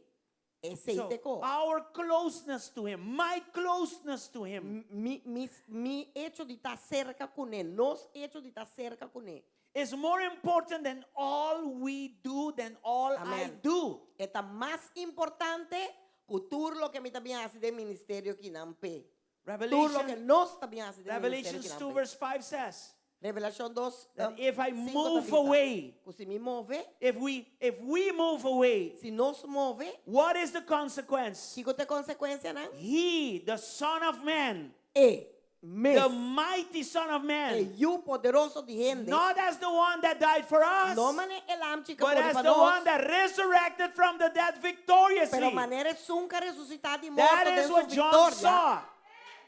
Esei So, t'e ko. our closeness to him, my closeness to him. Mi, mi, mi echo di ta serka kuné, nos echo di ta serka kuné. Is more important than all we do, than all I Amen. do. E ta mas importante ku tur loke mi ta bin hasi den ministerio kinan p'e. Tur loke Revelation, nos ta bin hasi den ministerio Revelations kinan 2 p'e. verse 5 says Revelashon 2, that if I 5 ta move bisa away, ku si mi move, if we if we move away, si nos move, what is the consequence? kiko ta e konsekuensianan? He, the Son of Man, E mes, the mighty Son of e Man, Yu poderoso di hende, not as the one that died for us, no manera e lamchi ku a but muri as pa the one nos, that resurrected from the dead pero victoriously. manera esun ku a resusitá di morto That den is su what John viktoria. saw.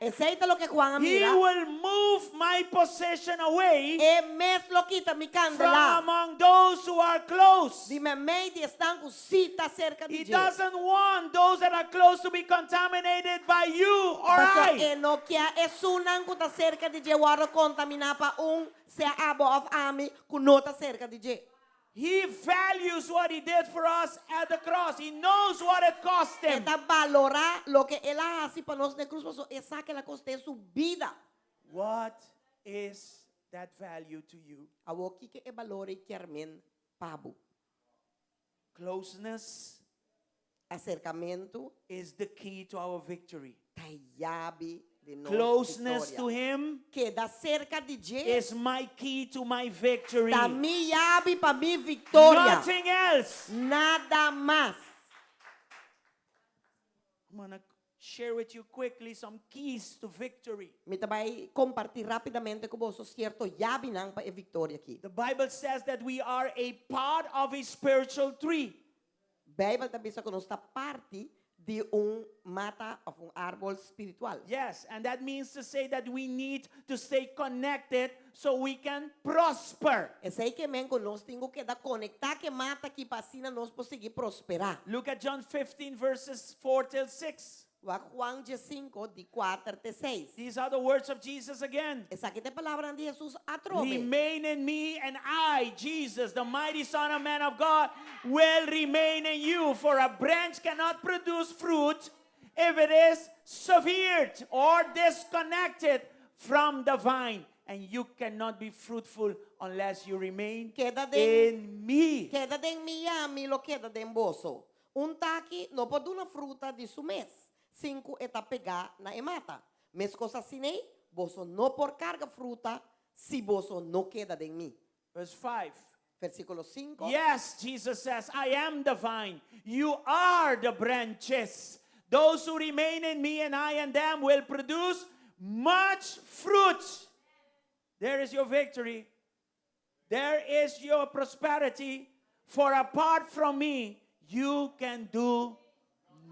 Esei ta loke Juan a He mira. will move my position away E mes lo kita mi from kandelá among those who are close. di meimei di esnan ku sí ta serka di He dje. doesn't want those that are close to be contaminated by you or Pasobra I. e no kia esunnan ku ta serka di dje wòrdu kontaminá pa un, sea abo òf ami, ku no ta serka di dje. He values what he did for us at the cross. He knows what it cost E him. ta balorá loke el a hasi pa nos na e krus pasobra e sa ku el a kost'é su bida. What is that value to you? Awor kiko e balor ei kier men pa bo? Closeness Aserkamentu is the key to our victory. ta e yabi di nos Closeness to viktoria. him Keda serka di dje is my key to my victory. ta mi yabi pa mi viktoria. Nothing else. Nada mas. I'm gonna. share with you quickly some keys to victory. Mi ta bai kompartí rápidamente ku boso sierto yabinan pa e viktoria akí. The Bible says that we are a part of a spiritual tree. Beibel ta bisa ku nos ta parti di un mata òf un árbol spiritual. Yes, and that means to say that we need to stay connected so we can prosper. Esei ke men ku nos tin ku keda konektá ku e mata akí pa asina nos por sigui prosperá. Look at John 15 verses 4 till 6. Wak Juan diesinku, di kuater te seis. These are the words of Jesus again. Esaki ta e palabranan di Hesus atrobe. Remain in me and I, Jesus, the mighty Son of Man of God, will remain in you. For a branch cannot produce fruit if it is severed or disconnected from the vine. And you cannot be fruitful unless you remain Keda den, in me. Keda den mi i ami lo keda den boso. Un taki no por duna fruta di su mes, sin ku e ta pegá na e mata. Meskos asin'ei, boso no por karga fruta si boso no keda den mi. Verse 5. Versíkulo sinku. Yes, Jesus says, I am the vine, you are the branches. Those who remain in me and I in them will produce much fruit. There is your victory. There is your prosperity. For apart from me, you can do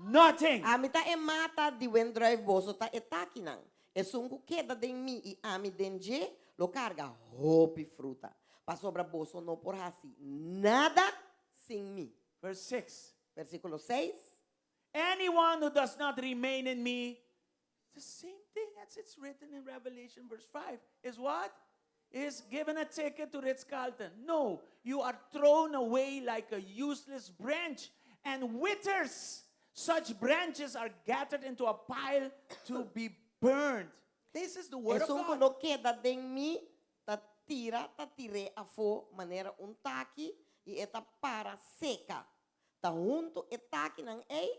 nothing. Ami ta e mata di wendruif, boso ta e takinan. Esun ku keda den mi i ami den dje, lo karga hopi fruta, pasobra boso no por hasi nada sin mi. Verse 6. Versíkulo seis. Anyone who does not remain in me, the same thing as it's written in Revelation verse 5, is what? Is given a ticket to Ritz Carlton. No, you are thrown away like a useless branch and withers. Such branches are gathered into a pile to be burned. This is the word of Esun ku God. no keda den mi ta tira ta tir'é afó manera un taki i e ta para seka. Ta huntu e takinan ei,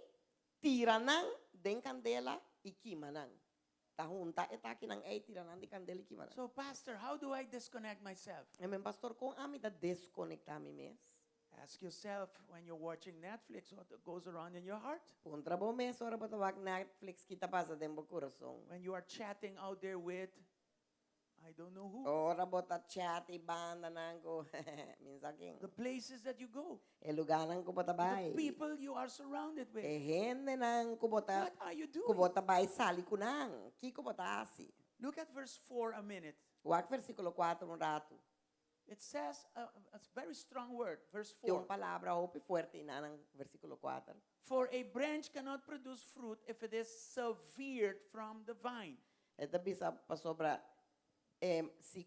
tira nan den kandela i kima nan. Ta hunta e takinan ei, tira nan den kandela i kima nan. So, Pastor, how do I disconnect myself? Amen, Pastor, kon ami ta deskonektá mi mes? Ask yourself when you're watching Netflix what goes around in your heart. Puntra bo mes ora bo ta wak Netflix ki ta pasa den bo kurason. When you are chatting out there with I don't know who. Ora bo ta chat i bandanan ku mi sa ken. The places that you go. E lugánan ku bo ta The bai. people you are surrounded with. E hendenan ku bo ta What are you ku bo doing? ta bai sali ku nan. Kiko bo ta hasi? Look at verse 4 a minute. Wak versíkulo kuater un ratu. It says a, a very strong word, verse Tin un 4. palabra hopi fuerte einan, versíkulo kuater. For a branch cannot produce fruit if it is severed from the vine. E ta bisa pasobra e si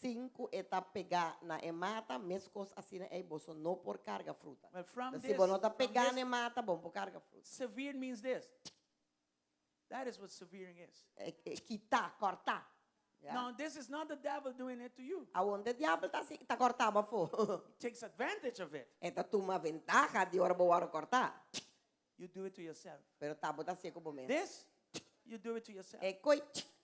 sin ku e ta pegá na e mata, meskos asina ei boso no por karga fruta. Well, from Si this, bo no ta from pegá this na e mata, bo no por karga fruta. severed means this. That is what severing is. E, e, kitá, kòrtá. Ya. Now, this is not the devil doing it to you. Awor no ta e diabel ta hasi, ta kòrtá bo afó. He takes advantage of it. E ta tuma ventaha di ora bo wòrdu kòrtá. You do it to yourself. Pero ta bo ta hasié ku bo mes. This, you do it to yourself. E koi,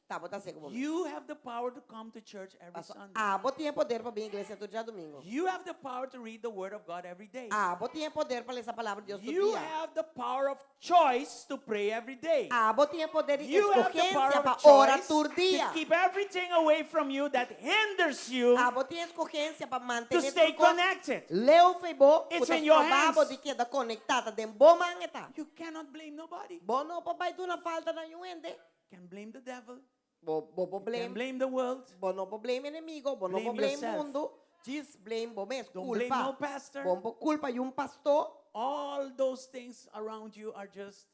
ta bo ta hasié ku bo mes. You have the power to come to church every Paso, Sunday. abo tin e poder pa bin iglesia tur djadumingu. You have the power to read the Word of God every day. Abo tin e poder pa lesa Palabra di Dios tur You dia. have the power of choice to pray every day. Abo tin e poder di You have the power eskohensia of pa ora choice tur to dia. keep everything away from you that hinders you Abo tin eskohensia pa to mantené stay tur kos connected. leu fo'i bo ku It's ta in your stroba bo hands. di keda konektá. Ta den bo man e ta. You cannot blame nobody. Bo no por bai duna falta na niun hende. Can blame the devil. Bo bo por Can blame blame the world. bo no por blame enemigo, bo no Blame por blame yourself. mundu. Djis blame bo mes, Don't blame kulpa. no pastor. Bo no por kulpa niun pastor. All those things around you are just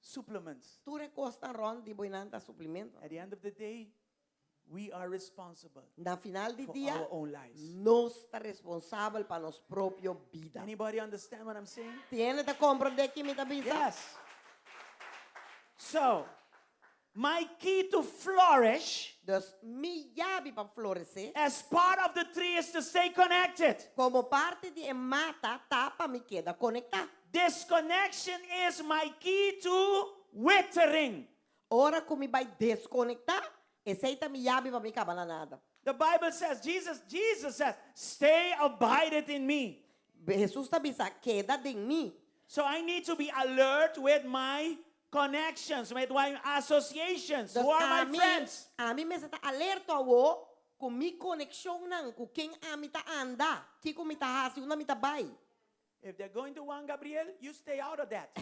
supplements. Tur e kosnan rònt di bo einan ta suplemento. At the end of the day, we are responsible Na final di for dia, our own lives. nos ta responsabel pa nos propio bida. Anybody understand what I'm saying? Tin hende ta komprondé ki mi ta bisa? Yes. So, my key to flourish Dus mi yabi pa floresé as part of the tree is to stay connected. komo parti di e mata ta pa mi keda konektá. Disconnection is my key to withering. Ora ku mi bai deskonektá, esei ta mi yabi pa mi kaba na nada. The Bible says, Jesus, Jesus says, stay abided in me. Hesus ta bisa, Keda den mi. So I need to be alert with my connections, with my associations. Dus Who are my ami, friends? ami mester ta alerto awo ku mi konekshonnan, ku ken ami ta anda, kiko mi ta hasi, unda mi ta bai. If they're going to Juan Gabriel, you stay out of that.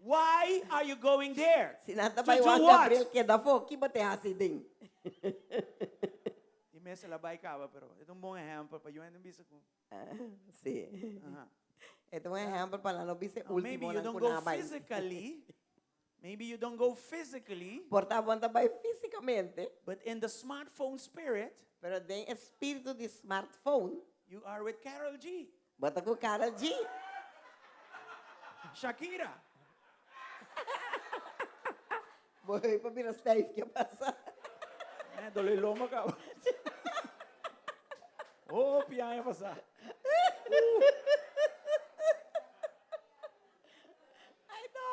Why are you going there? Si nan ta To bai do Juan what? Gabriel keda afó, ki bo te hasi den? Di mes el a bai kaba, pero e ta un bon ehèmpel pa yu hende bisa ku. Sí. Aha. E ta un ehèmpel pa nan no bisa e Now, maybe último you nan don't ku go nan a bai. physically, maybe you don't go physically, Por ta bo no ta bai físikamente, but in the smartphone spirit, pero den e spiritu di smartphone, you are with Karol G. bo ta ku Karol G. Shakira. Bo ei pa bira stijf ke pasa. Eh, dole loma kaba. Hopi aña pasá. Ai no.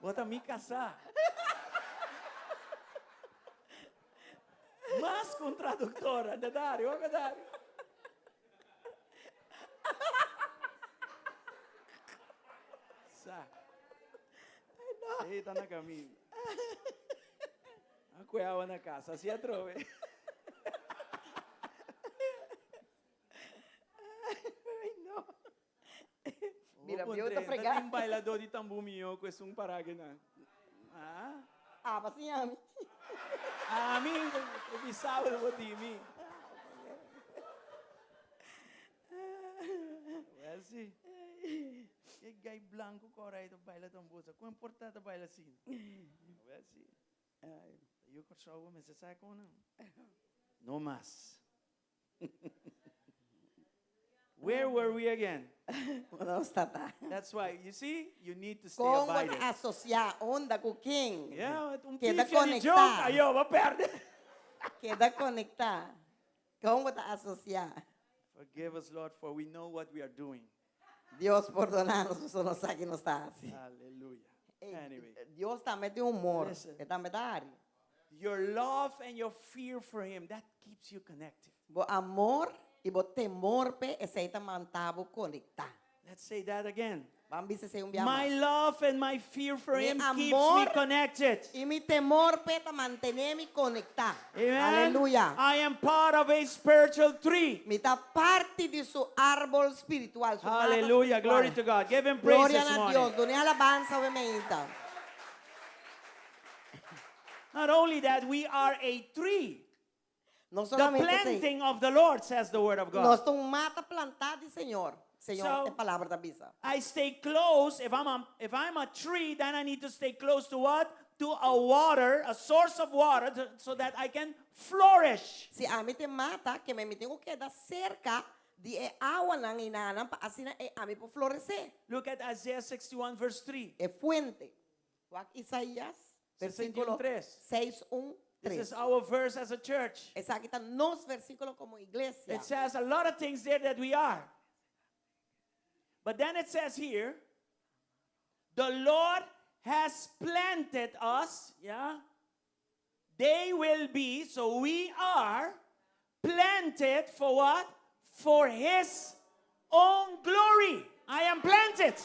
Bo ta mi kasá. Mas ku un traduktora, Dario, wak Dario. Sa. Ei ta na kaminda. A kue awa na kasa, así atrobe. Ay no. Mira, Bo bieu ta puntr'é, fregá. Ta tin bailadó di tambú mihó ku esun pará kinan? Ah? Aba siña mi. Ami, e bisaba bo di mi. Wel si. E gai blanku kòrda ei ta baila tambú, sa kon e por ta ta baila asina? Wel si. Ta yu Kòrsou bo mester sa kon nan. No mas. Where were we again? Nos ta ta. That's why, you see, you need to stay Kon bo abided. ta asosiá unda ku ken? Yeah, un Keda pifia di joke, konektá. ayo, bo perde. Keda konektá. Kon bo ta asosiá? Forgive us, Lord, for we know what we are doing. Dios pordoná nos pasobra nos sa ki nos ta hasi. Hallelujah. Ey, Anyway. Dios tambe tin humor. Listen. E tambe ta hari. Your love and your fear for him, that keeps you connected. Bo amor i bo temor p'e, esei ta manta bo konektá. Let's say that again. Ban bisa esei un bia My mas. love and my fear for Mi him keeps me amor connected. i mi temor p'e ta mantené mi konektá. Amen. Aleluya. I am part of a spiritual tree. Mi ta parti di su árbol spiritual, su mata Hallelujah. spiritual. Glory to God. Give him praise Gloria this na morning. Dios. Dun'é alabansa awe meinta. Not only that, we are a tree. No The solamente esei. planting of the Lord, says the word of God. Nos ta un mata plantá di Señor. Señor, So, e palabra ta bisa. I stay close. If I'm a, if I'm a tree, then I need to stay close to what? To a water, a source of water, to, so that I can flourish. Si ami ta mata, ke men mi tin ku keda serka di e awanan einanan pa asina e ami por floresé. Look at Isaiah 61 verse 3. E fuente. Wak Isaías, versículo 61:3. 6, 1, This 3. is our verse as a church. Esaki ta nos versículo como iglesia. It says a lot of things there that we are. But then it says here, the Lord has planted us, yeah? They will be, so we are planted for what? For his own glory. I am planted.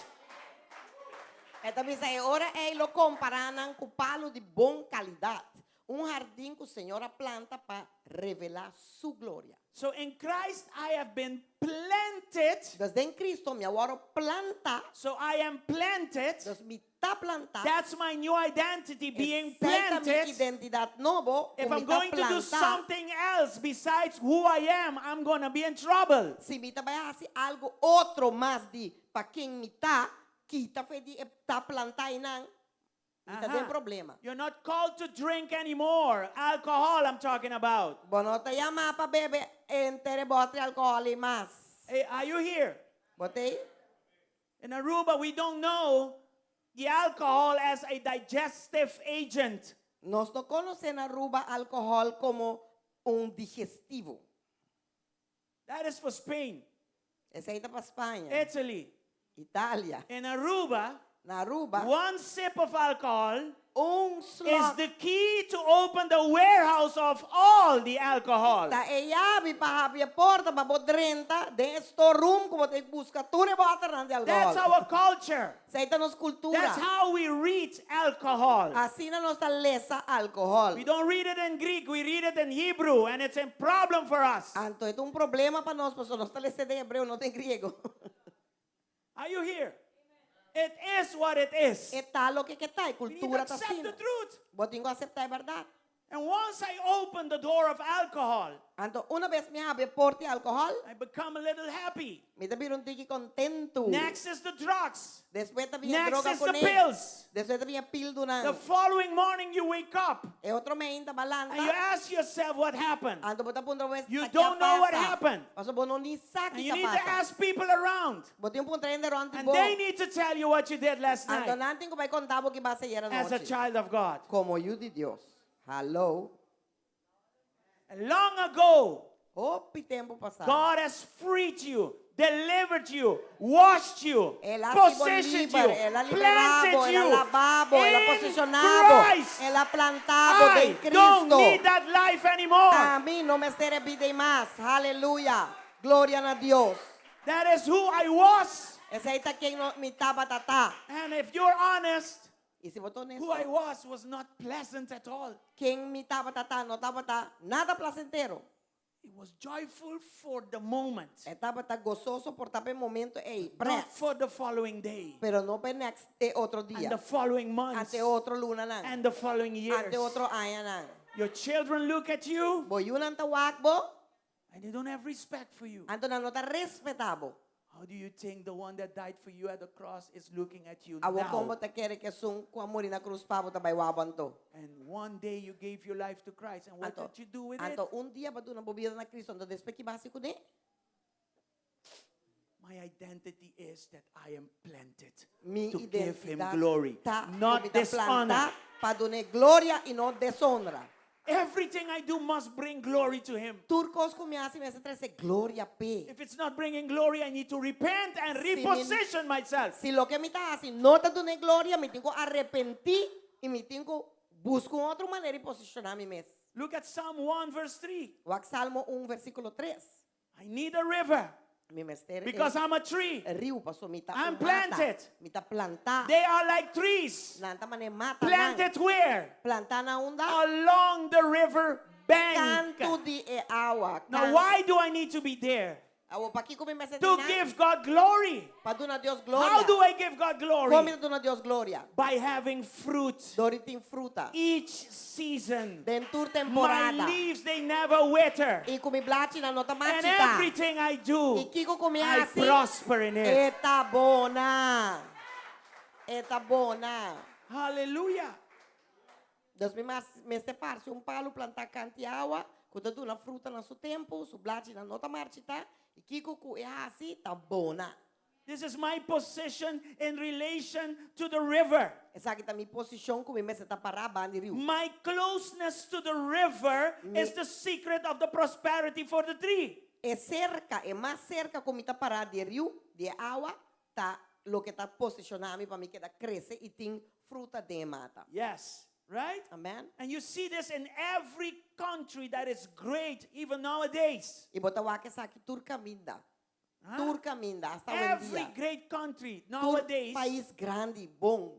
E ta bisa e ora ei lo kompará nan ku palu di bon kalidat, un hardin ku Señor a planta pa revelá Su gloria. So in Christ I have been planted. Dus den Cristo mi a wòrdu plantá. So I am planted. Dus mi ta plantá. That's my new identity, being Esei ta mi planted. identidat nobo, ku If mi I'm ta going to do plantá. something else besides who I am, I'm gonna be in trouble. Si mi ta bai hasi algu otro mas di pa ken mi ta, kita fe di e ta plantá einan, mi ta den Aha. problema. You're not called to drink anymore. Alcohol, I'm talking about. Bo no ta yamá pa bebe henter e bòter di alkohòl ei mas. Hey, are you here? Bo ta ei? In Aruba, we don't know the alcohol as a digestive agent. Nos no konosé na Aruba alkohòl komo un digestivo. That is for Spain. Esei ta pa Spaña. Italy. Italia. In Aruba, Na Aruba. One sip of alcohol. Un is slòt the key to open the warehouse of all the alcohol. Ta e yabi pa habri e porta pa bo drenta den e storeroom ku bo ta buska tur e bòternan di That's alkohòl. our culture. Esei ta nos kultura. That's how we read alcohol. Asina nos ta lesa alkohòl. We don't read it in Greek, we read it in Hebrew, and it's a problem for us. Anto e ta un problema pa nos pasobra nos ta lesa den hebreo, no den griego. Are you here? It is what it is. E ta loke ke ta, e We need to kultura ta accept the asina. truth. Bo tin ku aseptá e bèrdat. And once I open the door of alcohol, Anto una bes mi habri e porta di alkohòl, I become a little happy. mi ta bira un tiki kontentu. Next is the drugs. Despues ta bini e Next droga is the kuné. pills. Despues ta bini e pildunan. The following morning you wake up E otro mainta bo a and you lanta. ask yourself what happened. Anto bo ta puntra bo mes You ta ki a don't know what pasa. happened. Pasobra bo no ni sa And ki you ta need to pasa. ask people around. Bo tin puntra hende rònt di And bo. they need to tell you what you did last Anto night nan tin ku bai konta bo ki bo a hasi ayera as a nochi. child of God. Komo yu di Dios. Hallo. And long ago, Hopi tempu pasá. God has freed you, delivered you, washed you, El a hasi bo positioned liber, you, el a liberá planted bo, el a you labá bo, el a in posishoná bo, Christ. el a plantá bo den I don't Cristo. need that life anymore. Ami no mester e bida ei mas. Aleluya. Gloria na Dios. That is who I was. Esei ta ken no, mi tabata ta. And if you're honest, I si bo ta who I honesto, was was not pleasant at all. ken mi tabata ta no tabata nada plasentero. It was joyful for the moment, E tabata gososo por ta pa e momento ei, not prèt, for the following day, pero no pa e next, e otro and dia, the following months, ante otro lunanan, and the following years. ante otro añanan. Your children look at you Bo yunan ta wak bo, and they don't have respect for you. anto nan no ta respetá bo. How do you think the one that died for you at the cross is looking at you Awor kon now? bo ta kere ku esun ku a muri na krus pa bo ta bai wak bo anto? And one day you gave your life to Christ, and what Anto, did you do with it? anto un dia bo a duna bo bida na Kristu, anto despues ki bo a hasi kuné? My identity is that I am planted Mi to give him identidat glory, ta ku not mi ta dishonor. plantá pa dun'é gloria i no deshonra. Everything I do must bring glory to him. Tur kos ku mi hasi mester trese gloria p'e. If it's not bringing glory, I need to repent and Si mi, reposition myself. si loke mi ta hasi no ta dun'é gloria, mi tin ku arepentí i mi tin ku buska un otro manera di posishoná mi mes. Look at Psalm 1 verse 3. Wak Salmo un versíkulo tres. I need a river. Mi mester e Because I'm a tree. riu paso mi ta I'm un mata. planted. Mi ta plantá. They are like trees. Nan ta manera mata nan. Planted where? Plantá na unda? Along the river bank. Kantu di e awa. Now why do I need to be there? Awor pakiko mi mester To ta einan? give God glory. Pa duna Dios How gloria. do I give God glory? Kon mi ta duna Dios gloria? By having fruit Dor di tin fruta. each season. Den tur My temporada. leaves, they never wither. I ku mi blachinan no ta And marchitá. everything I do, I kiko ku mi I hasi, prosper in it. e ta bona. E ta bona. Hallelujah. Dus mi mas mester parse un palu plantá kanti awa ku ta duna fruta na su tempu, su blachinan no ta marchitá, i kiko ku e hasi ta bona. This is my position in relation to the river. Esaki ta mi posishon ku mi mester ta pará banda di riu. My closeness to the river Mi is the secret of the prosperity for the tree. E serka, e mas serka ku mi ta pará di e riu, di e awa, ta loke ta posishoná mi pa mi keda krese i tin fruta den e mata. Yes, right? Amen. And you see this in every country that is great, even nowadays. I bo ta wak esaki tur kaminda. Huh? Tur kaminda, hasta Every awendia. great country Tur nowadays, pais grandi, bon,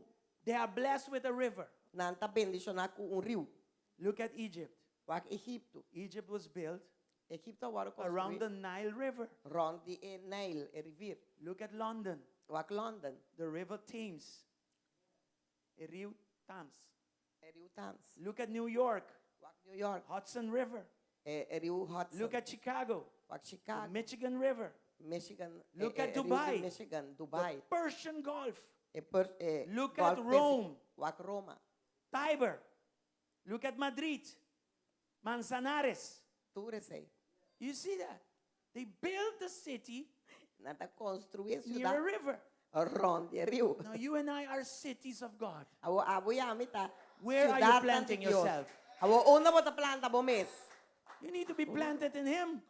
they are blessed with a river. nan ta bendishoná ku un riu. Look at Egypt. Wak Egipto. Egypt was built Egipto a wòrdu around konstruí the Nile River. rònt di e Nijl, e rivier. Look at London. Wak London. The River Thames. E riu Thames. E riu Thames. Look at New York. Wak New York. Hudson River. E, e riu Hudson. Look at Chicago. Wak The Chicago. Michigan River. Michigan. E, Look e, at e riu di Dubai. Michigan, The Dubai. Persian Gulf. E per, e Look at Golf Persico. Rome. Wak Roma. Tiber. Look at Madrid. Manzanares. Tur esei. You see that? They built the city Nan ta konstruí e near a siudat river. rònt di e riu. Now you and I are cities of God. Awor abo i ami ta Where are you siudatnan di planting Dios. yourself? Awor unda bo ta planta bo mes? You need to be planted in Him.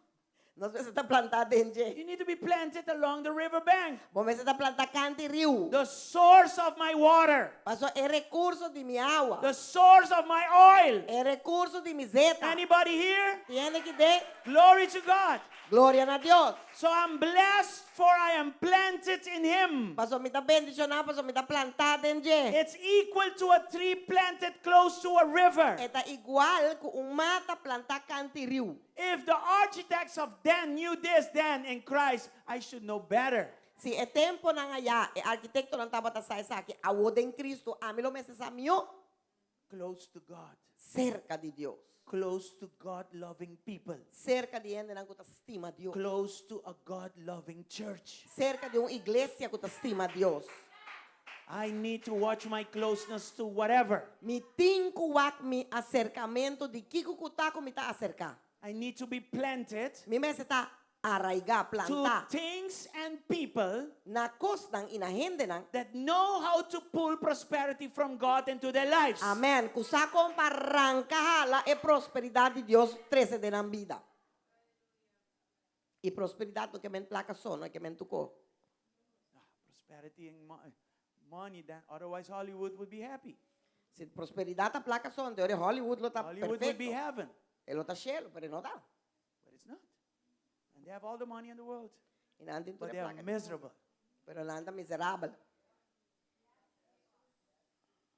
Nos mester ta plantá den dje. You need to be planted along the river bank. Bo mester ta plantá kant'i riu. The source of my water. Paso e rekurso di mi awa. The source of my oil. E rekurso di mi zeta. Anybody here? Tin hende ki den? Glory to God. Gloria na Dios. So I'm blessed for I am planted in him. Paso mi ta bendishoná paso mi ta plantá den dje. It's equal to a tree planted close to a river. E ta igual ku un mata plantá kant'i riu. If the architects of then knew this then in Christ, I should know better. Si e temponan ayá e arkitektonan tabata sa esaki, awor den Cristo ami lo mester sa mihó. Close to God. Serka di Dios. Close to God-loving people. Serka di hendenan ku ta stima Dios. Close to a God-loving church. Serka di un iglesia ku ta stima Dios. I need to watch my closeness to whatever. Mi tin ku wak mi aserkamentu di kiko ku ta ku mi ta aserká. I need to be planted. Mi mester ta araigá, To plantá. things and people. Na kosnan i na hendenan. That know how to pull prosperity from God into their lives. Amèn. Ku sa kon pa ranka hala e prosperidat di Dios trese den nan bida. I prosperidat no ke men plaka so, no e ke men tuko. Prosperity and money then otherwise Hollywood would be happy. Si prosperidat ta plaka so, anto ora Hollywood lo ta Hollywood would be perfecto. heaven. E lo ta shelu, pero e no ta. But it's not. And they have all the money in the world. I nan tin tur But e they are plaka di mundu. miserable. Pero nan ta miserabel.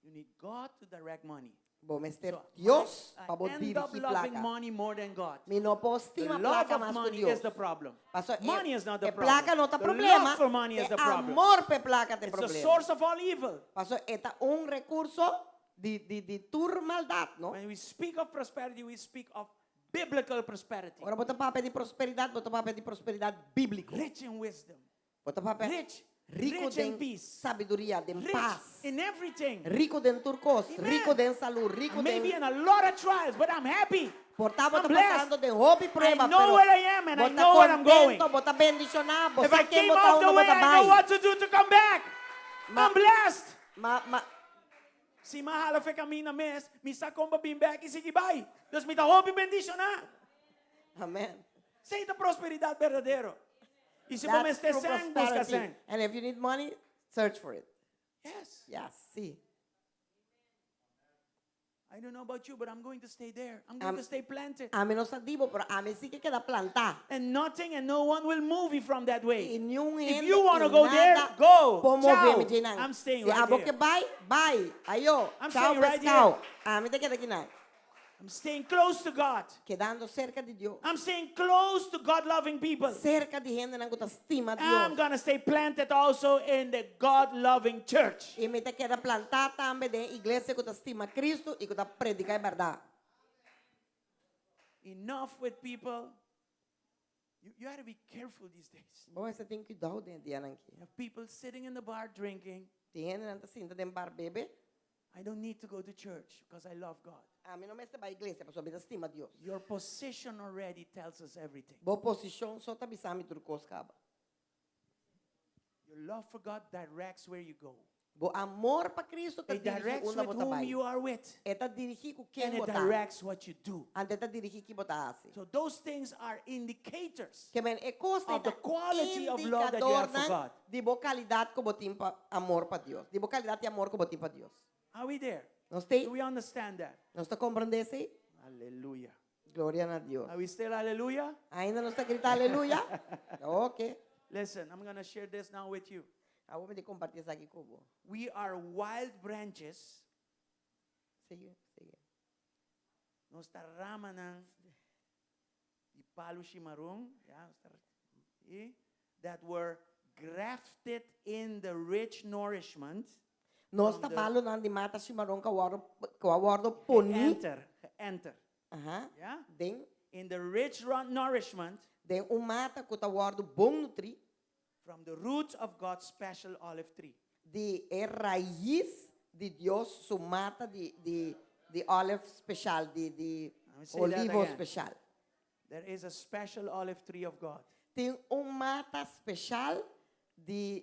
You need God to direct money. Bo mester So, Dios I pa bo end up dirigí loving plaka. money more than God. Mi no por The stima love plaka of mas ku money Dios. is the problem. Paso e, Money is not the e plaka problem. no ta The problema, love for money is e the problem. amor p'e plaka ta e It's the problema. source of all evil. Paso e ta un rekurso di di di tur maldat, no? When we speak of prosperity, we speak of biblical prosperity. Ora bo ta papia di prosperidat, bo ta papia di prosperidat bíbliko. Rich in wisdom. Bo ta papia Rich, rico rich in den peace. sabiduria, den Rich paz. in everything. Rico den tur cos, Amen. rico den salud, rico Maybe den in a lot of trials, but I'm happy. Por ta bo I'm ta blessed. pasando den hopi prueba, I know pero where I am and bo I ta know where I'm going. contento, bo ta bendiciona, bo If sa I ken came bo ta off the unda bo way, ta I know bai. what to do to come back. Ma- I'm blessed. Ma, ma, Si m'a hala fe camina mes, mi sa con pa bin bek i sigui bai. Dus mi ta hopi bendiciona. Amen. Esey ta prosperidad berdadero. I si bo That's mester true sen, busca prosperity. sen. And if you need money, search for it. Yes. Yes, sí. I don't know about you, but I'm going to stay there. I'm going to stay planted. Ami no sa di bo, pero ami sí ke keda plantá. And nothing and no one will move you from that way. I niun If hende you want to i go there, nada go. por move Ciao. mi dje nan. I'm staying Si right abo here. ke bai, bai. Ayo, I'm chao staying right pescao. here. Ami ta keda kinan. I'm staying close to God. Kedando serka di Dios. I'm staying close to God-loving people. Serka di hendenan ku ta stima I'm Dios. gonna stay planted also in the God-loving church. I mi ta keda plantá tambe den iglesia ku ta stima Cristo i ku ta prediká e bèrdat. Enough with people. You, you gotta be careful these days. Bo mester tin kuidou den e dianan aki. You have people sitting in the bar drinking. Tin hendenan ta sinta den bar bebe. I don't need to go to church because I love God. Ami no mester bai iglesia pasobra mi ta stima Dios. Your position already tells us everything. Bo posishon so ta bisa mi tur kos kaba. Your love for God directs where you go. Bo amor pa Cristo ta It dirigí directs unda with bo ta whom bai. you are with. E ta dirigí ku ken And bo it ta. directs what you do. Anto e ta dirigí ki bo ta hasi. So those things are indicators Ke men e kos of ta the quality of love that you have for indikadornan God. di bo kalidat ku bo tin pa amor pa Dios. Di bo kalidat di amor ku bo tin pa Dios. Are we there? Nos t'ei? Do we understand that? Nos ta komprendé esei? Aleluya. Gloria na Dios. Are we still hallelujah? Ainda nos ta grita aleluya? Ok. Listen, I'm going to share this now with you. Awor mi ta kompartí esaki ku bo. We are wild branches. Sigui, sigui. Nos ta ramanan di palu shimaron, ya, nos ta, i, that were grafted in the rich nourishment. Nos ta palunan di mata shimaron ku a wòrdu ku a wòrdu poní. Enter, enter. Aha. Ya? Den. In the rich nourishment. Den un mata ku ta wòrdu bon nutrí. From the roots of God's special olive tree. Di e rais di Dios su mata di di di olive special, di di Let me say that olivo again. special. There is a special olive tree of God. Tin un mata special di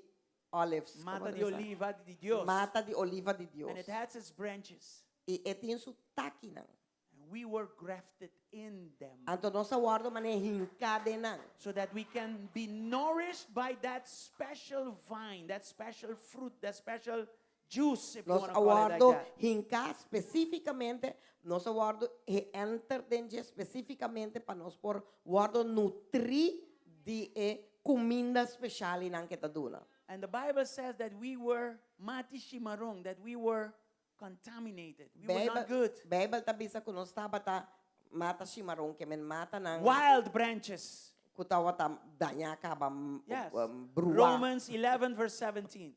olives. Mata Como di ta bisa? oliva di Dios. Mata di oliva di Dios. And it has its branches. I e tin su takinan. And We were grafted in them. Anto nos a wòrdu manera hinká den nan. So that we can be nourished by that special vine, that special fruit, that special juice, if you Nos want to a call it like wòrdu that. hinká spesífikamente, nos a wòrdu geënter den dje spesífikamente pa nos por wòrdu nutrí di e kuminda speshal einan ku e ta duna. And the Bible says that we were mati shimaron, that we were contaminated. We were not good. Bijbel ta bisa ku nos tabata mata shimaron, ke men matanan Wild branches. ku tabata dañá kaba, Yes. bruá. Romans 11, verse 17.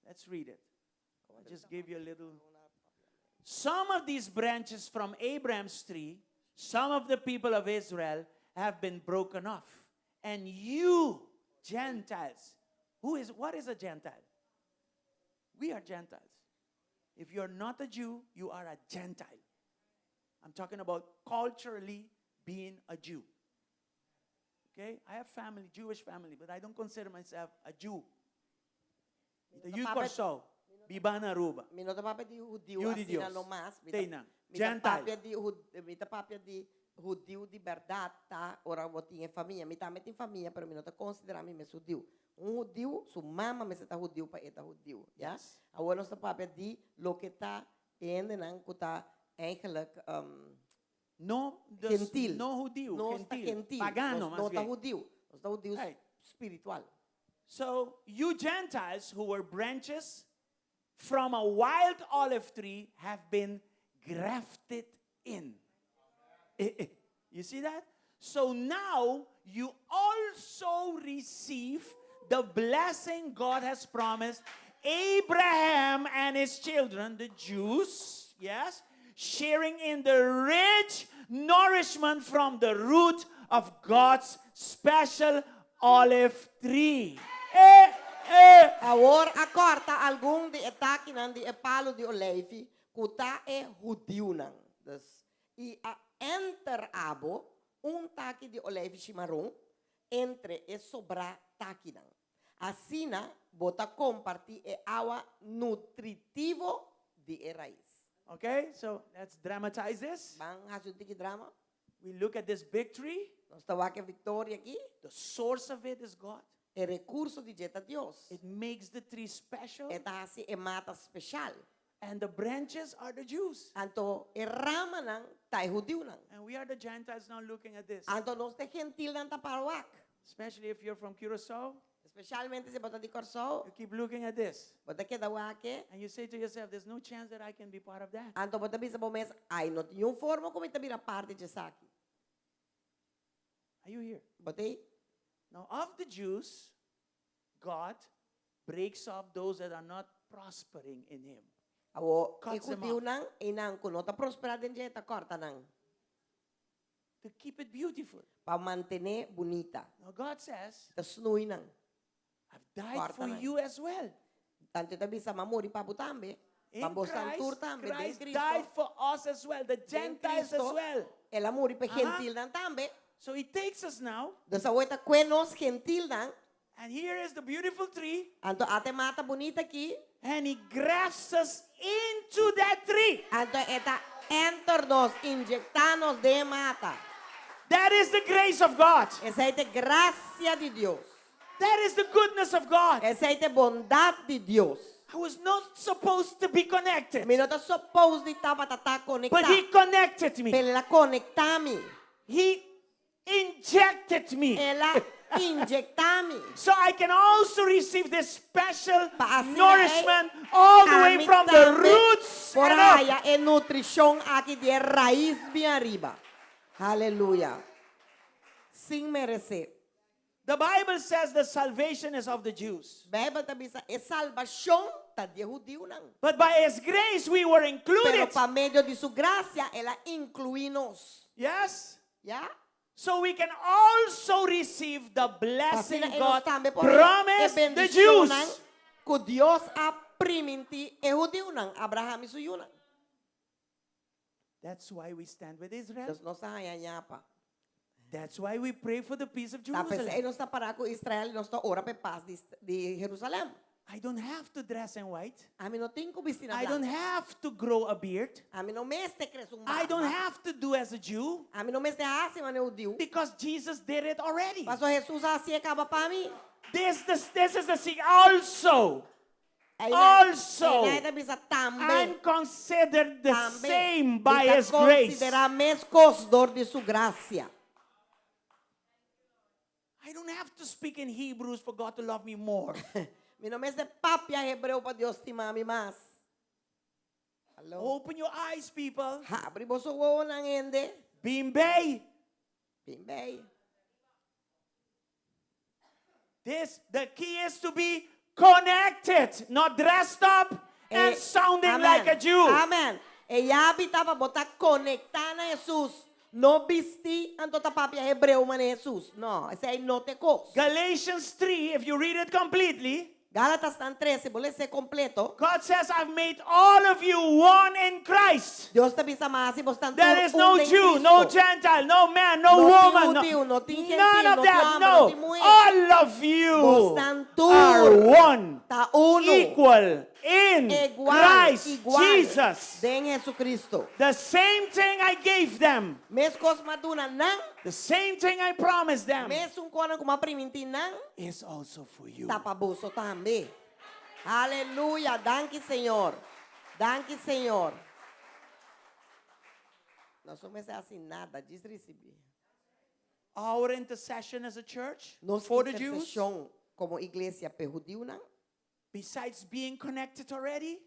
Let's read it. I'll just give you a little. Some of these branches from Abraham's tree, some of the people of Israel have been broken off. And you, Gentiles, who is what is a Gentile? We are Gentiles. If you're not a Jew, you are a Gentile. I'm talking about culturally being a Jew. Okay? I have family, Jewish family, but I don't consider myself a Jew. Mi ta yu Kòrsou, biba na Aruba. Mi no ta papia di hudiu Yu di asina Dios. no mas. Mi ta Teinan. mi ta Gentile. papia di mi ta papia di hudiu di bèrdat ta ora bo tin e famia. Mi tambe tin famia pero mi no ta konsiderá mi mes hudiu. Un hudiu, su mama mester ta hudiu pa e ta hudiu, ya. Yes. Awor nos ta papia di loke ta e hendenan ku ta eigenlijk No, dus, gentil. no hudiu, Nos ta gentil, gentil. pagano Nos mas no ta bien. hudiu. Nos ta hudiu Right. spiritual. So, you Gentiles who were branches from a wild olive tree have been grafted in. You see that? So now you also receive the blessing God has promised Abraham and his children, the Jews, yes, sharing in the rich nourishment from the root of God's special olive tree. Eh, eh. Awor a kòrta algun di e takinan di e palu di oleifi ku ta e hudiunan. Dus, i a enter abo un taki di oleifi shimaron entre e sobrá takinan. Asina bo ta kompartí e awa nutritivo di e rais. Okay, so let's dramatize this. Ban hasi un tiki drama. We look at this big tree. Nos ta wak e viktoria aki. The source of it is God. E rekurso di dje ta Dios. It makes the tree special. E ta hasi e mata speshal. And the branches are the Jews. Anto e ramanan ta e hudiunan. And we are the Gentiles now looking at this. Anto nos ta e gentilnan ta para wak. Especially if you're from Curaçao. Especialmente si bo ta di Kòrsou. You keep looking at this. Bo ta keda wak e. And you say to yourself, there's no chance that I can be part of that. Anto bo ta bisa bo mes, ai, no tin niun forma ku mi ta bira parti dje esaki. Are you here? Bo ta ei? Now, of the Jews, God breaks off those that are not prospering in him. Awor, e Cuts them off. hudiunan, einan ku no ta prosperá den dje, e ta kòrta nan. To keep it beautiful. Pa mantené bunita. Now God says, Ta snui nan. I've died Kòrta for nan. you as well. Tantu e ta bisa, M'a muri pa bo tambe, In pa bosan Christ, tur tambe. Den Christ Cristo, died for us as well, the den Gentiles as Cristo, well. El a muri pa e Aha. gentilnan tambe. So he takes us now. Dus awor e ta kue nos gentilnan. And here is the beautiful tree. Anto ata e mata bunita aki. And he grafts us into that tree. Anto e ta enter nos, inyecta nos den e mata. That is the grace of God. Esei ta e gracia di Dios. That is the goodness of God. Esei ta e bondad di Dios. I was not supposed to be connected. Mi no ta supposed di tabata ta conecta. But he connected me. Pero el a conecta mi. He injected me. El a inyectá mi. So I can also receive this special Pa asina nourishment ei, all the way ami from the tambe roots por and up. haya e nutrishon aki di e rais bien ariba. Haleluya. Sin meresé. The Bible says the salvation is of the Jews. Bijbel ta bisa e salbashon ta di e hudiunan. But by his grace we were Pero included. pa medio di su gracia el a incluí nos. Yes? Ya? So we can also receive the blessing Asina e nos God tambe por e promised the bendishonnan Jews. ku Dios a primintí e hudiunan, Abraham i su yunan. That's why we stand with Israel. Dus nos a haña ñapa. That's why we pray for the peace of Ta p'esei Jerusalem. nos ta pará ku Israel i nos ta ora p'e pas di, di Jerusalem. I don't have to dress in white. Ami no tin ku bisti na I don't blanku. have to grow a beard. Ami no mester krese un I don't barba. have to do as a Jew Ami no mester hasi manera hudiu. because Jesus did it already. Paso Hesus a hasié kaba pa mi. This, this, this is the secret. Also, Einan, Also, einan e ta bisa tambe. I'm considered the Tambe. same by Mi ta His grace. konsiderá meskos dor di su grasia. I don't have to speak in Hebrews for God to love me more. Mi no mester papia hebreo pa Dios stima mi mas. Hello. Open your eyes, people. Habri boso wowonan hende. Bin bei. Bin bei. This, the key is to be connected, not dressed up and Eh, sounding amen. like a Jew. Amen. E yabi ta pa bo ta konektá na Hesus. No bisti anto ta papia hebreo mane Hesus. No, esei no ta e kos. Galatians 3, if you read it completely, Gálatasnan 3, si bo les'é kompleto. God says, I've made all of you one in Christ. Dios ta bisa m'a hasi bosnan tur There is un no den Jew, no Cristo. Gentile, no man, no No tin woman, no, hudiu, no tin none gentil, of no tin that. hòmber, No, no tin muhé. all of you Bosnan tur are one, ta unu, equal in igual, Christ igual Jesus. den Jesucristo. The same thing I gave them, Meskos m'a duna nan, the same thing I promised them, mesun kosnan ku m'a primintí nan, is also for you. ta pa boso tambe. Aleluya! Danki Señor. Danki Señor. Nos no mester hasi nada, djis risibí. Our intercession as a church Nos for the Jews, interseshon komo iglesia p'e hudiunan, besides being connected already,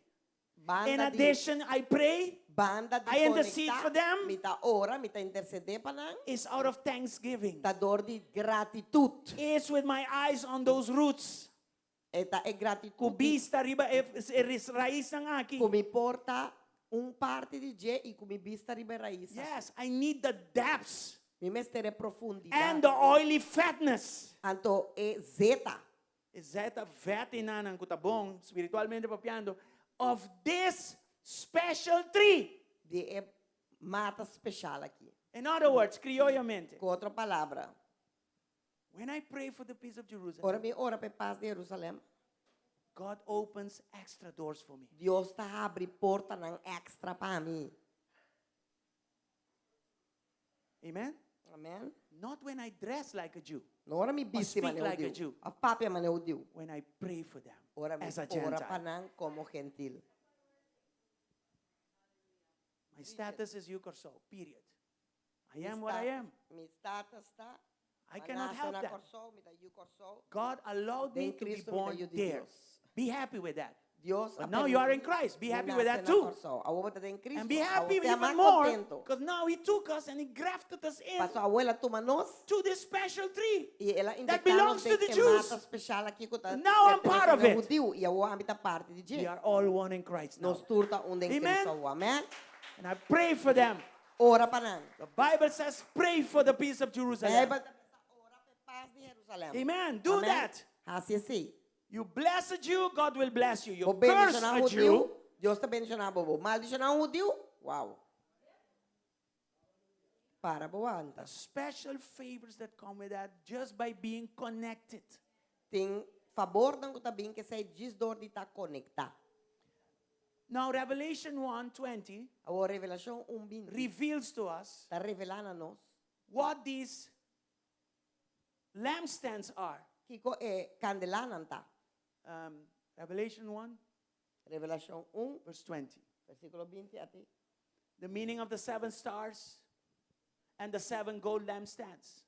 in banda di addition, I pray, banda di I intercede konektá, for them. mi ta ora, mi ta intersedé pa nan, is out of thanksgiving. ta dor di gratitut. Is with my eyes on those roots. E ta e gratitut Ku di bista riba e, e raisnan aki. ku mi por ta un parti di dje i ku mi bista riba e rais aki. Yes, I need the depths Mi mester e profundidat. and the oily fatness. Anto e zeta. E zeta vet einanan ku ta bon, spiritualmente papiando, of this special tree. Di e mata special aki. In other words, criollamente. Ku otro palabra, When I pray for the peace of Jerusalem, ora mi ora pa e pas di Jerusalem, God opens extra doors for me. Dios ta habri portanan extra pa mi. Amen? Amen. Not when I dress like a Jew. No ora mi bisti speak manera like a hudiu. Jew. Of papia manera hudiu. When I pray for them Ora mi as a ora pa Gentile. nan komo gentil. My status is yu Kòrsou, period. I am what I am. Mi status ta, I mi a cannot nase help na that. Kòrsou, mi ta yu Kòrsou. God allowed me Den to be Cristo mi ta born yu di there. Dios. Be happy with that. Dios But a now you are in permití Christ. Be mi happy with nase that na too. Kòrsou. Awor bo ta den Cristo. And be Awor happy sea even mas more contento. because now He took us and He grafted us in Paso awor el a tuma nos to this special tree i el a that inyectá nos belongs to den the e Jews. mata special aki ku ta Now I'm part pertenece of na it. hudiu i awor ami ta parti di We dje. are all one in Christ now. Nos tur ta un den Amen. Cristo awor. Amen. And I pray for them. Ora pa nan. The Bible says, pray for the peace of Jerusalem. Bijbel ta bisa ora pa e pas di Jerusalem. Amen. Do Amen. that. Hasi esei. You bless a Jew, God will bless you. You Bo curse bendishoná a un Jew, hudiu, Dios ta bendishoná bo. Bo maldishoná un hudiu, wow. Para bo wanta. The special favors that come with that just by being connected. Tin fabornan ku ta bin ku esei djis dor di ta konektá. Now Revelation 1:20 Awor Revelashon un 20 reveals to us ta revelá na nos what these lampstands are. kiko e kandelánan ta. Um, Revelation 1, Revelashon 1, verse 20. versíkulo 20 ati. The meaning of the seven stars and the seven gold lampstands.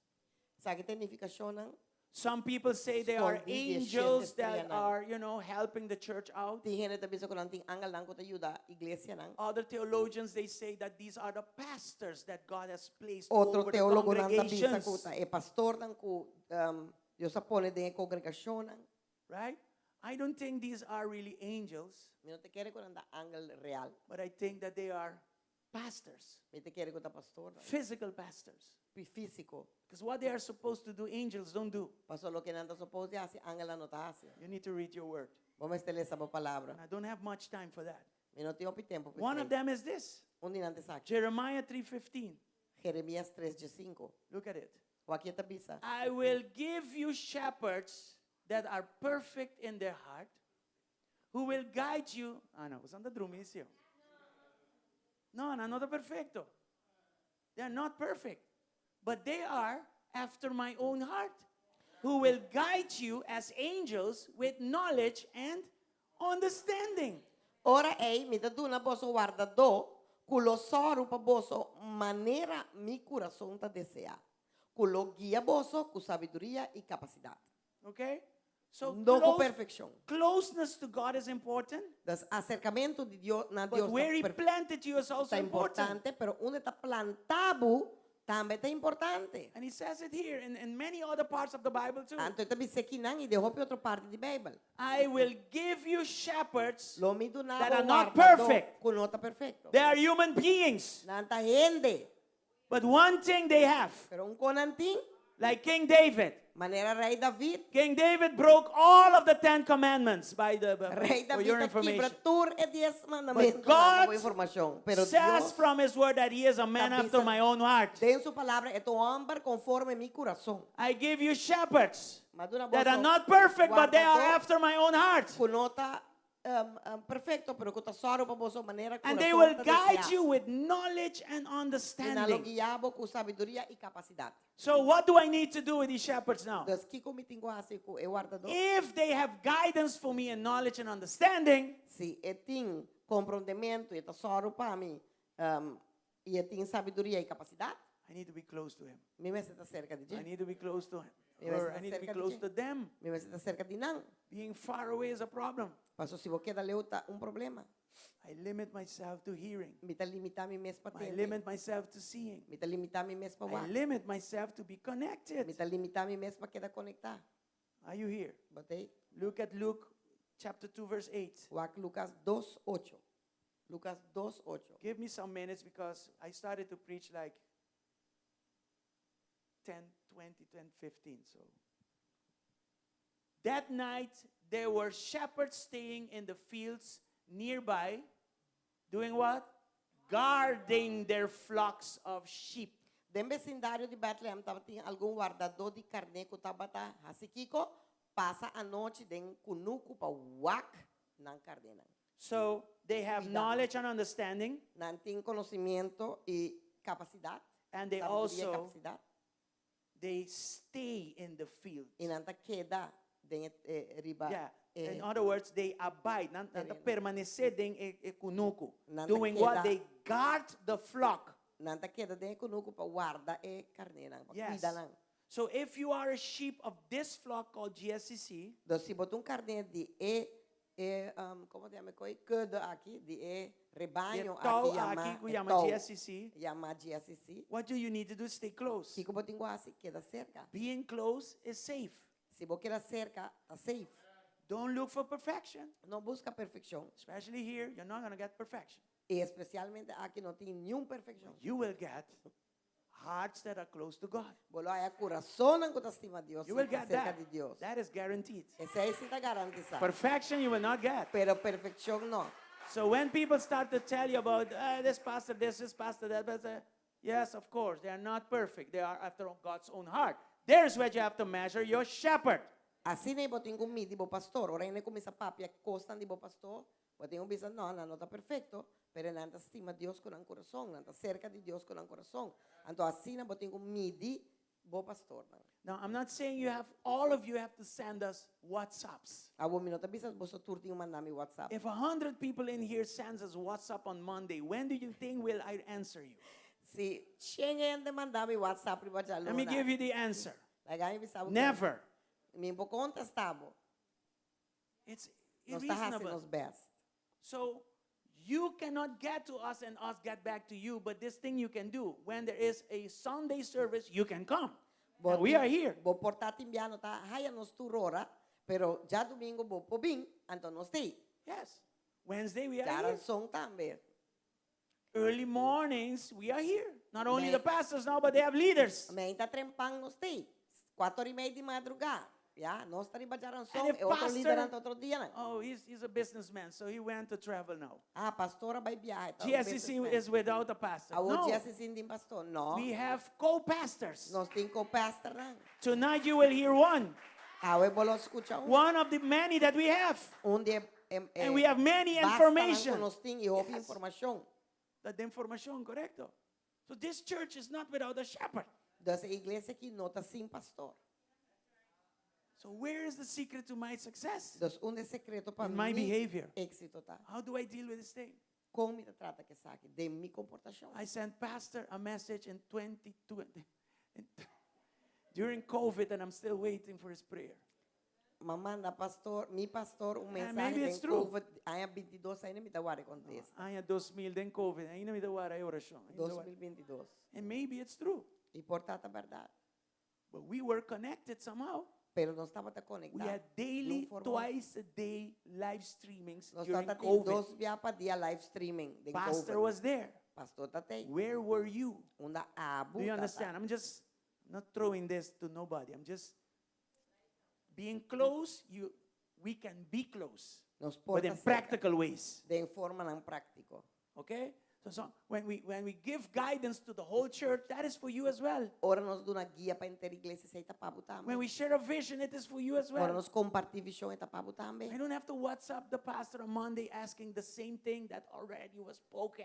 Esaki ta e nifikashonnan. Some people say they are Skondí di e shete angels that streanan. are, you know, helping the church out. Tin hende ta bisa ku nan tin angelnan ku ta yuda iglesianan. Other theologians, they say that these are the pastors that God has placed Otro over the teólogonan ta bisa ku congregations. ta e pastornan ku um, Dios a pone den e kongregashonnan. Right? I don't think these are really angels, Mi no ta kere ku nan ta angel real. but I think that they are pastors, Mi ta kere ku ta pastornan. physical pastors. Físiko. Because what they are supposed to do, angels don't do. Paso loke nan ta supposed di hasi, angelnan no ta hasi. You need to read your word. Bo mester lesa bo palabra. And I don't have much time for that. Mi no tin hopi tempu pa One of esei. them is this. Un di nan ta esaki. Jeremiah 3:15. Jeremias 3 diesinku. Look at it. Wak e ta bisa. I will give you shepherds that are perfect in their heart. who will guide you. Ah, no, boso ta drumi si. No, nan no ta perfekto. They are not perfect. But they are after my own heart, who will guide you as angels with knowledge and understanding. Ora ei, mi ta duna boso wardadó, ku lo sòru pa boso manera mi kurason ta deseá, ku lo guia boso ku sabiduria i kapasidat. Okay? So No ku close, perfekshon. closeness to God is important, Dus aserkamentu di Dios na but Dios where He ta, per- planted you is also ta important. importante, pero unda e ta planta bo tambe ta importante. And He says it here in, in many other parts of the Bible too. Anto e ta bis'é akinan i den hopi otro parti di Beibel. I will give you shepherds Lo mi duna that bo are not wardadó perfect. ku no ta perfekto. They are human beings. Nan ta hende, But one thing they have, pero un kos nan tin, like King David. manera Rei David. King David broke all of the Ten Commandments by the Rei for your David a kibra information. tur e dies mandamentunan But God pa informashon. Pero says Dios from his word that he is a man ta after bisa my own heart. den su palabra e ta un hòmber konforme mi kurason. I give you shepherds M'a duna that are boso not perfect, but they are wardadó after my own heart. ku no ta um, um, perfekto, pero ku ta sòru pa boso manera And they kurason will ta guide deseá. you with knowledge and I nan lo understanding. guia bo ku sabiduria i kapasidat. So, what do I need to do with these shepherds now? Dus kiko mi tin ku hasi ku e wardadó? If they have guidance for me in knowledge and understanding, Si e tin komprondementu i ta sòru pa mi, um, i e tin sabiduria i kapasidat, I need to be close to him. mi mester ta serka di I dje. need to be close to him. Mi mester Her. ta I need to be serka di close dje. to them. Mi mester ta serka di nan. Being far away is a problem. Paso si bo keda leu ta un problema. I limit myself to hearing. Mi ta limitá mi mes pa I tende. limit myself to seeing. Mi ta limitá mi mes pa I wak. limit myself to be connected. Mi ta limitá mi mes pa keda konektá. Are you here? Bo t'ei? Look at Luke chapter 2 verse 8. Wak Lukas 2, 8. Lukas 2, 8. Give me some minutes because I started to preach like 10, 20, 10, 15. So that night there were shepherds staying in the fields nearby, doing what? Guarding their flocks of sheep. Den besindario di Bethlehem tabatin algun wardadó di karné ku tabata hasi kiko? Pasa anochi den kunuku pa wak nan karnénan. So they have Cuidado. knowledge and understanding, Nan tin konosementu i kapasidat. and they Sabiduria i also kapasidat. they stay in the field. I nan ta keda den e, riba Yeah. e, In other words, they abide. Nan, nan ta tereno. permanesé den e, e kunuku. Nan ta Doing what? keda They guard the flock. Nan ta keda den e kunuku pa warda e karnénan, pa Yes. kuida nan. So if you are a sheep of this flock called GSCC, Dus si bo ta un karné di e e um, kon ta yama e kudde aki, di e rebaño di tou aki yama aki ku e yama tou, GSCC, yama GSCC, what do you need to do? Stay close. Kiko bo tin ku hasi? Keda serka. Being close is safe. Si bo keda serka, ta safe. Don't look for perfection. No buska perfekshon. Especially here, you're not going to get perfection. I espesialmente aki no tin ningun perfekshon. You will get hearts that are close to God. Bo lo haya kurasonnan ku ta stima Dios, You will i ta get serka that. di Dios. That is guaranteed. Esei sí ta garantisá. Perfection you will not get. Pero perfekshon no. So when people start to tell you about ah, this pastor, this, this pastor, that pastor, yes, of course, they are not perfect. They are after God's own heart. There's where you have to measure your shepherd. Asina ei bo tin ku midi bo pastor. Ora hende kuminsá papia kosnan di bo pastor, bo tin ku bisa, no, nan no ta perfekto, pero nan ta stima Dios ku nan kurason, nan ta serka di Dios ku nan kurason. Anto asina bo tin ku midi bo pastornan. Now, I'm not saying you have, all of you have to send us WhatsApps. Awor mi no ta bisa boso tur tin ku manda mi WhatsApp. If 100 people in here sends us WhatsApp on Monday, when do you think will I answer you? Si shen hende manda mi WhatsApp riba djaluna. Let me give you the answer. Laga mi bisa bo ku Never. Mi n'po kontestá bo. It's Nos ta hasi irreasonable. nos best. So you cannot get to us and us get back to you, but this thing you can do. When there is a Sunday service, you can come. Bo And we tin- are here. Bo por ta tin bia no ta haya nos tur ora, pero djadumingu bo por bin, anto nos t'ei. Yes. Wednesday we are here. Djarason tambe. Early mornings we are here. Not only Me- the pastors now, but they have leaders. Mainta trempan nos t'ei. 4:30 di madrugá. Ya, nos ta riba djarason, And if e otro pastor- lidernan ta otro dianan. Oh, he's, he's a businessman, so he went to travel now. Ah, pastor a bai biaha, ta un GSCC businessman. is without a pastor. Awor No, GSCC no tin pastor. No. we have co-pastors. Nos tin co-pastornan. Tonight you will hear one. Awe bo lo skucha un. One of the many that we have. Un di e e, And we have many basta information. Nos tin i hopi Yes. informashon. That information, korekto. So this church is not without a shepherd. Dus e iglesia aki no ta sin pastor. So where is the secret to my success? Dus unda e sekreto pa In my mi behavior. éksito ta. How do I deal with this thing? Kon mi ta trata ku esaki? Den mi komportashon. I sent pastor a message in 2020 during COVID and I'm still waiting for his prayer. M'a manda pastor, mi pastor un Yeah, mensahe maybe den it's true. COVID, aña 22 ainda mi ta warda kontesta. Aña 2000 den COVID, ainda mi ta warda e orashon. Ainda warda. 2022. And maybe it's true. I por ta ta bèrdat. But we were connected somehow. Pero nos tabata konektá. We had daily, Di un forma- twice a day live streamings Nos during tabata tin COVID. dos bia pa dia live streaming den Pastor COVID. was there. Pastor tabata ei. Where were you? Unda abo Do you tabata. understand? I'm just not throwing this to nobody. I'm just being close. You, we can be close, Nos but por ta in serka. practical ways. Den formanan práktiko. Okay? So when we give guidance to the whole church, that is for you as well. Ora nos duna guia pa henter iglesia, esei ta pa bo tambe. When we share a vision, it is for you as Ora well. nos kompartí vishon, e ta pa bo tambe. I don't have to WhatsApp the pastor on Monday asking the same thing that already was spoken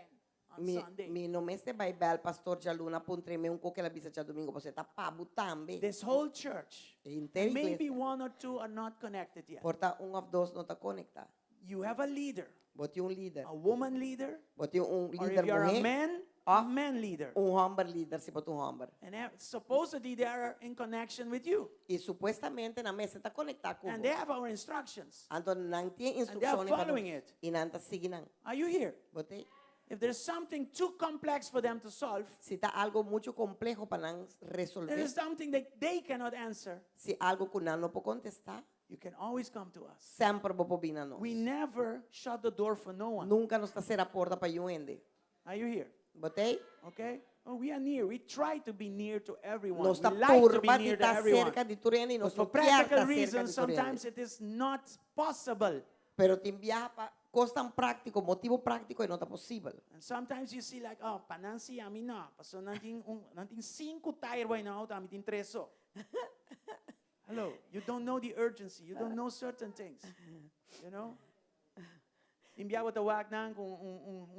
on Mi, Sunday. mi no mester bai bèl pastor djaluna puntr'é mesun kos ku el a bisa djadumingu, pasobra e ta pa bo tambe. This whole church, Henter maybe iglesia. one or two are not connected yet. Por ta un òf dos no ta konektá. You have a leader, Bo tin un lider. a woman leader, Bo tin un or lider if you're a muhé. man, a man leader. Un hòmber lider, si bo ta un hòmber. And supposedly they are in connection with you. I supuestamente nan mester ta konektá ku And bo. they have our instructions. Anto nan tin And they are instrukshon pa following nos. it. I nan ta sigui nan. Are you here? Bo t'ei? If there's something too complex for them to solve, Si ta algu muchu kompleho pa nan resolvé. there is something that they cannot answer, Si algu ku nan no por kontestá, you can always come to us. semper bo por bin na nos. We never shut the door for no one. Nunka nos ta sera porta pa niun hende. Are you here? Bo t'ei? Okay? Oh, we are near. We try to be near to everyone. Nos We ta like to be purba di near to ta everyone. serka di tur hende i But nos for no kier practical ta serka reasons, di tur hende. sometimes it is not possible. Pero tin biaha pa kosnan práktiko, motibu práktiko e no ta posibel. And sometimes you see like, oh, pa nan si, ami no. Paso nan tin un, nan tin sinku tire right now, ami tin tres so. Hello, you don't know the urgency. You don't know certain things. You know? Tin biaha bo ta wak nan ku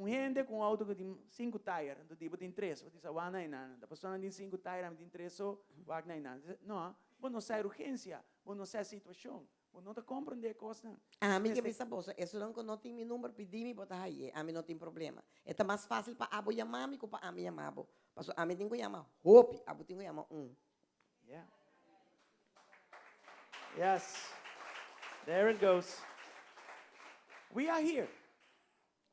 un hende ku un outo ku tin sinku tire. Anto di bo tin tres. Bo ta bisa wak einan. Paso nan tin sinku tire, ami tin tres so, wak einan. No, bo no sa urgensia. Bo no sa situashon. Bo no ta komprondé kosnan. Ami ke Este- bisa boso, esunnan ku no tin mi number, pidi mi bo ta hay'é. Ami no tin problema. E ta mas fásil pa abo yama mi ku pa ami yama bo. Paso ami tin ku yama hopi, abo tin ku yama un. Yeah. Yes. There it goes. We are here.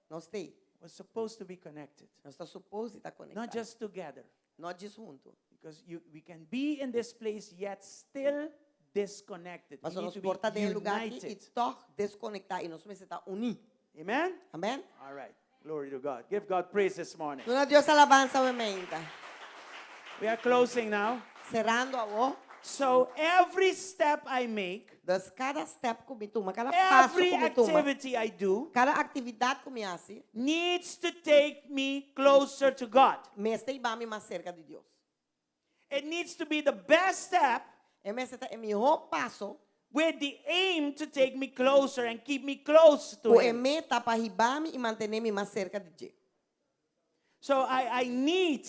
Nos t'ei. We're supposed to be connected, Nos ta supuesto di ta konektá. not just together. No djis huntu. Because we can be in this place yet still disconnected. We Mas need nos to be por ta den e lugá aki i united. tòg deskonektá i nos mester ta uní. Amen? Amèn? All right. Glory to God. Give God praise this morning. Duna Dios alabansa awe mainta. We are closing now. Serando awor. So every step I make, Dus kada step ku mi tuma, kada paso every ku mi tuma, activity I do, kada aktividat ku mi hasi, needs to take me closer to God. Mester hiba mi mas serka di Dios. It needs to be the best step E mester ta e mihó paso with the aim to take me closer and keep me close to ku e Him. meta pa hiba mi i mantené mi mas serka di dje. So I need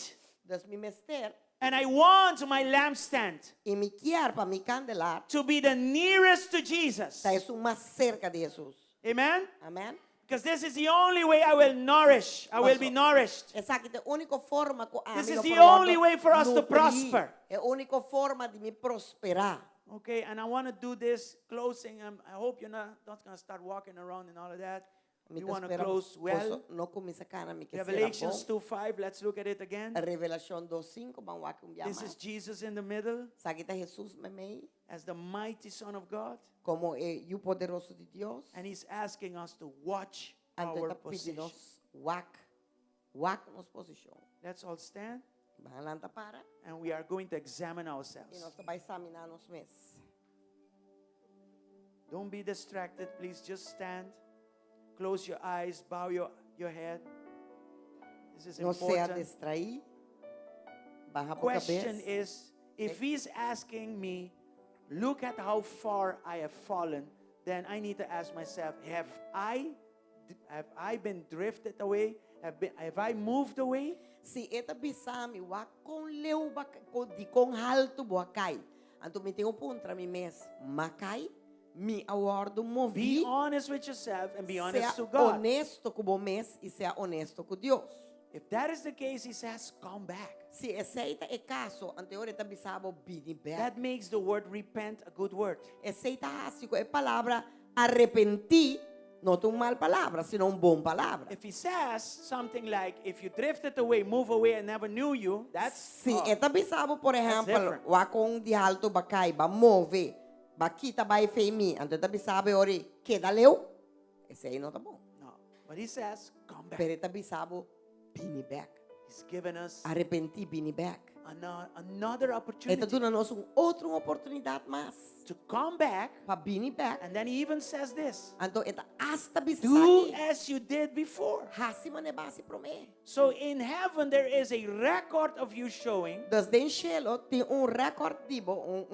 Dus mi mester and I want my lampstand i mi ke pa mi kandelar to be the nearest to Jesus. ta esun mas serka di Jesus. Amen? Amèn? Because this is the only way I will nourish. I will be nourished. Esaki ta e úniko forma ku ami This is lo the por wòrdu only way for us to nutrí. prosper. E úniko forma di mi prosperá. Okay, and I want to do this closing. I hope you're not going to start walking around and all of that. Mi We ta want to spera close well. boso no kuminsá kana mi ke sera Revelations bon. 2 5, let's look at it again. Revelashon 2:5, ban wak un bia This is mas. Jesus in the middle Esaki ta Jesus meimei as the mighty Son of God. komo e Yu poderoso di Dios. And he's asking us to watch Anto our ta pidi position. nos wak, wak nos posishon. Let's all stand Ban lanta para and we are going to examine i ourselves. nos ta bai eksaminá nos mes. Don't be distracted. Please just stand. Close your eyes, bow your head. This is No sea important. distraí. Baha bo Question kabes. is, if he's asking me, look at how far I have fallen, then I need to ask myself, have I been drifted away? Have I moved away? Si e ta bisa mi, wak kon leu b'a di kon haltu bo a kai. Anto mi tin ku puntra mi mes, m'a kai, mi a wòrdu Be moví. Honest with yourself and be honest Sea to God. Honesto ku bo mes i sea honesto ku Dios. If that is the case, he says, "Come back." Si esei ta e kaso, anto e ta bisa bo bini bèk. That makes the word "repent" a good word. Esei ta hasi ku e palabra arepentí, no ta un mal palabra, sino un bon palabra. If he says something like, "If you drifted away, move away, and never knew you," that's Si oh, e ta bisa bo, por ehèmpel, different. Wak kon di haltu b'a kai, b'a move, b'a kita bai fo'i mi, anto e ta bisa bo ori, keda leu, esei no ta bon. No. But he says, "Come back." Pero e ta bisa bo, bini bèk. He's given us Arepentí, bini bèk. Another E ta opportunity duna nos un otro oportunidat mas. To come back. Pa bini bèk. And then he even says this: Anto e ta asta bisa "Do aki. As you did before." Hasi manera b'a hasi promé. So in heaven, there is a record of you showing, Dus den shelu tin un record di bo, un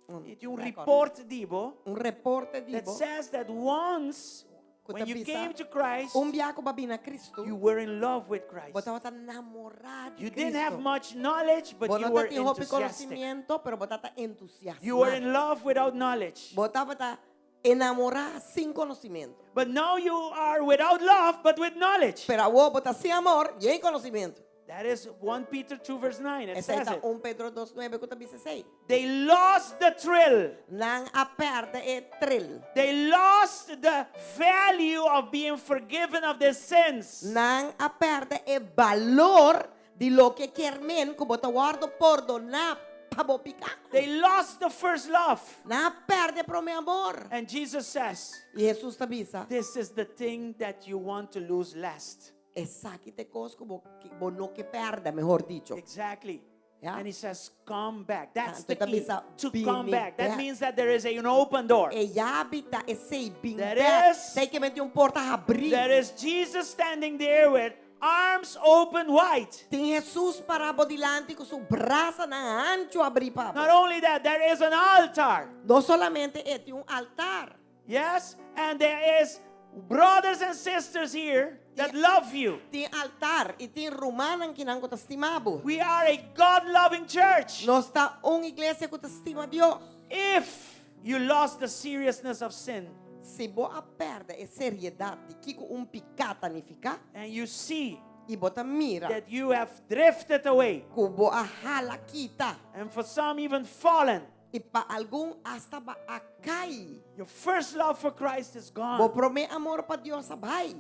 un record. Report di bo, Un reporte that di bo. Says that once when you Ku ta bisa, came to Christ, un bia ku b'a bin na Kristu. You were in love with Christ. Bo tabata namorá di You didn't have Kristu. Much knowledge, but you Bo no were tin hopi enthusiastic. konosementu, pero bo tabata entusiasmá. You were in love without knowledge. Bo tabata namorá sin konosementu. But now you are without love, but with knowledge. Pero awor bo ta sin amor i konosementu. That is 1 Peter 2 verse 9. It Esei says ta it. 1 Pedro 2,9 ku ta bisa esei. They lost the thrill. Nan a pèrdè e thrill. They lost the value of being forgiven of their sins. Nan a pèrdè e balor di loke ke men ku bo ta wòrdu pordoná pa bo piká. They lost the first love. Nan a pèrdè promé amor. And Jesus says, I Hesus ta bisa. "This is the thing that you want to lose last." Esaki ta e kos ku bo no ke pèrdè, mihó dicho. Exactly. Yeah. And he says, "Come back." That's Ah, the key. bisa To come bini back. That back. means that there is an open door. E yabi ta esei bin There back. is- Esei ke men tin un porta habrí. There is Jesus standing there with arms open wide. Tin Hesus pará bo dilanti ku su brasanan anchu habrí pa bo. Not only that, there is an altar. No solamente e tin un altar. Yes? And there is brothers and sisters here that love you. Tin altar i tin rumannan akinan ku ta stima bo. We are a God-loving church. Nos ta un iglesia ku ta stima Dios. If you lost the seriousness of sin Si bo a pèrdè e seriedat di kiko un piká ta nifiká and you see i bo ta mira that you have drifted away ku bo a hala kita and for some even fallen, i pa algun asta b'a kai. Your first love for Christ is Bo gone. Promé amor pa Dios a bai.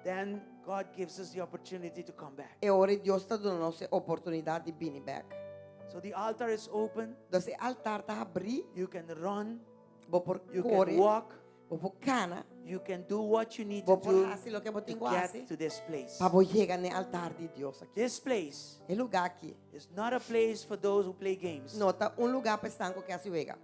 Then God gives us the opportunity to come back. E ora Dios ta duna nos oportunidat di bini bèk. So the altar is open. Dus e altar ta habrí. You can run. Bo por You kore. Can walk. Bo por kana. You can do what you need Bo to por do hasi loke bo to tin ku hasi. Get to this place. Pa bo yega na altar di Dios aki. This place E lugá aki. Is not a place for those who play games. No ta un lugá pa esnan ku ke hasi wega.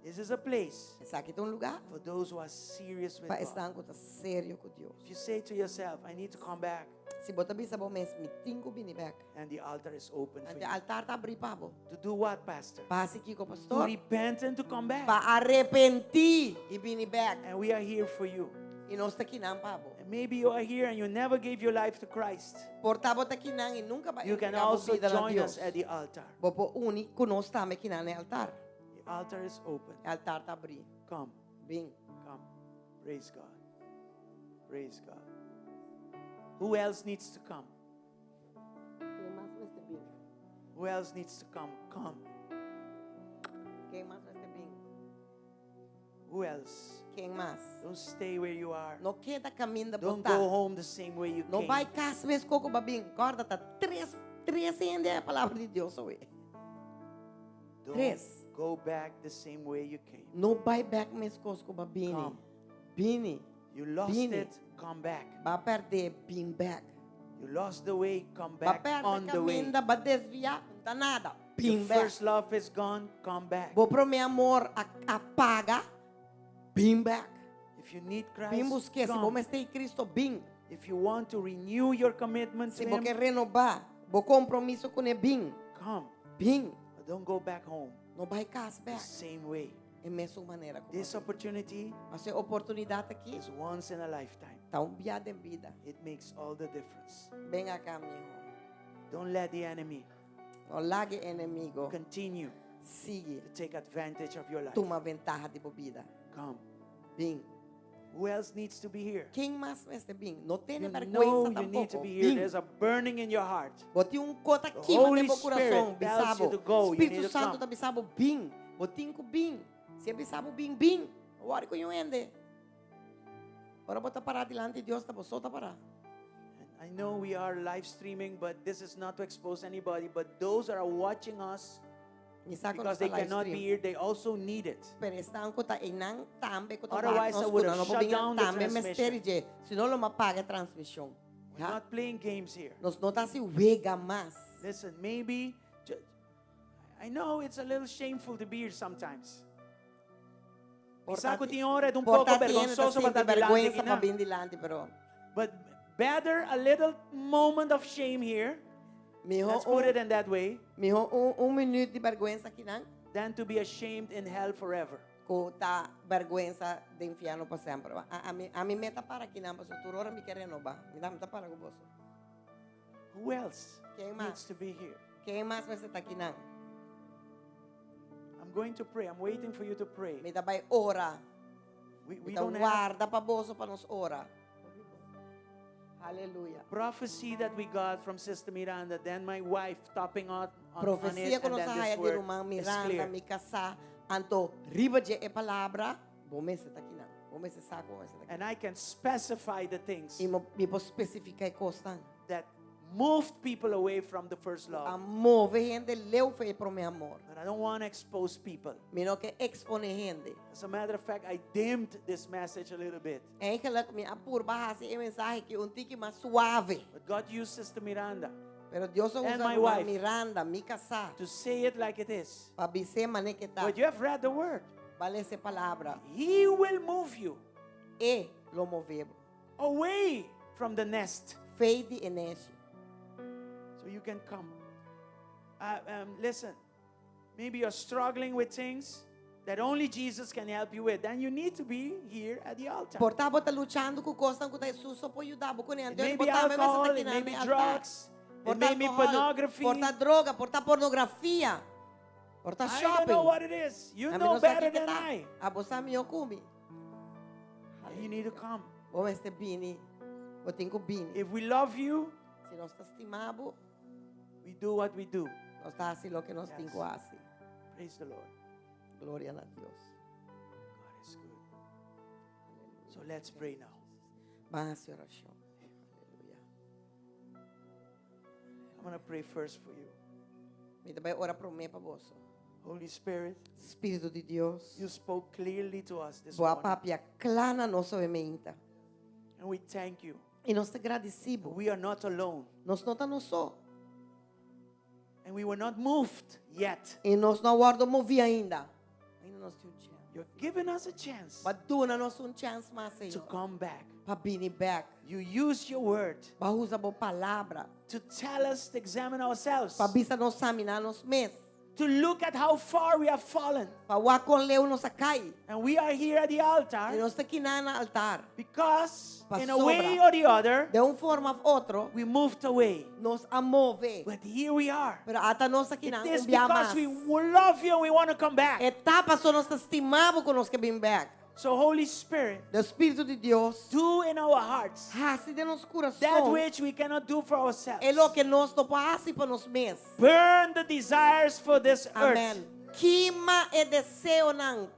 This is a place Esaki ta un lugá for those who are serious with pa God. Esnan ku ta serio ku Dios. If you say to yourself, "I need to come back," Si bo ta bisa bo mes, mi tin ku bini bèk. And the altar is open for Anto you. Altar ta habrí pa bo. To do what, Pastor? Pa hasi kiko, To pastor? repent and to come back. Pa arepentí i bini bèk. And we are here for you. I nos ta akinan pa bo. And maybe you are here and you never gave your life to Christ. Por ta bo ta akinan i nunka b'a You can entregá bo also bida na join Dios. Us at the altar. Bo por uni ku nos tambe akinan na altar. The altar is open. Altar ta habrí. Come, Bin. Come. Praise God. Praise God. Who else needs to come? Ken mas mester bin? Who else needs to come? Come. Ken mas mester bin? Who else? Ken mas? Don't stay where you are. No keda kaminda Don't bo ta. go home the same way you No came. bai kas meskos ku b'a bin. Kòrda ta tres hende e palabra di Dios awe. Don't Tres. Go back the same way you came. No bai bèk meskos ku b'a bini. Come. Bini. You lost Bini. It, come back. B'a pèrdè, bin bèk. You lost the way, come Ba back perde on the way. kaminda, b'a desviá, no ta nada. Your Bin bèk. First love is gone, come back. Bo promé amor a paga, bin bèk. If you need Christ, Bin busk'é, si bo come. mester Kristu, bin. If you want to renew your commitment Si to bo Him, ke renobá bo kompromiso kuné, bin. Come. Bin. But don't go back home No bai kas the bèk. Same way. E mesun manera ku This opportunity E oportunidat aki is once in a lifetime. ta un bia den bida. It makes all the difference. Bin aka, miho. Don't let the enemy No laga enemigu continue sigui to take advantage of your life. tuma ventaha di bo bida. Come. Bin. Who else needs to be here? Ken mas mester bin? No tene You bèrgwensa know you need to tampoko. be here. Bin. There's a burning in your heart. Bo tin un kos The kima Holy den bo kurason, Spirit tells you bisa bo. to go. You need Spiritu to Santu come. ta bisa bo bin. Bo tin ku bin. Si e bisa bo bin, bin. No worry ku niun hende. Ora bo ta pará dilanti di Dios, ta bo so ta pará. And I know we are live streaming, but this is not to expose anybody. But those that are watching us, Mi sa ku because nos they ta live cannot be stream. here, they also need it. Pero esnan ku ta einan tambe ku ta Otherwise, I nos would ku have no shut por bin down the tambe transmission. mester dje. Si no lo m'a paga e transmishon. We're Ja? not playing games here. Nos no ta hasi wega mas. Listen, maybe I know it's a little shameful to be here sometimes. Por Mi sa ku ta tin ora ta un por poko ta tin hende ta bergonsoso pa sinti ta dilanti bèrgwensa pa akinan. bin dilanti, pero But better a little moment of shame here. mihó Let's put un it in that way. mihó un un minüt di bèrgwensa akinan Than to be ashamed in hell forever. ku ta bèrgwensa den infièrnu pa semper. A ami ami me ta para akinan pasobra tur ora mi ke renobá. Mi ta mi ta para ku boso. Who else Ken mas? needs to be here? Ken mas mester ta akinan? I'm going to pray. I'm waiting for you to pray. Mi ta bai ora. We, Mi we ta don't have warda pa boso pa nos ora. Aleluya. prophecy that we got from Sister Miranda, then my wife topping on, on, on Profesia it, ku and nos then a this haya di word ruman is Miranda, clear. mi kasá, anto riba dje e palabra, bo mester ta akinan. Bo mester sa ku bo mester ta akinan. And I can specify the things I mi por spesifiká e kosnan. that moved people away from the first A love. move hende leu for e promé amor. But I don't want to expose people. Mi no ke eksponé hende. As a matter of fact, I dimmed this message a little bit. Eigenlijk mi a purba hasi e mensahe akí un tiki mas suave. But God used Sister Miranda Pero Dios a and usa my ruman wife Miranda, mi kasá, to say it like it is. pa bis'é manera ku ta. But you have read the word. B'a lesa e palabra. He will move you E lo move bo. away from the nest. Fei di e nèshi. So you can come. Uh, um, listen, maybe you're struggling with things that only Jesus can help you with. Then you need to be here at the altar. Por ta bo ta luchando ku kosnan ku ta Hesus so por yuda bo kuné. It may be alcohol, it may be drugs, it may be pornography. Por ta droga, por ta pornografia, por ta I don't shopping. know what it is. You Ami know no sa better kiko than ta. I. Abo sa mihó ku mi. You need to come. Bo mester bini. Bo tin ku bini. If we love you, Si nos ta stima bo, we do what we do. nos ta hasi loke nos tin Yes. ku hasi. Praise the Lord. Gloria na Dios. God is good. So let's pray now. Ban hasi orashon. Aleluya. I'm going to pray first for you. Mi ta bai ora promé pa boso. Holy Spirit, Spiritu di Dios. you spoke clearly to us this Bo a morning. papia kla na nos awe mainta. And we thank you. I nos ta gradisí bo. We are not alone. Nos no ta nos so. And we were not moved yet. I nos no a wòrdu moví ainda. Ainda nos tin un chèns. You're giving us a chance B'a duna nos un chèns mas, to Señor. come back. Pa bini bèk. You use your word B'a usa bo palabra. to tell us to examine ourselves, Pa bisa nos saminá nos mes. to look at how far we have fallen. Pa wak kon leu nos a kai. And we are here at the altar I nos ta akinan na altar. because, in a Pasobra. way or the other, Di un forma òf otro, we moved away. nos a move. But here we are. Pero ata nos aki It nan is un bia because mas. we love you and we want to come back. E ta paso nos ta stima bo ku nos ke bin bèk. So, Holy Spirit, Dus Spiritu di Dios, do in our hearts hasi den nos that kurason which we cannot do for ourselves. e loke nos no por hasi pa nos mes. Burn the desires for this earth. Amen. Kima e deseonan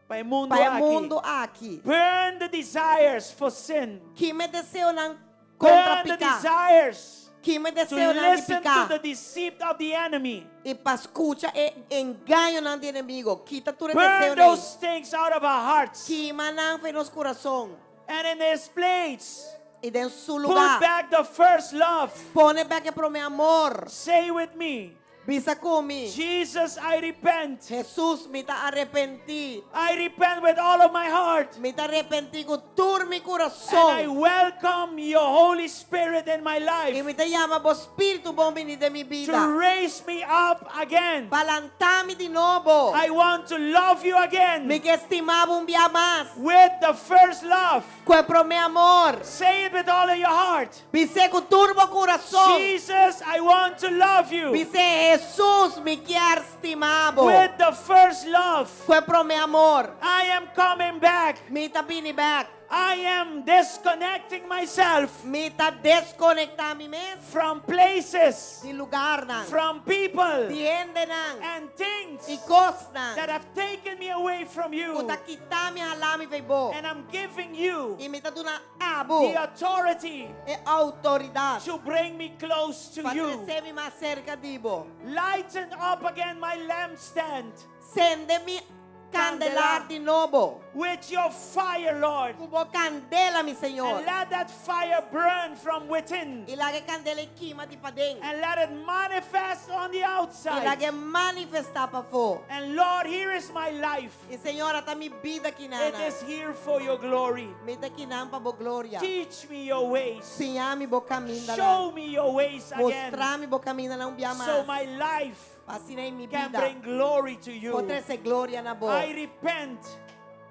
Pa e mundu pa e aki. mundu aki. Burn the desires for sin. Kima e deseonan kontra Burn the piká. desires Kima e to deseonan di listen to piká. the deceit of the enemy. I pa skucha e engañonan di enemigu. Kita tur e Burn deseonan. those things out of our hearts. Kima nan for di nos kurason. And in this place, I den su put lugá. back the first love. Pone bèk e promé amor. Say with me. Bisa ku mi. Jesus, I repent. Jesus, mi ta arepentí. I repent with all of my heart. Mi ta arepentí ku tur mi And I kurason. welcome your Holy Spirit in my I life mi ta yama bo Spiritu bon biní den mi to bida. raise me up again. Pa lanta mi di nobo. I want to love you again Mi ke stima bo un bia mas. with the first love. Ku e promé amor. Say it with all of your heart. Bis'é ku tur bo kurason. Jesus, I want to love you Bis'é Jesus, mi kier stima bo. with the first love. Ku e promé amor. I am coming back. Mi ta bini bèk. I am disconnecting myself Mi ta deskonektá mi mes from places, di lugarnan, from people, di hendenan and things i kosnan that have taken me away from ku you. ta kita mi hala mi fei bo. And I'm giving you I mi ta duna abo the authority e outoridat to bring me close to pa you. trese mi mas serka di bo. Lighten up again my lampstand Sende mi kandelar di nobo. with your fire, Lord. Ku bo kandela, mi Señor. And let that fire burn from within. I laga e kandela kima di paden. And let it manifest on the I outside. lag'é manifestá pafó. And Lord, here is my life. I Señor, ata mi bida It akinan. is here for your glory. Mi ta akinan pa bo gloria. Teach me your ways. Siña mi bo kamindanan. Show me your ways again. Mustra mi bo kamindanan un bia So mas. my life Pa asina mi can bida bring glory to you. por trese gloria na bo. I repent.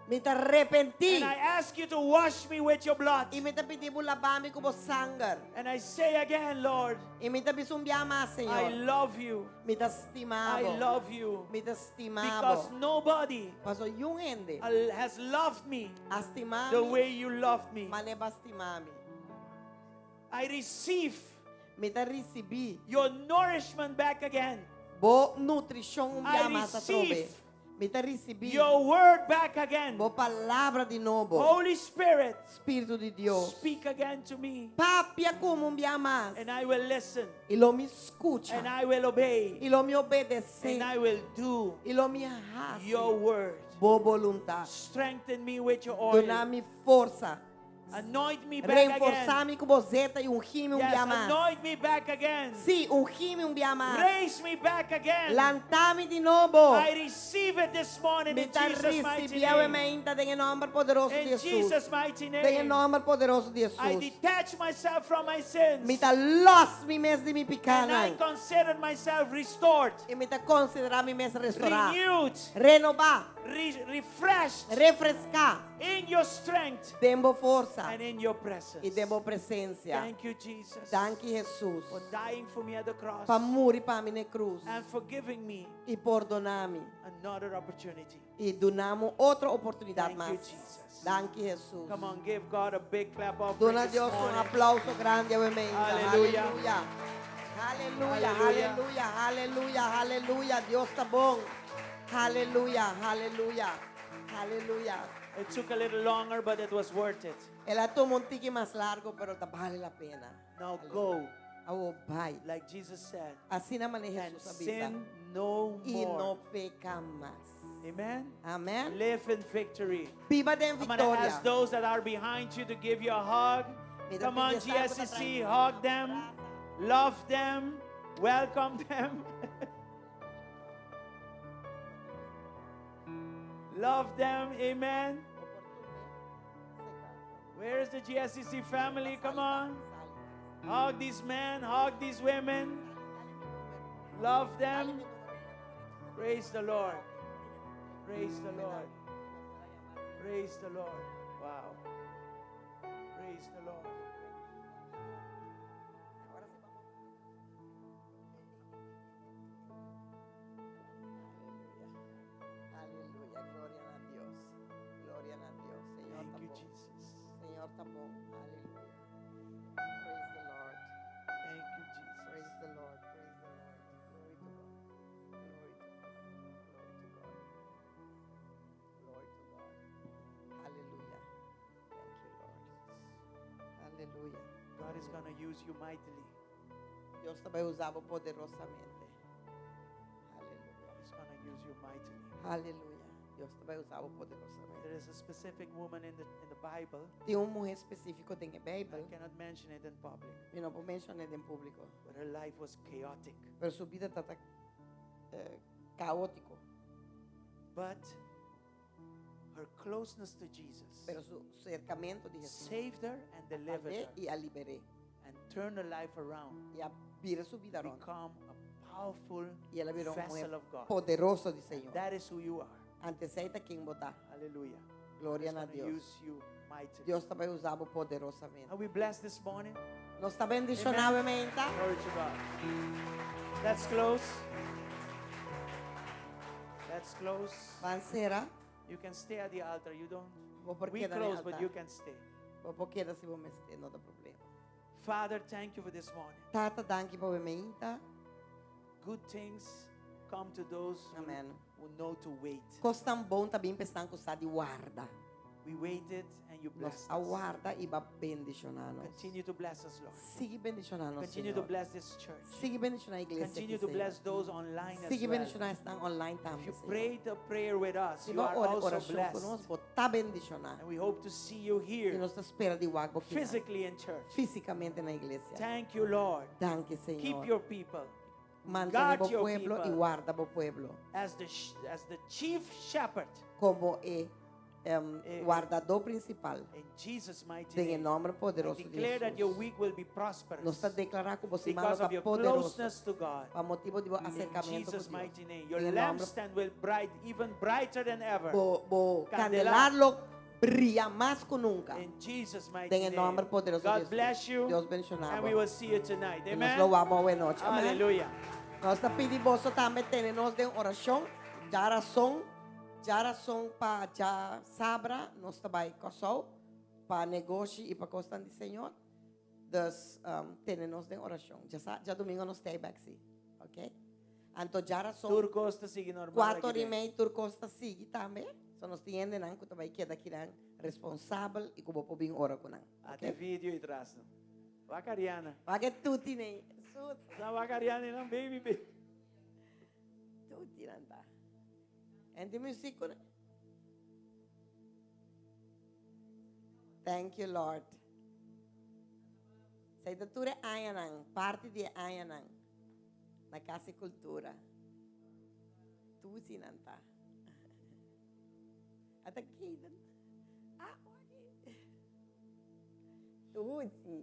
Mi ta arepentí. And I ask you to wash me with your blood. I mi ta pidi bo laba mi ku bo sanger. And I say again, Lord, I mi ta bisa un bia mas, I Señor. love you. Mi ta stima I bo. love you. Mi ta stima Because bo. nobody Paso niun hende has loved me a stima the mi way you loved me. manera b'a stima mi. I receive Mi ta risibí your nourishment back again. bo nutrishon un I bia mas atrobe. receive Mi ta risibí Your word back again. bo palabra di nobo. Holy Spirit, Spiritu di Dios. speak again to me. Papia ku mi un bia mas. And I will listen. I lo mi skucha. And I will obey. I lo mi obedesé. And I will do I lo mi hasi your word. bo boluntat. Strengthen me with your oil. Duna mi forsa. Anoint me back Reforsá again. mi ku bo zeta i ungi mi un Yes, bia mas. anoint me back again. Sí, ungi mi un bia mas. Raise me back again. Lanta mi di nobo. I receive it this morning Mi in ta Jesus' mighty risibí awe name. mainta den e nòmber poderoso di In Jesus. Jesus' mighty Den e name. nòmber poderoso di I Jesus. detach myself from my sins. Mi ta lòs mi mes di mi And I pikánan. consider myself restored, I mi ta konsiderá mi mes restorá. renewed, Renobá. refreshed Refreská. in your strength Den bo forsa. and in your presence. I den bo presensia. Thank you, Jesus, Danki Jesus. for dying for me at the cross Pa muri pa mi na krus. and for giving me I pordoná mi. another opportunity. I duna mi otro oportunidat Thank you, mas. Jesus. Danki Jesus. Come on, give God a big clap offering Duna this Dios un morning. aplouso grandi, amèn. Aleluya. Aleluya. Aleluya, Aleluya. aleluya, aleluya, aleluya. Dios ta bon. Aleluya, aleluya, aleluya. It took a little longer, but it was worth it. El a tuma un tiki mas largu, pero ta bale la pena. Now go, Awor bai. like Jesus said, Asina manera and Jesus a bisa. sin no I no more. peka mas. Amen. Amèn. Live in victory. Biba den I'm going to viktoria. ask those that are behind you to give you a hug. Mi ta Come on, pidi esnan ku ta GSCC, tras. hug them, love them, welcome them. Love them, amen. Where is the GSCC family? Come on. Hug these men, hug these women, love them. Praise the Lord. Praise the Lord. Praise the Lord. Wow. Praise the Lord. Aleluya, gloria na Dios. Gloria na Dios. Señor Thank you, ta bon. Jesus. Señor ta bon. Aleluya. Praise the Lord. Thank you, Jesus. Praise the Lord. Praise the Lord. Glory to God. Glory to God. Glory to God. Glory to God. Hallelujah. Thank you, Lord. Hallelujah. God is going to use you mightily. Dios ta bai usa bo poderosamente. Hallelujah. He's going to use you mightily. Hallelujah. Dios ta bai usa bo poderosamente. There is a specific woman in the Bible. Tin un muhé spesífiko den I Beibel. cannot mention it in public, Mi no por menshon'é den públiko. but her life was chaotic. Pero su bida tabata Kaótiko. But her closeness to Jesus Pero su serkamentu di Hesus saved her and delivered salv'é her i a liber'é. and turned her life around. I a bira su bida rònt. Become a powerful I el a bira un muhé vessel of God. poderoso di Señor. That is who you are. Ante esei ta ken bo ta. Hallelujah. Gloria God's na gonna Dios. use you mightily. Dios ta bai usa bo poderosamente. Are we blessed this morning? Nos ta bendishoná Amen. meinta. Glory to God. Let's close. Let's close. Ban sera. You can stay at the altar. You don't. Bo por We keda na close, but altar. you can stay. Bo por keda si bo mester, no ta problema. Father, thank you for this morning. Tata, danki pa e meinta. Good things come to those who, Amen. who know to wait. Kosnan bon ta bin pa esnan ku sa di warda. We waited and you Nos blessed a us. warda i b'a bendishoná nos. Continue to bless us, Lord. Sigui bendishoná nos, Continue to Señor. bless this church. Sigui bendishoná e iglesia Continue aki, to Señor. bless those online as Sigui well. bendishoná esnan online If tambe, you Señor. prayed a prayer with us, Si you bo are ora also orashon ku nos, blessed. bo ta bendishoná. And we hope to see you I here nos ta spera di wak bo kinan. physically in church. Físikamente na iglesia. Thank you, Lord. Danki, Keep Señor. your people. Mantene Guard bo your pueblo i people. warda bo pueblo. As the, as the chief shepherd. Komo e um, Eh, wardadó prinsipal. In Jesus' mighty Den e name. nòmber I poderoso di declare that your Hesus. week will be prosperous. Nos ta deklará ku bo siman Because lo of ta your poderoso. closeness to God. Pa motibu di bo In aserkamentu ku Jesus' Dios. mighty name. Your Den e nòmber lampstand will bright even brighter than ever. bo bo Candelar. kandelar lo bria mas ku nunka. In Jesus' mighty Den e name. nòmber poderoso di God Hesus. bless you. Dios bendishoná And we bo. will see you tonight. I nos Amen. lo wak bo awe nochi. Amen. Hallelujah. Nos ta pidi boso tambe tene nos den orashon. Djarason, djarason pa djasabra nos ta bai Kòrsou pa negoshi i pa kosnan di Señor. Dus tene nos den orashon. Djasa, djadumingo nos ta ei bèk si. Ok? Anto djarason. Tur kos ta sigui normal Kuater aki i den. mei tur kos ta sigui tambe. So nos tin hendenan ku ta bai keda kinan responsabel i ku bo por bin ora ku nan. Ate Ok? video i tras no. Wak Ariana. Wak e tuti nei. Sus. Sa wak Ariana nan baby baby. Tuti nan ta. En di muziek ku Thank you Lord. Esei ta tur e añanan, parti di e añanan na Kas di Kultura. Tusi nan ta. Ata Kaden. Ah, wak. Tusi.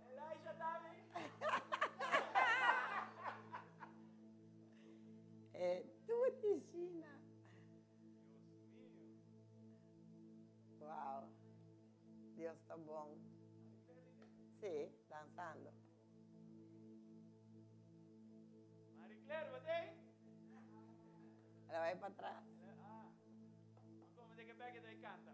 Elijah tambe. E tuti Gina. Wow. Dios ta bon. Sí, dansando. Marie Claire, bo t'ei? El a bai pa atras. Ah, como de que pek e canta.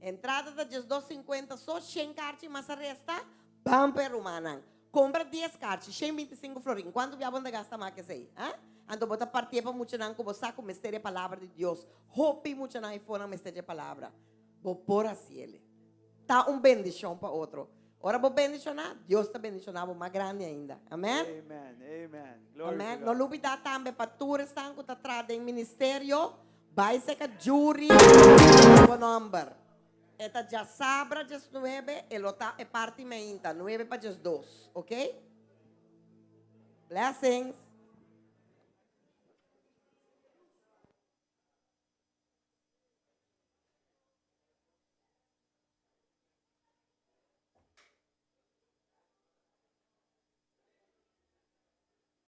Entrada ta 12.50 so, shen karchi mas a resta, ban pa e rumannan. Compra dies karchi, shen 25 florin. Cuanto bia bo ta gasta mas cu esey? Ha? Anto bo ta partié pa muchanan cu bo sa cu mester e palabra di Dios. Hopi muchanan ei fonan mester dje palabra. Bo por haciele. Ta un bendicion pa otro. Ora bo bendiciona, Dios ta bendiciona bo mas grandi ainda. Amen? Amen, amen. Glory to Amen. God. No lubida tambe pa tur esnan cu ta traha den ministerio, bai seca jury bo nomber. E ta djasabra diesnuebe, e lo ta e parti meinta, nuebe pa diesdos. Ok? Blessings.